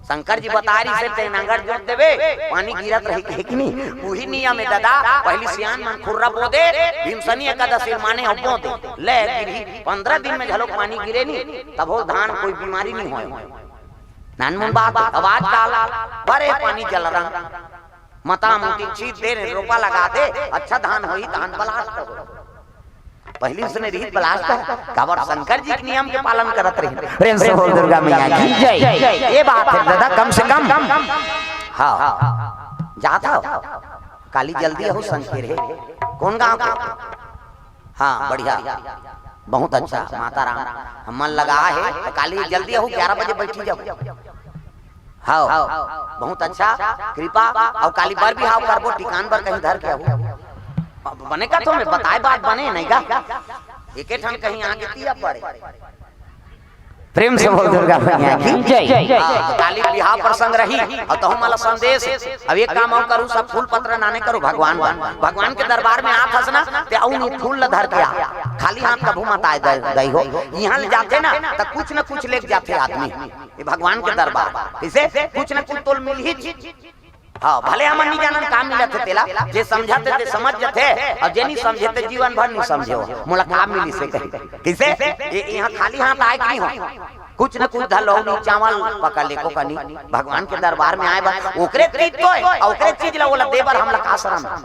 शंकर जी बताय रिहिसे ते नांगर जोत देबे, पानी गिरत रही कहे कि नहीं? उही नियम हे दादा, पहिली सियान मन खुर्रा बो दे, भीमसनी एकादशी माने अउ बो दे। ले गिरही, पंद्रह दिन में घलो पानी गिरे नहीं, तभो धान कोई बीमारी नहीं होय। नानमुन बात, अब आजकाल भरे पानी जलरन, मता मुटी छीत दे, रोपा लगा दे, अच्छा धान होही, धान blast हो। पहिली उसने रीत blast हे, काबर शंकर जी के नियम के पालन करत रहिन। प्रेम से बोल दुर्गा मैया की जय। ये बात हे दादा, कम से कम। हाँ, जात हव, काली जल्दी आहू संग के रहे। कोन गाँव के? हाँ, बढ़िया, बहुत अच्छा, माता राम। हमन लगा हे, त काली जल्दी आहू, ग्यारह बजे बैठी जाहू। हाँ, बहुत अच्छा, कृपा। अउ काली बर बिहाव करबो, टिकान बर कहीं धर के आहू। अब बने का तो मैं बताय बात बने नहीं गा, एके ठन कहीं आगे तिया पड़े। प्रेम से बोल दुर्गा मैया की जय। हाँ, त काली बिहाव प्रसंग रही, अउ तहूँ मन ला संदेश। अब एक काम अउ करू, सब फूल पत्र नाने करू भगवान बर। भगवान के दरबार में आत हस ना, ते अउ नहीं फूल ला धर के आ। खाली हाथ कभू मत आय दे, दई हो। इहाँ ले जाथे ना, त कुछ न कुछ लेके जाथे आदमी। ये भगवान के दरबार, इसे कुछ न कुछ तोल मिलही। हाँ, भले हमन नहीं जानन का मिलत हे तेला, जे समझत हे ते समझ जथे, अउ जे नहीं समझे ते जीवन भर नहीं समझे हो। मोला का मिलिसे कही। कइसे? ये इहाँ खाली हाथ आय कि नहीं हो? कुछ न कुछ धलो नहीं, चावल पका ले को कनी, भगवान के दरबार में आय बर, ओकरे चीज तो हे, अउ ओकरे चीज ला ओला दे बर हमला का शरम हे?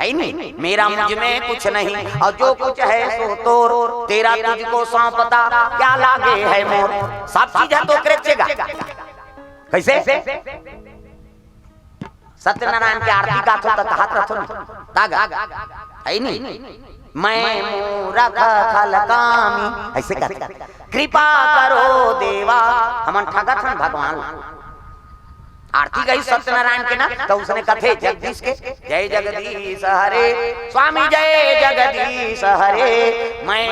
हइ नहीं? मेरा मुझ में कुछ नहीं, अउ जो कुछ हे सो तोर, तेरा तुझको सौंपता, क्या लागे है मोर। सब चीज हे त ओकरे चेगा। कइसे? सत्यनारायण के आरती गाथो त कहत रथो न, तागा, हइ नहीं? मैं मूरख खल कामी, अइसे कहत, कृपा करो देवा, हमन ठगत हन भगवान। आरती गई सत्यनारायण के ना, त उसने कथे जगदीश के, जय जगदीश हरे, स्वामी जय जगदीश हरे, मैं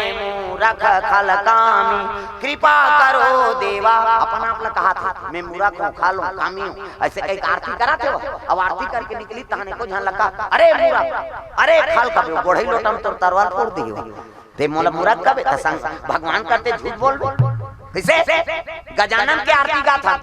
मूरख खल कामी, कृपा करो देवा। अपन आप ला कहत हे, मैं मूरख हूँ, खल हूँ, कामी हूँ, अइसे कहिके आरती करत हे। अब आरती करके निकली, तहन एको झन लगा, अरे मूरख, अरे खल कबे, गोड़ही लोटा में तोर तरवार फोड़ दिही। ते मोला मूरख कबे, त संग भगवान करते झूठ बोलबे। कइसे? गजानन के आरती गाथन,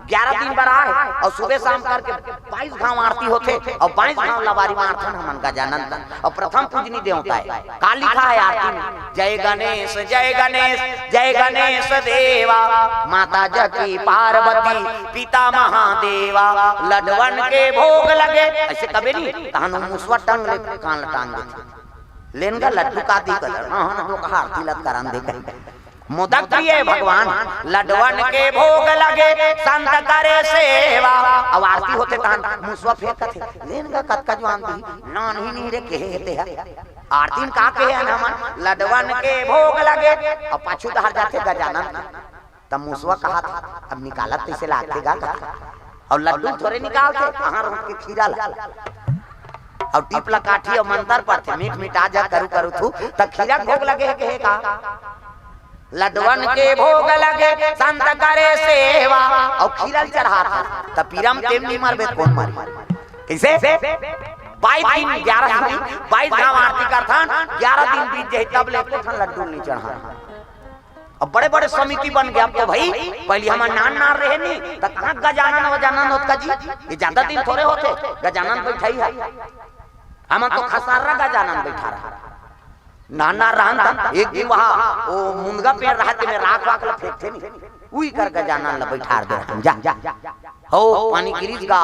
ग्यारह दिन बर आय, अउ सुबह शाम करके बाईस घांव आरती होथे, अउ बाईस घांव लबारी मारथन हमन गजानन ला। अउ प्रथम पूजनी देवता हे। का लिखा हे आरती में? जय गणेश, जय गणेश, जय गणेश देवा, माता जकी पार्वती, पिता महादेवा, लडवन के भोग लगे। अइसे कबे नहीं, तहन मुसवा टंग ले, कान ला टांग देथे। लेन गा लड्डू का दी कलर, हाँ, हाँ, तो कहा आरती लत करन दे कहीं। मोदक प्रिय हे भगवान, लडवन के भोग लगे, संत करे सेवा। अब आरती होथे तहन मुसवा फेंकत हे, लेन गा कतका जुआन दी, नान ही नहीं रे, कहे हे ते हा। आरती में का कहे हन हमन, लडवन के भोग लगे, अउ पाछू डहर जाथे गजानन। त मुसवा कहत, अब निकालत कइसे लागथे गा कहा। अउ लड्डू थोरे निकालथे, कहाँ रोक के खीरा ला। अउ टीप ला काठी अउ मंतर पढ़थे, मीठ मिठा जा करू करू थू, त खीरा के भोग लगे हे कहे का। लड्डवन के भोग लगे, संत करे सेवा। अउ खीरा ल चढ़ात हे, त पीरा म तेम नहीं मरबे, कोन मरही? कइसे? बाईस दिन, ग्यारह दिन, बाईस घांव आरती करथन, ग्यारह दिन बीत जाही, तब ले एको ठन लड्डू नहीं चढ़ान। अब बड़े-बड़े समिति बन गे अब तो भई, पहिली हमन नान-नान रहे नी, त कहाँ गजानन वजानन होत का जी? ये जादा दिन थोरे होथे, गजानन बइठाही हे। हमन तो खसर्रा गजानन बइठारन। नान-नान रहन त एक दिन वहाँ वो मुनगा पेड़ रहे, तेमे राख वाख ल फेंकथे नी, उही कर गजानन ल बइठार दे रहन, जा। हो, पानी गिरिस गा,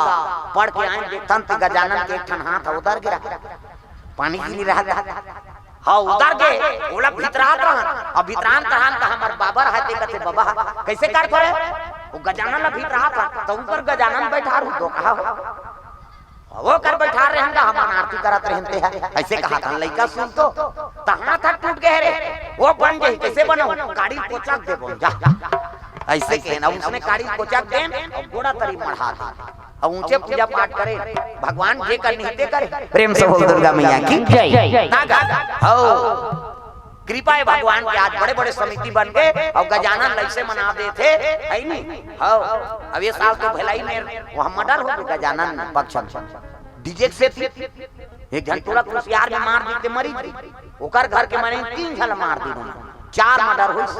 पढ़ के आएन देखथन ते गजानन के एक ठन हाथ ह उदर गे रहा। पानी गिरी रहा। हाँ, उदर गे, ओला भितरात रहन। अब भितरान तहन त हमर बाबा रहते कथे, "बाबा, कइसे करथो रे?" वो गजानन ला भितरात रहन, त ऊपर गजानन बइठार हूँ, तो कहा हो। वो कर बइठार रहन त हमन आरती करत रहन ते ह। अइसे कहा था लइका सुन तो, त हाथ ह टूट गे रे। वो बन जाही, कइसे बनाहूँ? गाड़ी कोचक देबो, जा। अइसे कहेन, अब उसने काड़ी कोचक देन अउ गोड़ा तरी मढ़ा देन। अब ऊंचे पूजा पाठ करे, भगवान जे कर निहते करे। प्रेम से बोल दुर्गा मैया की जय। ना गा, हो। कृपा हे भगवान के, आज बड़े-बड़े समिति बन गे अउ गजानन ल अइसे मना देथे, हइ नी? हो। अब ये साल तो भलाई में वो हम मर्डर हो गे गजानन पक्ष में। डीजे के सेती एक झन टोला कुसियार में मार दीते, मरी गे। ओकर घर के मारे तीन झन मार दीन, चार मर्डर होइस।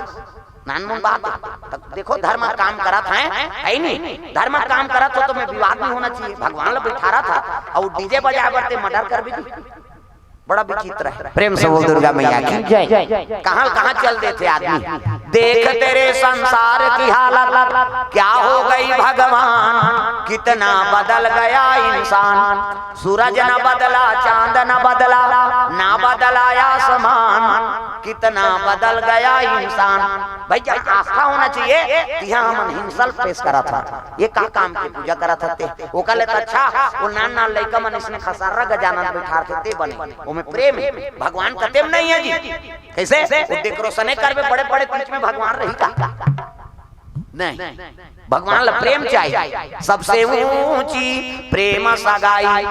नानमुन बात हे। त देखो, धर्म काम करत हे, हइ नी? धर्म काम करत हो तो में विवाद नहीं होना चाहिए। भगवान ल बिठारत हा अउ डीजे बजाए बर ते मर्डर कर भी दी। बड़ा विचित्र हे। प्रेम से बोल दुर्गा मैया की जय। कहाँ कहाँ चल देथे आदमी। देख तेरे संसार की हालत, क्या हो गई भगवान, कितना बदल गया इंसान। सूरज न बदला, चांद न बदला, ना बदला आसमान, कितना बदल गया इंसान। भाई, जब आस्था होना चाहिए, तिहाँ हमन हिंसा ल पेश करत हन। ये का काम के पूजा करत हते? ओकर ले त अच्छा, वो नान नान लइका मन इसने खसर्रा गजानन बिठारथे, ते बने। ओमे प्रेम हे, भगवान कते में नहीं हे जी। कइसे? वो डेकोरेशने करबे बड़े बड़े, बीच में भगवान रही का? नहीं, भगवान ल प्रेम चाहिए। सबसे ऊंची प्रेम सगाई,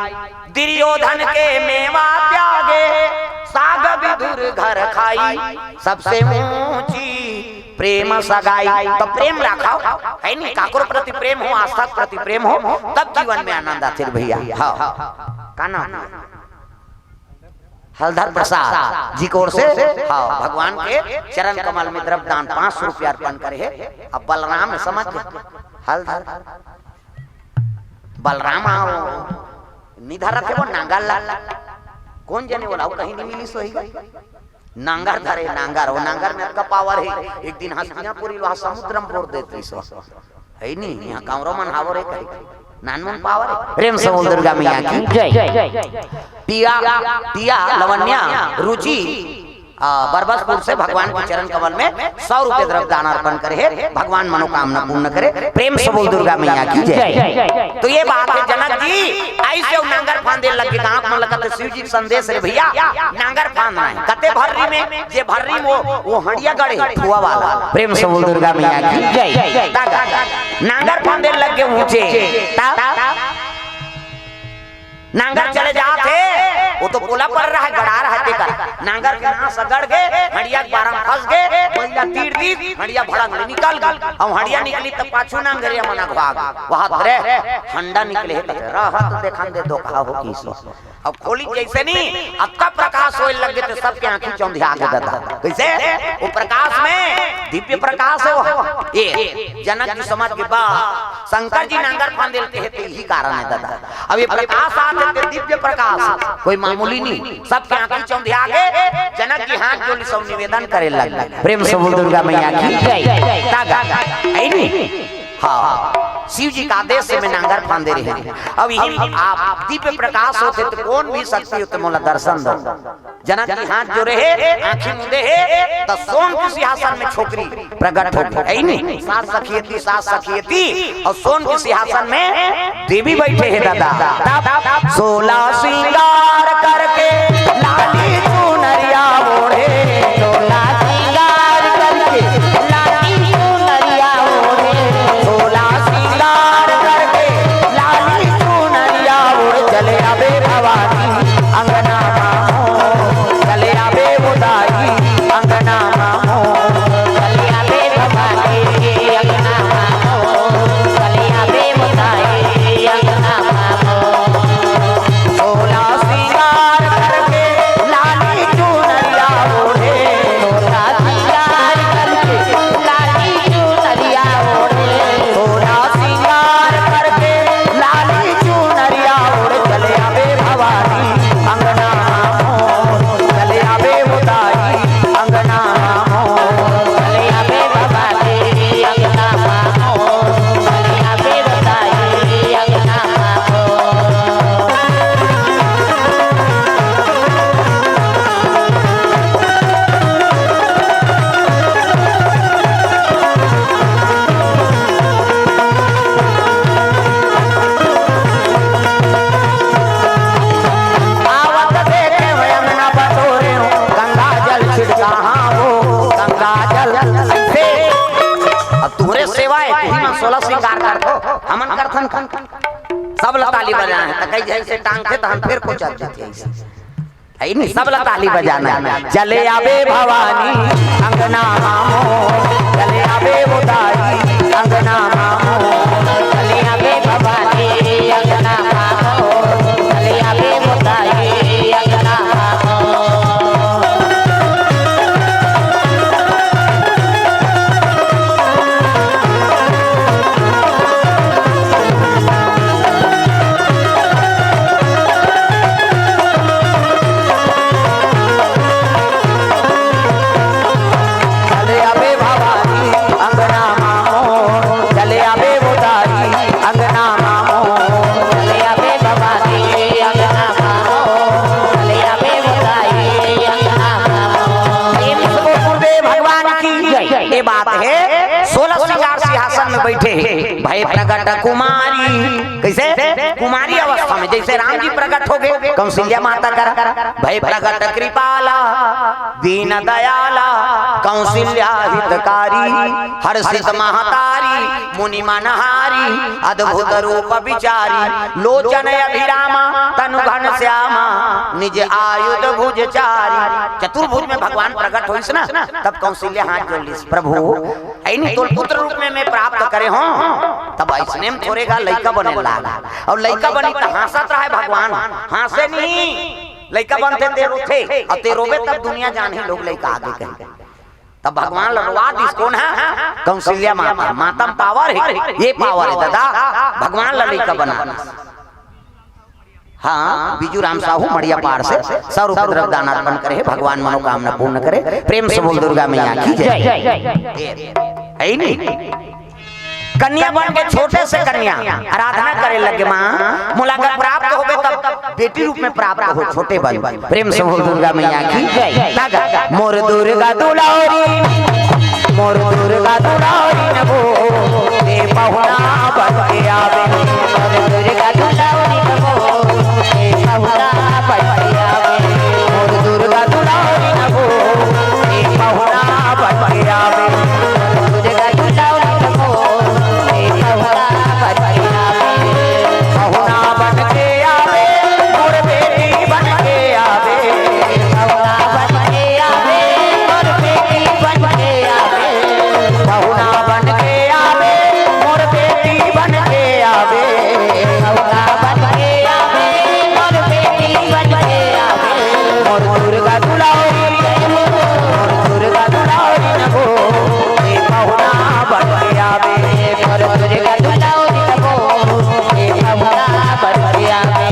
दुर्योधन के मेवा त्यागे, साग विदुर घर खाई। सबसे ऊंची प्रेम सगाई, त प्रेम राखव, हइ नी? काकरो प्रति प्रेम हो, आस्था के प्रति प्रेम हो, तब जीवन में आनंद आथे भैया। हाँ, का नाम? हलधर प्रसाद जी के ओर से, हाँ, भगवान के चरण कमल में द्रव्य दान पाँच सौ रुपया अर्पण करे हे। अब बलराम हे, समझ गे? हलधर बलराम आओ, निधर रखे वो नांगर ला, कोन जने ओला, वो कहीं नहीं मिली सोही गा। नांगर धरे, नांगर, वो नांगर में अतका पावर हे, एक दिन हस्तिनापुरी लोहा समुद्र में बोर देत रहिस। हइ नी, इहाँ कांवरो मन हावरे कही। नानमुन पावर हे। प्रेम से बोल दुर्गा मैया की जय। टिया, टिया, लवन्या, रुचि, आ, बरबसपुर से भगवान के चरण कमल में सौ रुपये द्रव्य दान अर्पण करे हे। भगवान मनोकामना पूर्ण करे। प्रेम से बोल दुर्गा मैया की जय। तो ये बात हे, जनक जी अइसे वो नांगर फांदे लग गे, गाँव मन लगत हे शिव जी के संदेश रे भैया, नांगर फांदना हे। कते भर्री में, जे भर्री में वो, वो हंडिया गड़े, फुआ वाला। प्रेम से बोल दुर्गा मैया की जय। तागा, नांगर फांदे लग गे ऊंचे। ता, नांगर चले जात हे, वो तो पोला पर रहा, गड़ा रहा तेकर। नांगर के नास गड़ गे, हंडिया के बारा में फंस गे, बइला तीर दीस, हंडिया भड़ंग ले निकल गे। अउ हंडिया निकली त पाछू नांगरिया मन अघवा गे। वहाँ धरे, हंडा निकले हे, कथे, "रहत देखन दे धोखा हो किसो।" अब खोली जइसे नी, अतका प्रकाश होए लग गे त सबके आँखी चौंधिया गे ददा। कइसे? वो प्रकाश में दिव्य प्रकाश हो। ये जनक जी समझ गे, बा, शंकर जी नांगर फांदे ल कहे हे, त यही कारण हे ददा। अब ये प्रकाश आथे, दिव्य प्रकाश, कोई मामूली नहीं, सबके आँखी चौंधिया गे। जनक जी हाथ जोड़ी सब निवेदन करे लग गे, प्रेम से बोल दुर्गा मैया की जय। तागा, है नहीं? हाँ, शिव जी का आदेश से में नांगर फांदे रहे। अब यही आप दिव्य प्रकाश होते तो कौन भी शक्ति होते मोला दर्शन दो। जनक जी हाथ जोड़े हे, आँखी मूंदे हे, त सोन के सिंहासन में छोकरी प्रगट हो गे, है नहीं? सात सखियती, सात सखियती, अउ सोन के सिंहासन में देवी बइठे हे ददा। तब सोला सिंगार करके लाली चुनरिया ओढ़े, सोला सिंगार करके लाली चुनरिया ओढ़े, सोला सिंगार करके लाली चुनरिया ओढ़ चले आबे भवानी अंगना मा मोर, चले आबे उदाई अंगना मा मोर, चले आबे भवानी अंगना मा मोर, चले आबे उदाई अंगना मा मोर। सोला सिंगार करके लाल सोलह श्रृंगार करथो, हमन करथन का? सब ला ताली बजाना हे, त कई झन से टांगथे, त हम फेर पहुंचा देथे। है नहीं, सब ला ताली बजाना हे। चले आबे भवानी अंगना मामो, चले आबे उदाई अंगना मामो, चले आबे भवानी अंगना मामो, चले आबे उदाई अंगना मामो। चले आबे भवानी अंगना मामो, चले आबे उदाई अंगना मामो, चले आबे भवानी अंगना मामो, चले आबे उदाई अंगना मामो। प्रेम से बोल गुरुदेव भगवान की जय। ये बात हे, सोलह श्रृंगार सिंहासन में बैठे हे, भय प्रगट कुमारी। कैसे? कुमारी अवस्था में जैसे राम जी प्रगट हो गए कौशल्या माता करा, भय प्रगट कृपाला, दीन दयाला, कौशल्या हितकारी, हर्षित महतारी, मुनि मनहारी, अद्भुत रूप विचारी, लोचन अभिरामा, तनु घन श्यामा, निज आयुध भुज चारी। चतुर्भुज में भगवान प्रगट होइस ना, तब कौशल्या हाथ जोड़ लिस, प्रभु, ऐनी तोल पुत्र रूप में मैं प्राप्त करे हों, तब ऐसने में थोरे गा लइका बने लाग। अउ लइका बनी त हाँसत रहय भगवान, हाँसे नहीं। लइका बनथे ते रोथे, अउ ते रोबे तब दुनिया जानही लोग लइका आगे कही। तब भगवान ल रोवा दिस कोन हे? कौशल्या माता। माता म पावर हे, ये पावर हे दादा, भगवान ल लइका बना। हाँ, बिजू राम साहू मड़िया पार से सौ रुपये द्रव्य दान अर्पण करे हे, भगवान मनोकामना पूर्ण करे। प्रेम से बोल दुर्गा मैया की जय। है ही नहीं। कन्या बन के छोटे से कन्या आराधना करे लगे, माँ मोला अगर प्राप्त होबे तब बेटी रूप में प्राप्त हो, छोटे बन। प्रेम से बोल दुर्गा मैया की जय। लगा। मोर दुर्गा दुलारी, मोर दुर्गा दुलारी नगो, ते पहुना बन के आवे। मोर दुर्गा दुलारी नगो, ते पहुना बन के आवे। मोर दुर्गा दुलारी नगो, ते पहुना बन के आवे। मोर दुर्गा दुलारी नगो, ते पहुना बन के आवे। पहुना बन के आवे, मोर बेटी बन के आवे। पहुना बन के आवे, मोर बेटी बन के आवे। पहुना बन के आवे, मोर बेटी बन के आवे। पहुना बन के आवे, मोर बेटी बन के आवे। मोर दुर्गा दुलारी, मोर दुर्गा दुलारी नगो, ए पहुना बन के आवे। मोर दुर्गा दुलारी नगो, ए पहुना बन के आवे।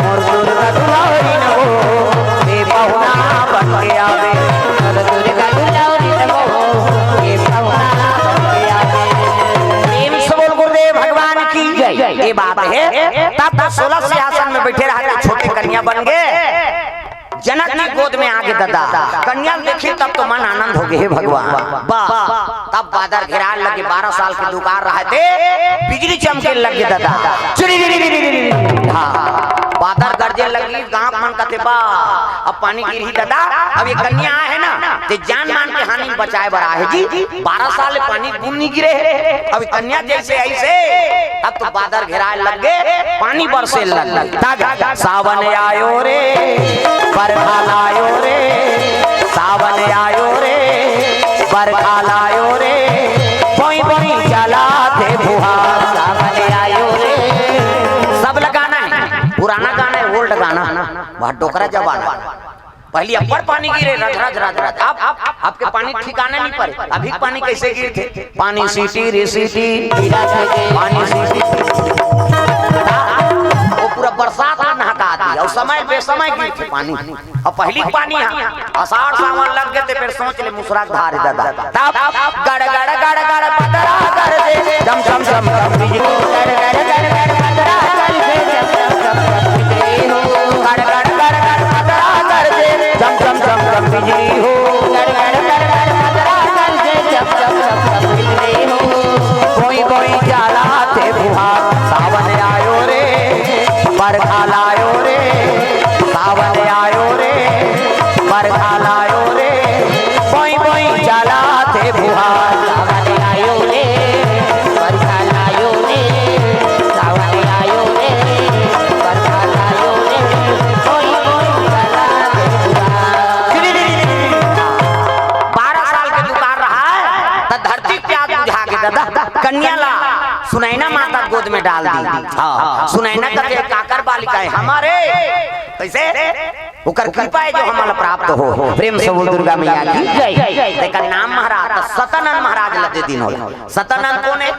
मोर दुर्गा दुलारी नगो, ए पहुना बन के आवे। मोर दुर्गा दुलारी नगो, ए पहुना बन के आवे। प्रेम से बोल गुरुदेव भगवान की जय। ये बात हे, तब तो सोलह सिंहासन में बैठे रहते, छोटे कन्या बन गए। जनक जी गोद में आगे दादा, कन्या ल देखिन तब तो मन आनंद हो गए, हे भगवान। बा, तब बादर घेराए लगे, बारह साल के दुकार रहते, बिजली चमके लगे दादा। चिरी री री री री री। हाँ, बादर गरजे लगी, गांव मन कथे बा, अब पानी गिरही दादा, अब ये कन्या आए हे ना, ते जान मान के हानि बचाए बर आए हे जी। बारह साल ले पानी बूंद नहीं गिरे हे। अब कन्या जैसे ऐसे, तब तो बादर घेराए लग गए, पानी बरसे लग गए। तब सावन आयो रे, बरखा लायो रे, सावन आयो रे, बरखा लायो रे, बोई बोई चलाथे फुहार। सावन आयो रे। सब ला गाना हे, पुराना गाना हे, ओल्ड गाना, वह डोकरा जमाना। पहली अब्बड़ पानी गिरे, रज, रज, रज, रज। अब, अब, अब के पानी ठिकाना नहीं परे। अभी पानी कैसे गिरथे? पानी सीटी रे सीटी, पानी सीटी। वो पूरा बरसात में नहका दी, अउ समय बेसमय गिरथे पानी। अउ पहली पानी हा, असाढ़ सावन लग गए ते फिर सोच ले मुसरा धार दादा। तब गड़ गड़ गड़ गड़ पतरा कर दे, झम झम झम झम बिजली। गड़ गड़ गड़ गड़ पतरा कर दे, झम झम झम झम बिजली हो। गड़ गड़ गड़ गड़ पतरा कर दे, झम झम झम झम बिजली हो। गड़ गड़ गड़ गड़ पतरा सुनैना माता गोद में डाल दी। हाँ, सुनैना कथे काकर बालिका हे हमर, कइसे? ओकर कृपा हे जो हमला प्राप्त हो। प्रेम से बोल दुर्गा मैया की जय। तेकर नाम महाराज, त सतानंद महाराज ला दे दिन हो। सतानंद कोन हे?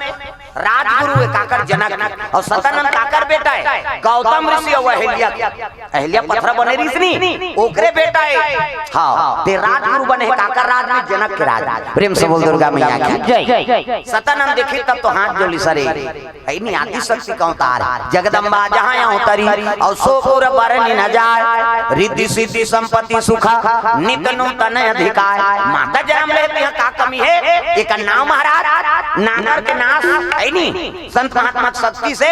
राजगुरु हे काकर, जनक। अउ सतानंद काकर बेटा हे? गौतम ऋषि अउ अहिल्या, अहिल्या पथरा बने रिहिस नी, ओकरे बेटा हे। हाँ, ते राजगुरु बने हे काकर राज में? जनक के राज। प्रेम से बोल दुर्गा मैया की जय। सतानंद देखिस तब तो हाथ जोड़िस, अरे, हे नी, आदि शक्ति के अवतार हे। जगदम्बा जहाँ अवतरी, अउ सो पुर बरनि न जाय। रिद्धि सिद्धि संपत्ति सुख नित नूतन अधिकार। माता जनम ले हे, तेमा का कमी हे? एकर नाम महाराज नागर के नाश, हे नी, संत महात्मा के शक्ति से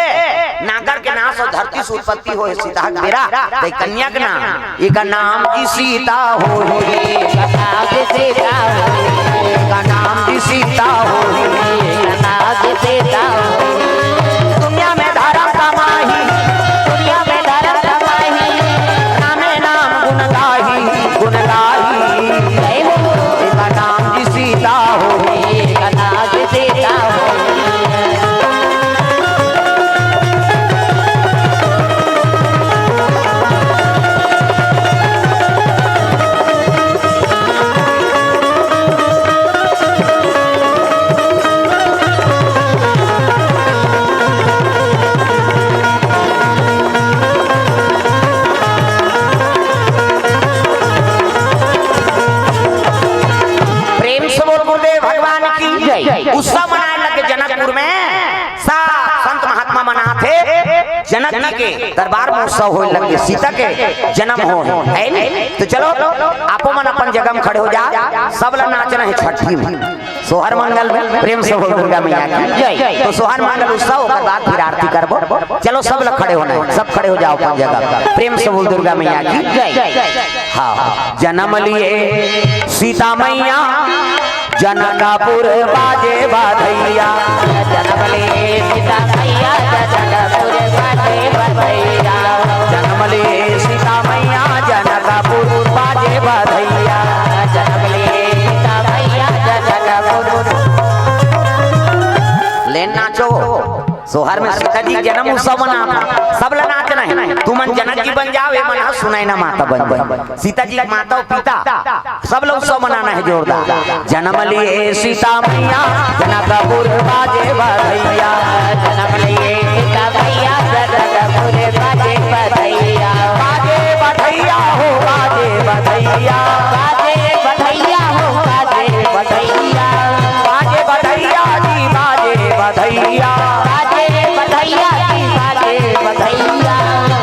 नागर के नाश अउ धरती से उत्पत्ति होय हे सीता के बेरा, त कन्या के नाम, एकर नाम जी सीता होही। एकर नाम जी सीता होही। एकर नाम जी सीता होही। एकर नाम जी सीता होही। दुनिया में धरम कमाही, दुनिया में धरम कमाही, नामे नाम गुण गाही, गुण गाही। जय हो। एकर नाम जी सीता होही। एकर नाम जी सीता होही। प्रेम से बोल गुरुदेव भगवान की जय। उत्सव मनाए लगे जनकपुर में, सब संत महात्मा मनाथे। जनक जी के दरबार में उत्सव होए लगे, सीता के जन्म होय हे, हे नी? त चलो, आपो मन अपन जगह में खड़े हो जा, सब ला नाचना हे छठी में। सोहर मंगल में प्रेम से बोल दुर्गा मैया की जय। त सोहर मंगल उत्सव, ओकर बाद फिर आरती करबो। चलो, सब ला खड़े होना हे, सब खड़े हो जाओ अपन जगह। प्रेम से बोल दुर्गा मैया की जय। हाँ, हाँ। जनम लिये सीता मैया, जनकपुर बाजे बधइया। जनम लिये सीता मैया, जनकपुर बाजे बधइया। जनम लिये सीता मैया, जनकपुर बाजे बधइया। जनम लिये सीता मैया, जनकपुर। ले नाचो। सोहर में सीता जी के जन्म उत्सव मनात हे, सब ला नाचना हे। तुमन जनक जी बन जाओ, ए मन ह सुनैना माता बन जाओ। सीता जी के माता अउ पिता, सब ला उत्सव मनाना हे जोरदार। जनम लिये सीता मैया, जनकपुर बाजे बधइया। जनम लिये सीता मैया, जनकपुर बाजे बधइया। बाजे बधइया हो, बाजे बधइया। बाजे बधइया हो, बाजे बधइया। बाजे बधइया जी, बाजे बधइया। बाजे बधइया जी, बाजे बधइया।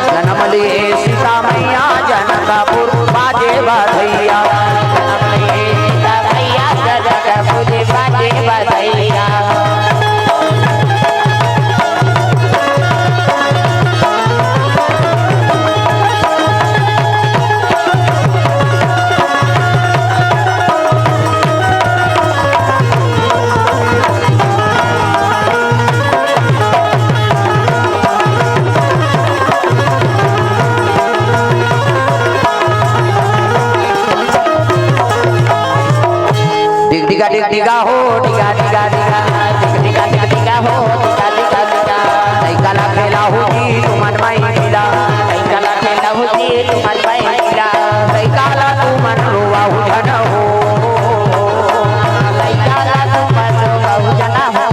जनम लिये सीता मैया, जनकपुर बाजे बधइया। जनम लिये सीता मैया, जनकपुर बाजे बधइया। डिग डिगा डिग डिगा हो, डिगा डिगा डिगा, डिग डिगा डिग डिगा हो, डिगा डिगा डिगा। लइका ला खेलाहू जी तुमन माई लीला। लइका ला खेलाहू जी तुमन माई लीला। लइका ला तुमन रोवाहू झन हो। लइका ला तुमन रोवाहू झन हो।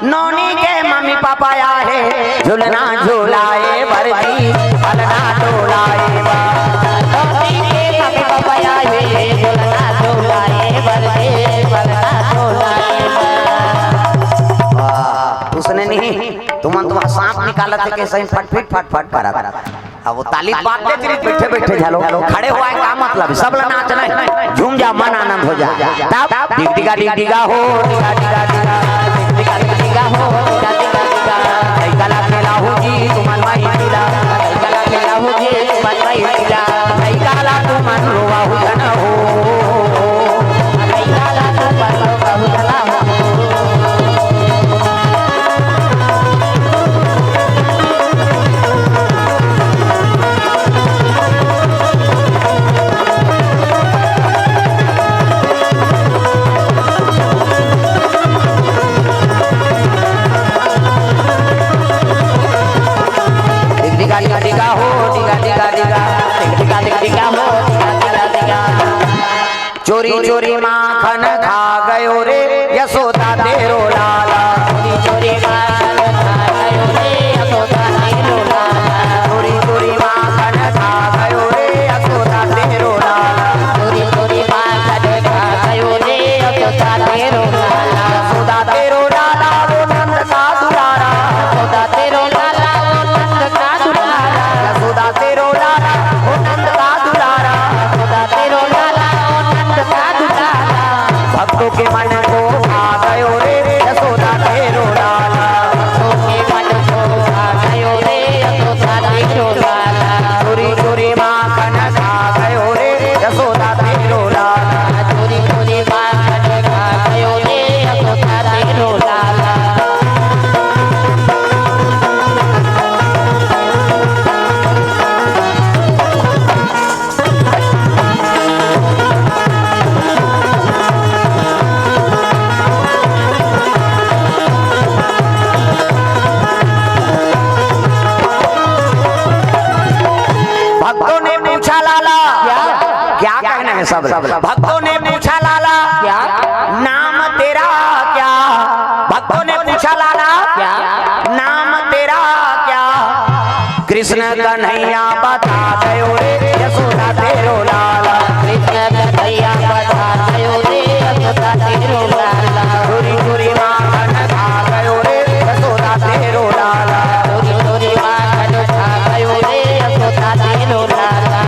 नोनी के मम्मी पापा आहे, झुलना झुलाए बर जी, पलना डोलाए बर। नोनी के मम्मी पापा आहे, झुलना झुलाए बर जी, पलना डोलाए बर। वाह, उसने नहीं, तुमन तो वहाँ सांप निकालत हे, कइसे फटफिट फटफट करत। अब वो ताली बात दे तेरी बैठे बैठे झालो, खड़े हुआ है, का मतलब? सब ला नाचना है, झूम जा, मन आनंद हो जा। तब डिग डिगा डिग डिगा हो, डिगा डिगा डिगा, डिग डिगा लइका ला खेलाहू जी तुमन माई पीला, लइका ला खेलाहू जी तुमन माई पीला, लइका ला तुमन रोवाहू झन हो, लइका ला तुमन रोवाहू झन हो। डिगा, डिगा, डिगा हो, डिगा, डिगा, डिगा। डिगा, डिगा, डिगा हो, डिगा, डिगा, डिगा। चोरी, चोरी माखन खा गयो रे, यशोदा तेरो लाला। चोरी, चोरी माखन खा गयो रे, यशोदा तेरो लाला। चोरी, चोरी माखन खा गयो रे, यशोदा तेरो लाला। चोरी, चोरी माखन खा गयो रे, यशोदा तेरो लाला। यशोदा तेरो लाला, वो नंद का दुलारा। यशोदा तेरो लाला, वो नंद का दुलारा। यशोदा तेरो लाला, वो नंद का दुलारा। यशोदा तेरो लाला, वो नंद का दुलारा। भक्तों के मन को भा गयो रे, यशोदा तेरो लाला। भक्तों के मन को भा गयो रे, यशोदा तेरो लाला। चोरी चोरी माखन खा गयो रे, यशोदा तेरो लाला। चोरी चोरी माखन खा गयो रे, यशोदा तेरो लाला। भक्तों ने पूछा लाला, क्या? क्या कहना है सब? भक्तों ने पूछा लाला, क्या? नाम तेरा क्या? भक्तों ने पूछा लाला, क्या? नाम तेरा क्या? कृष्ण कन्हैया बता गयो रे, यशोदा तेरो लाला। कृष्ण कन्हैया बता गयो रे, यशोदा तेरो लाला। चोरी चोरी माखन खा गयो रे, यशोदा तेरो लाला। चोरी चोरी माखन खा गयो रे, यशोदा तेरो लाला।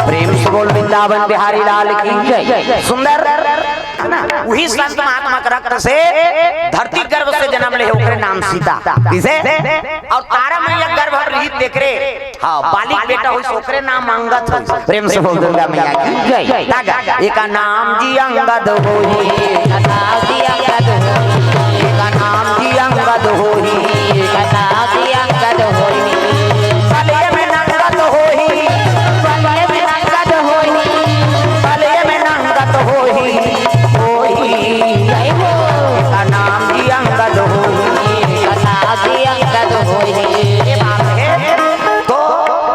प्रेम से बोल वृंदावन बिहारी लाल की जय। सुंदर, है ना? वही संत महात्मा के रक्त से धरती गर्भ से जन्म ले, ओकरे नाम सीता। किसे? और तारा मैया गर्भ में रहित तेकरे, हाँ, बालिक बेटा होइस, ओकरे नाम अंगद होइस। प्रेम से बोल दुर्गा मैया की जय। तागा, एका नाम जी अंगद होही, एका नाम जी अंगद होही, एका नाम जी अंगद होही।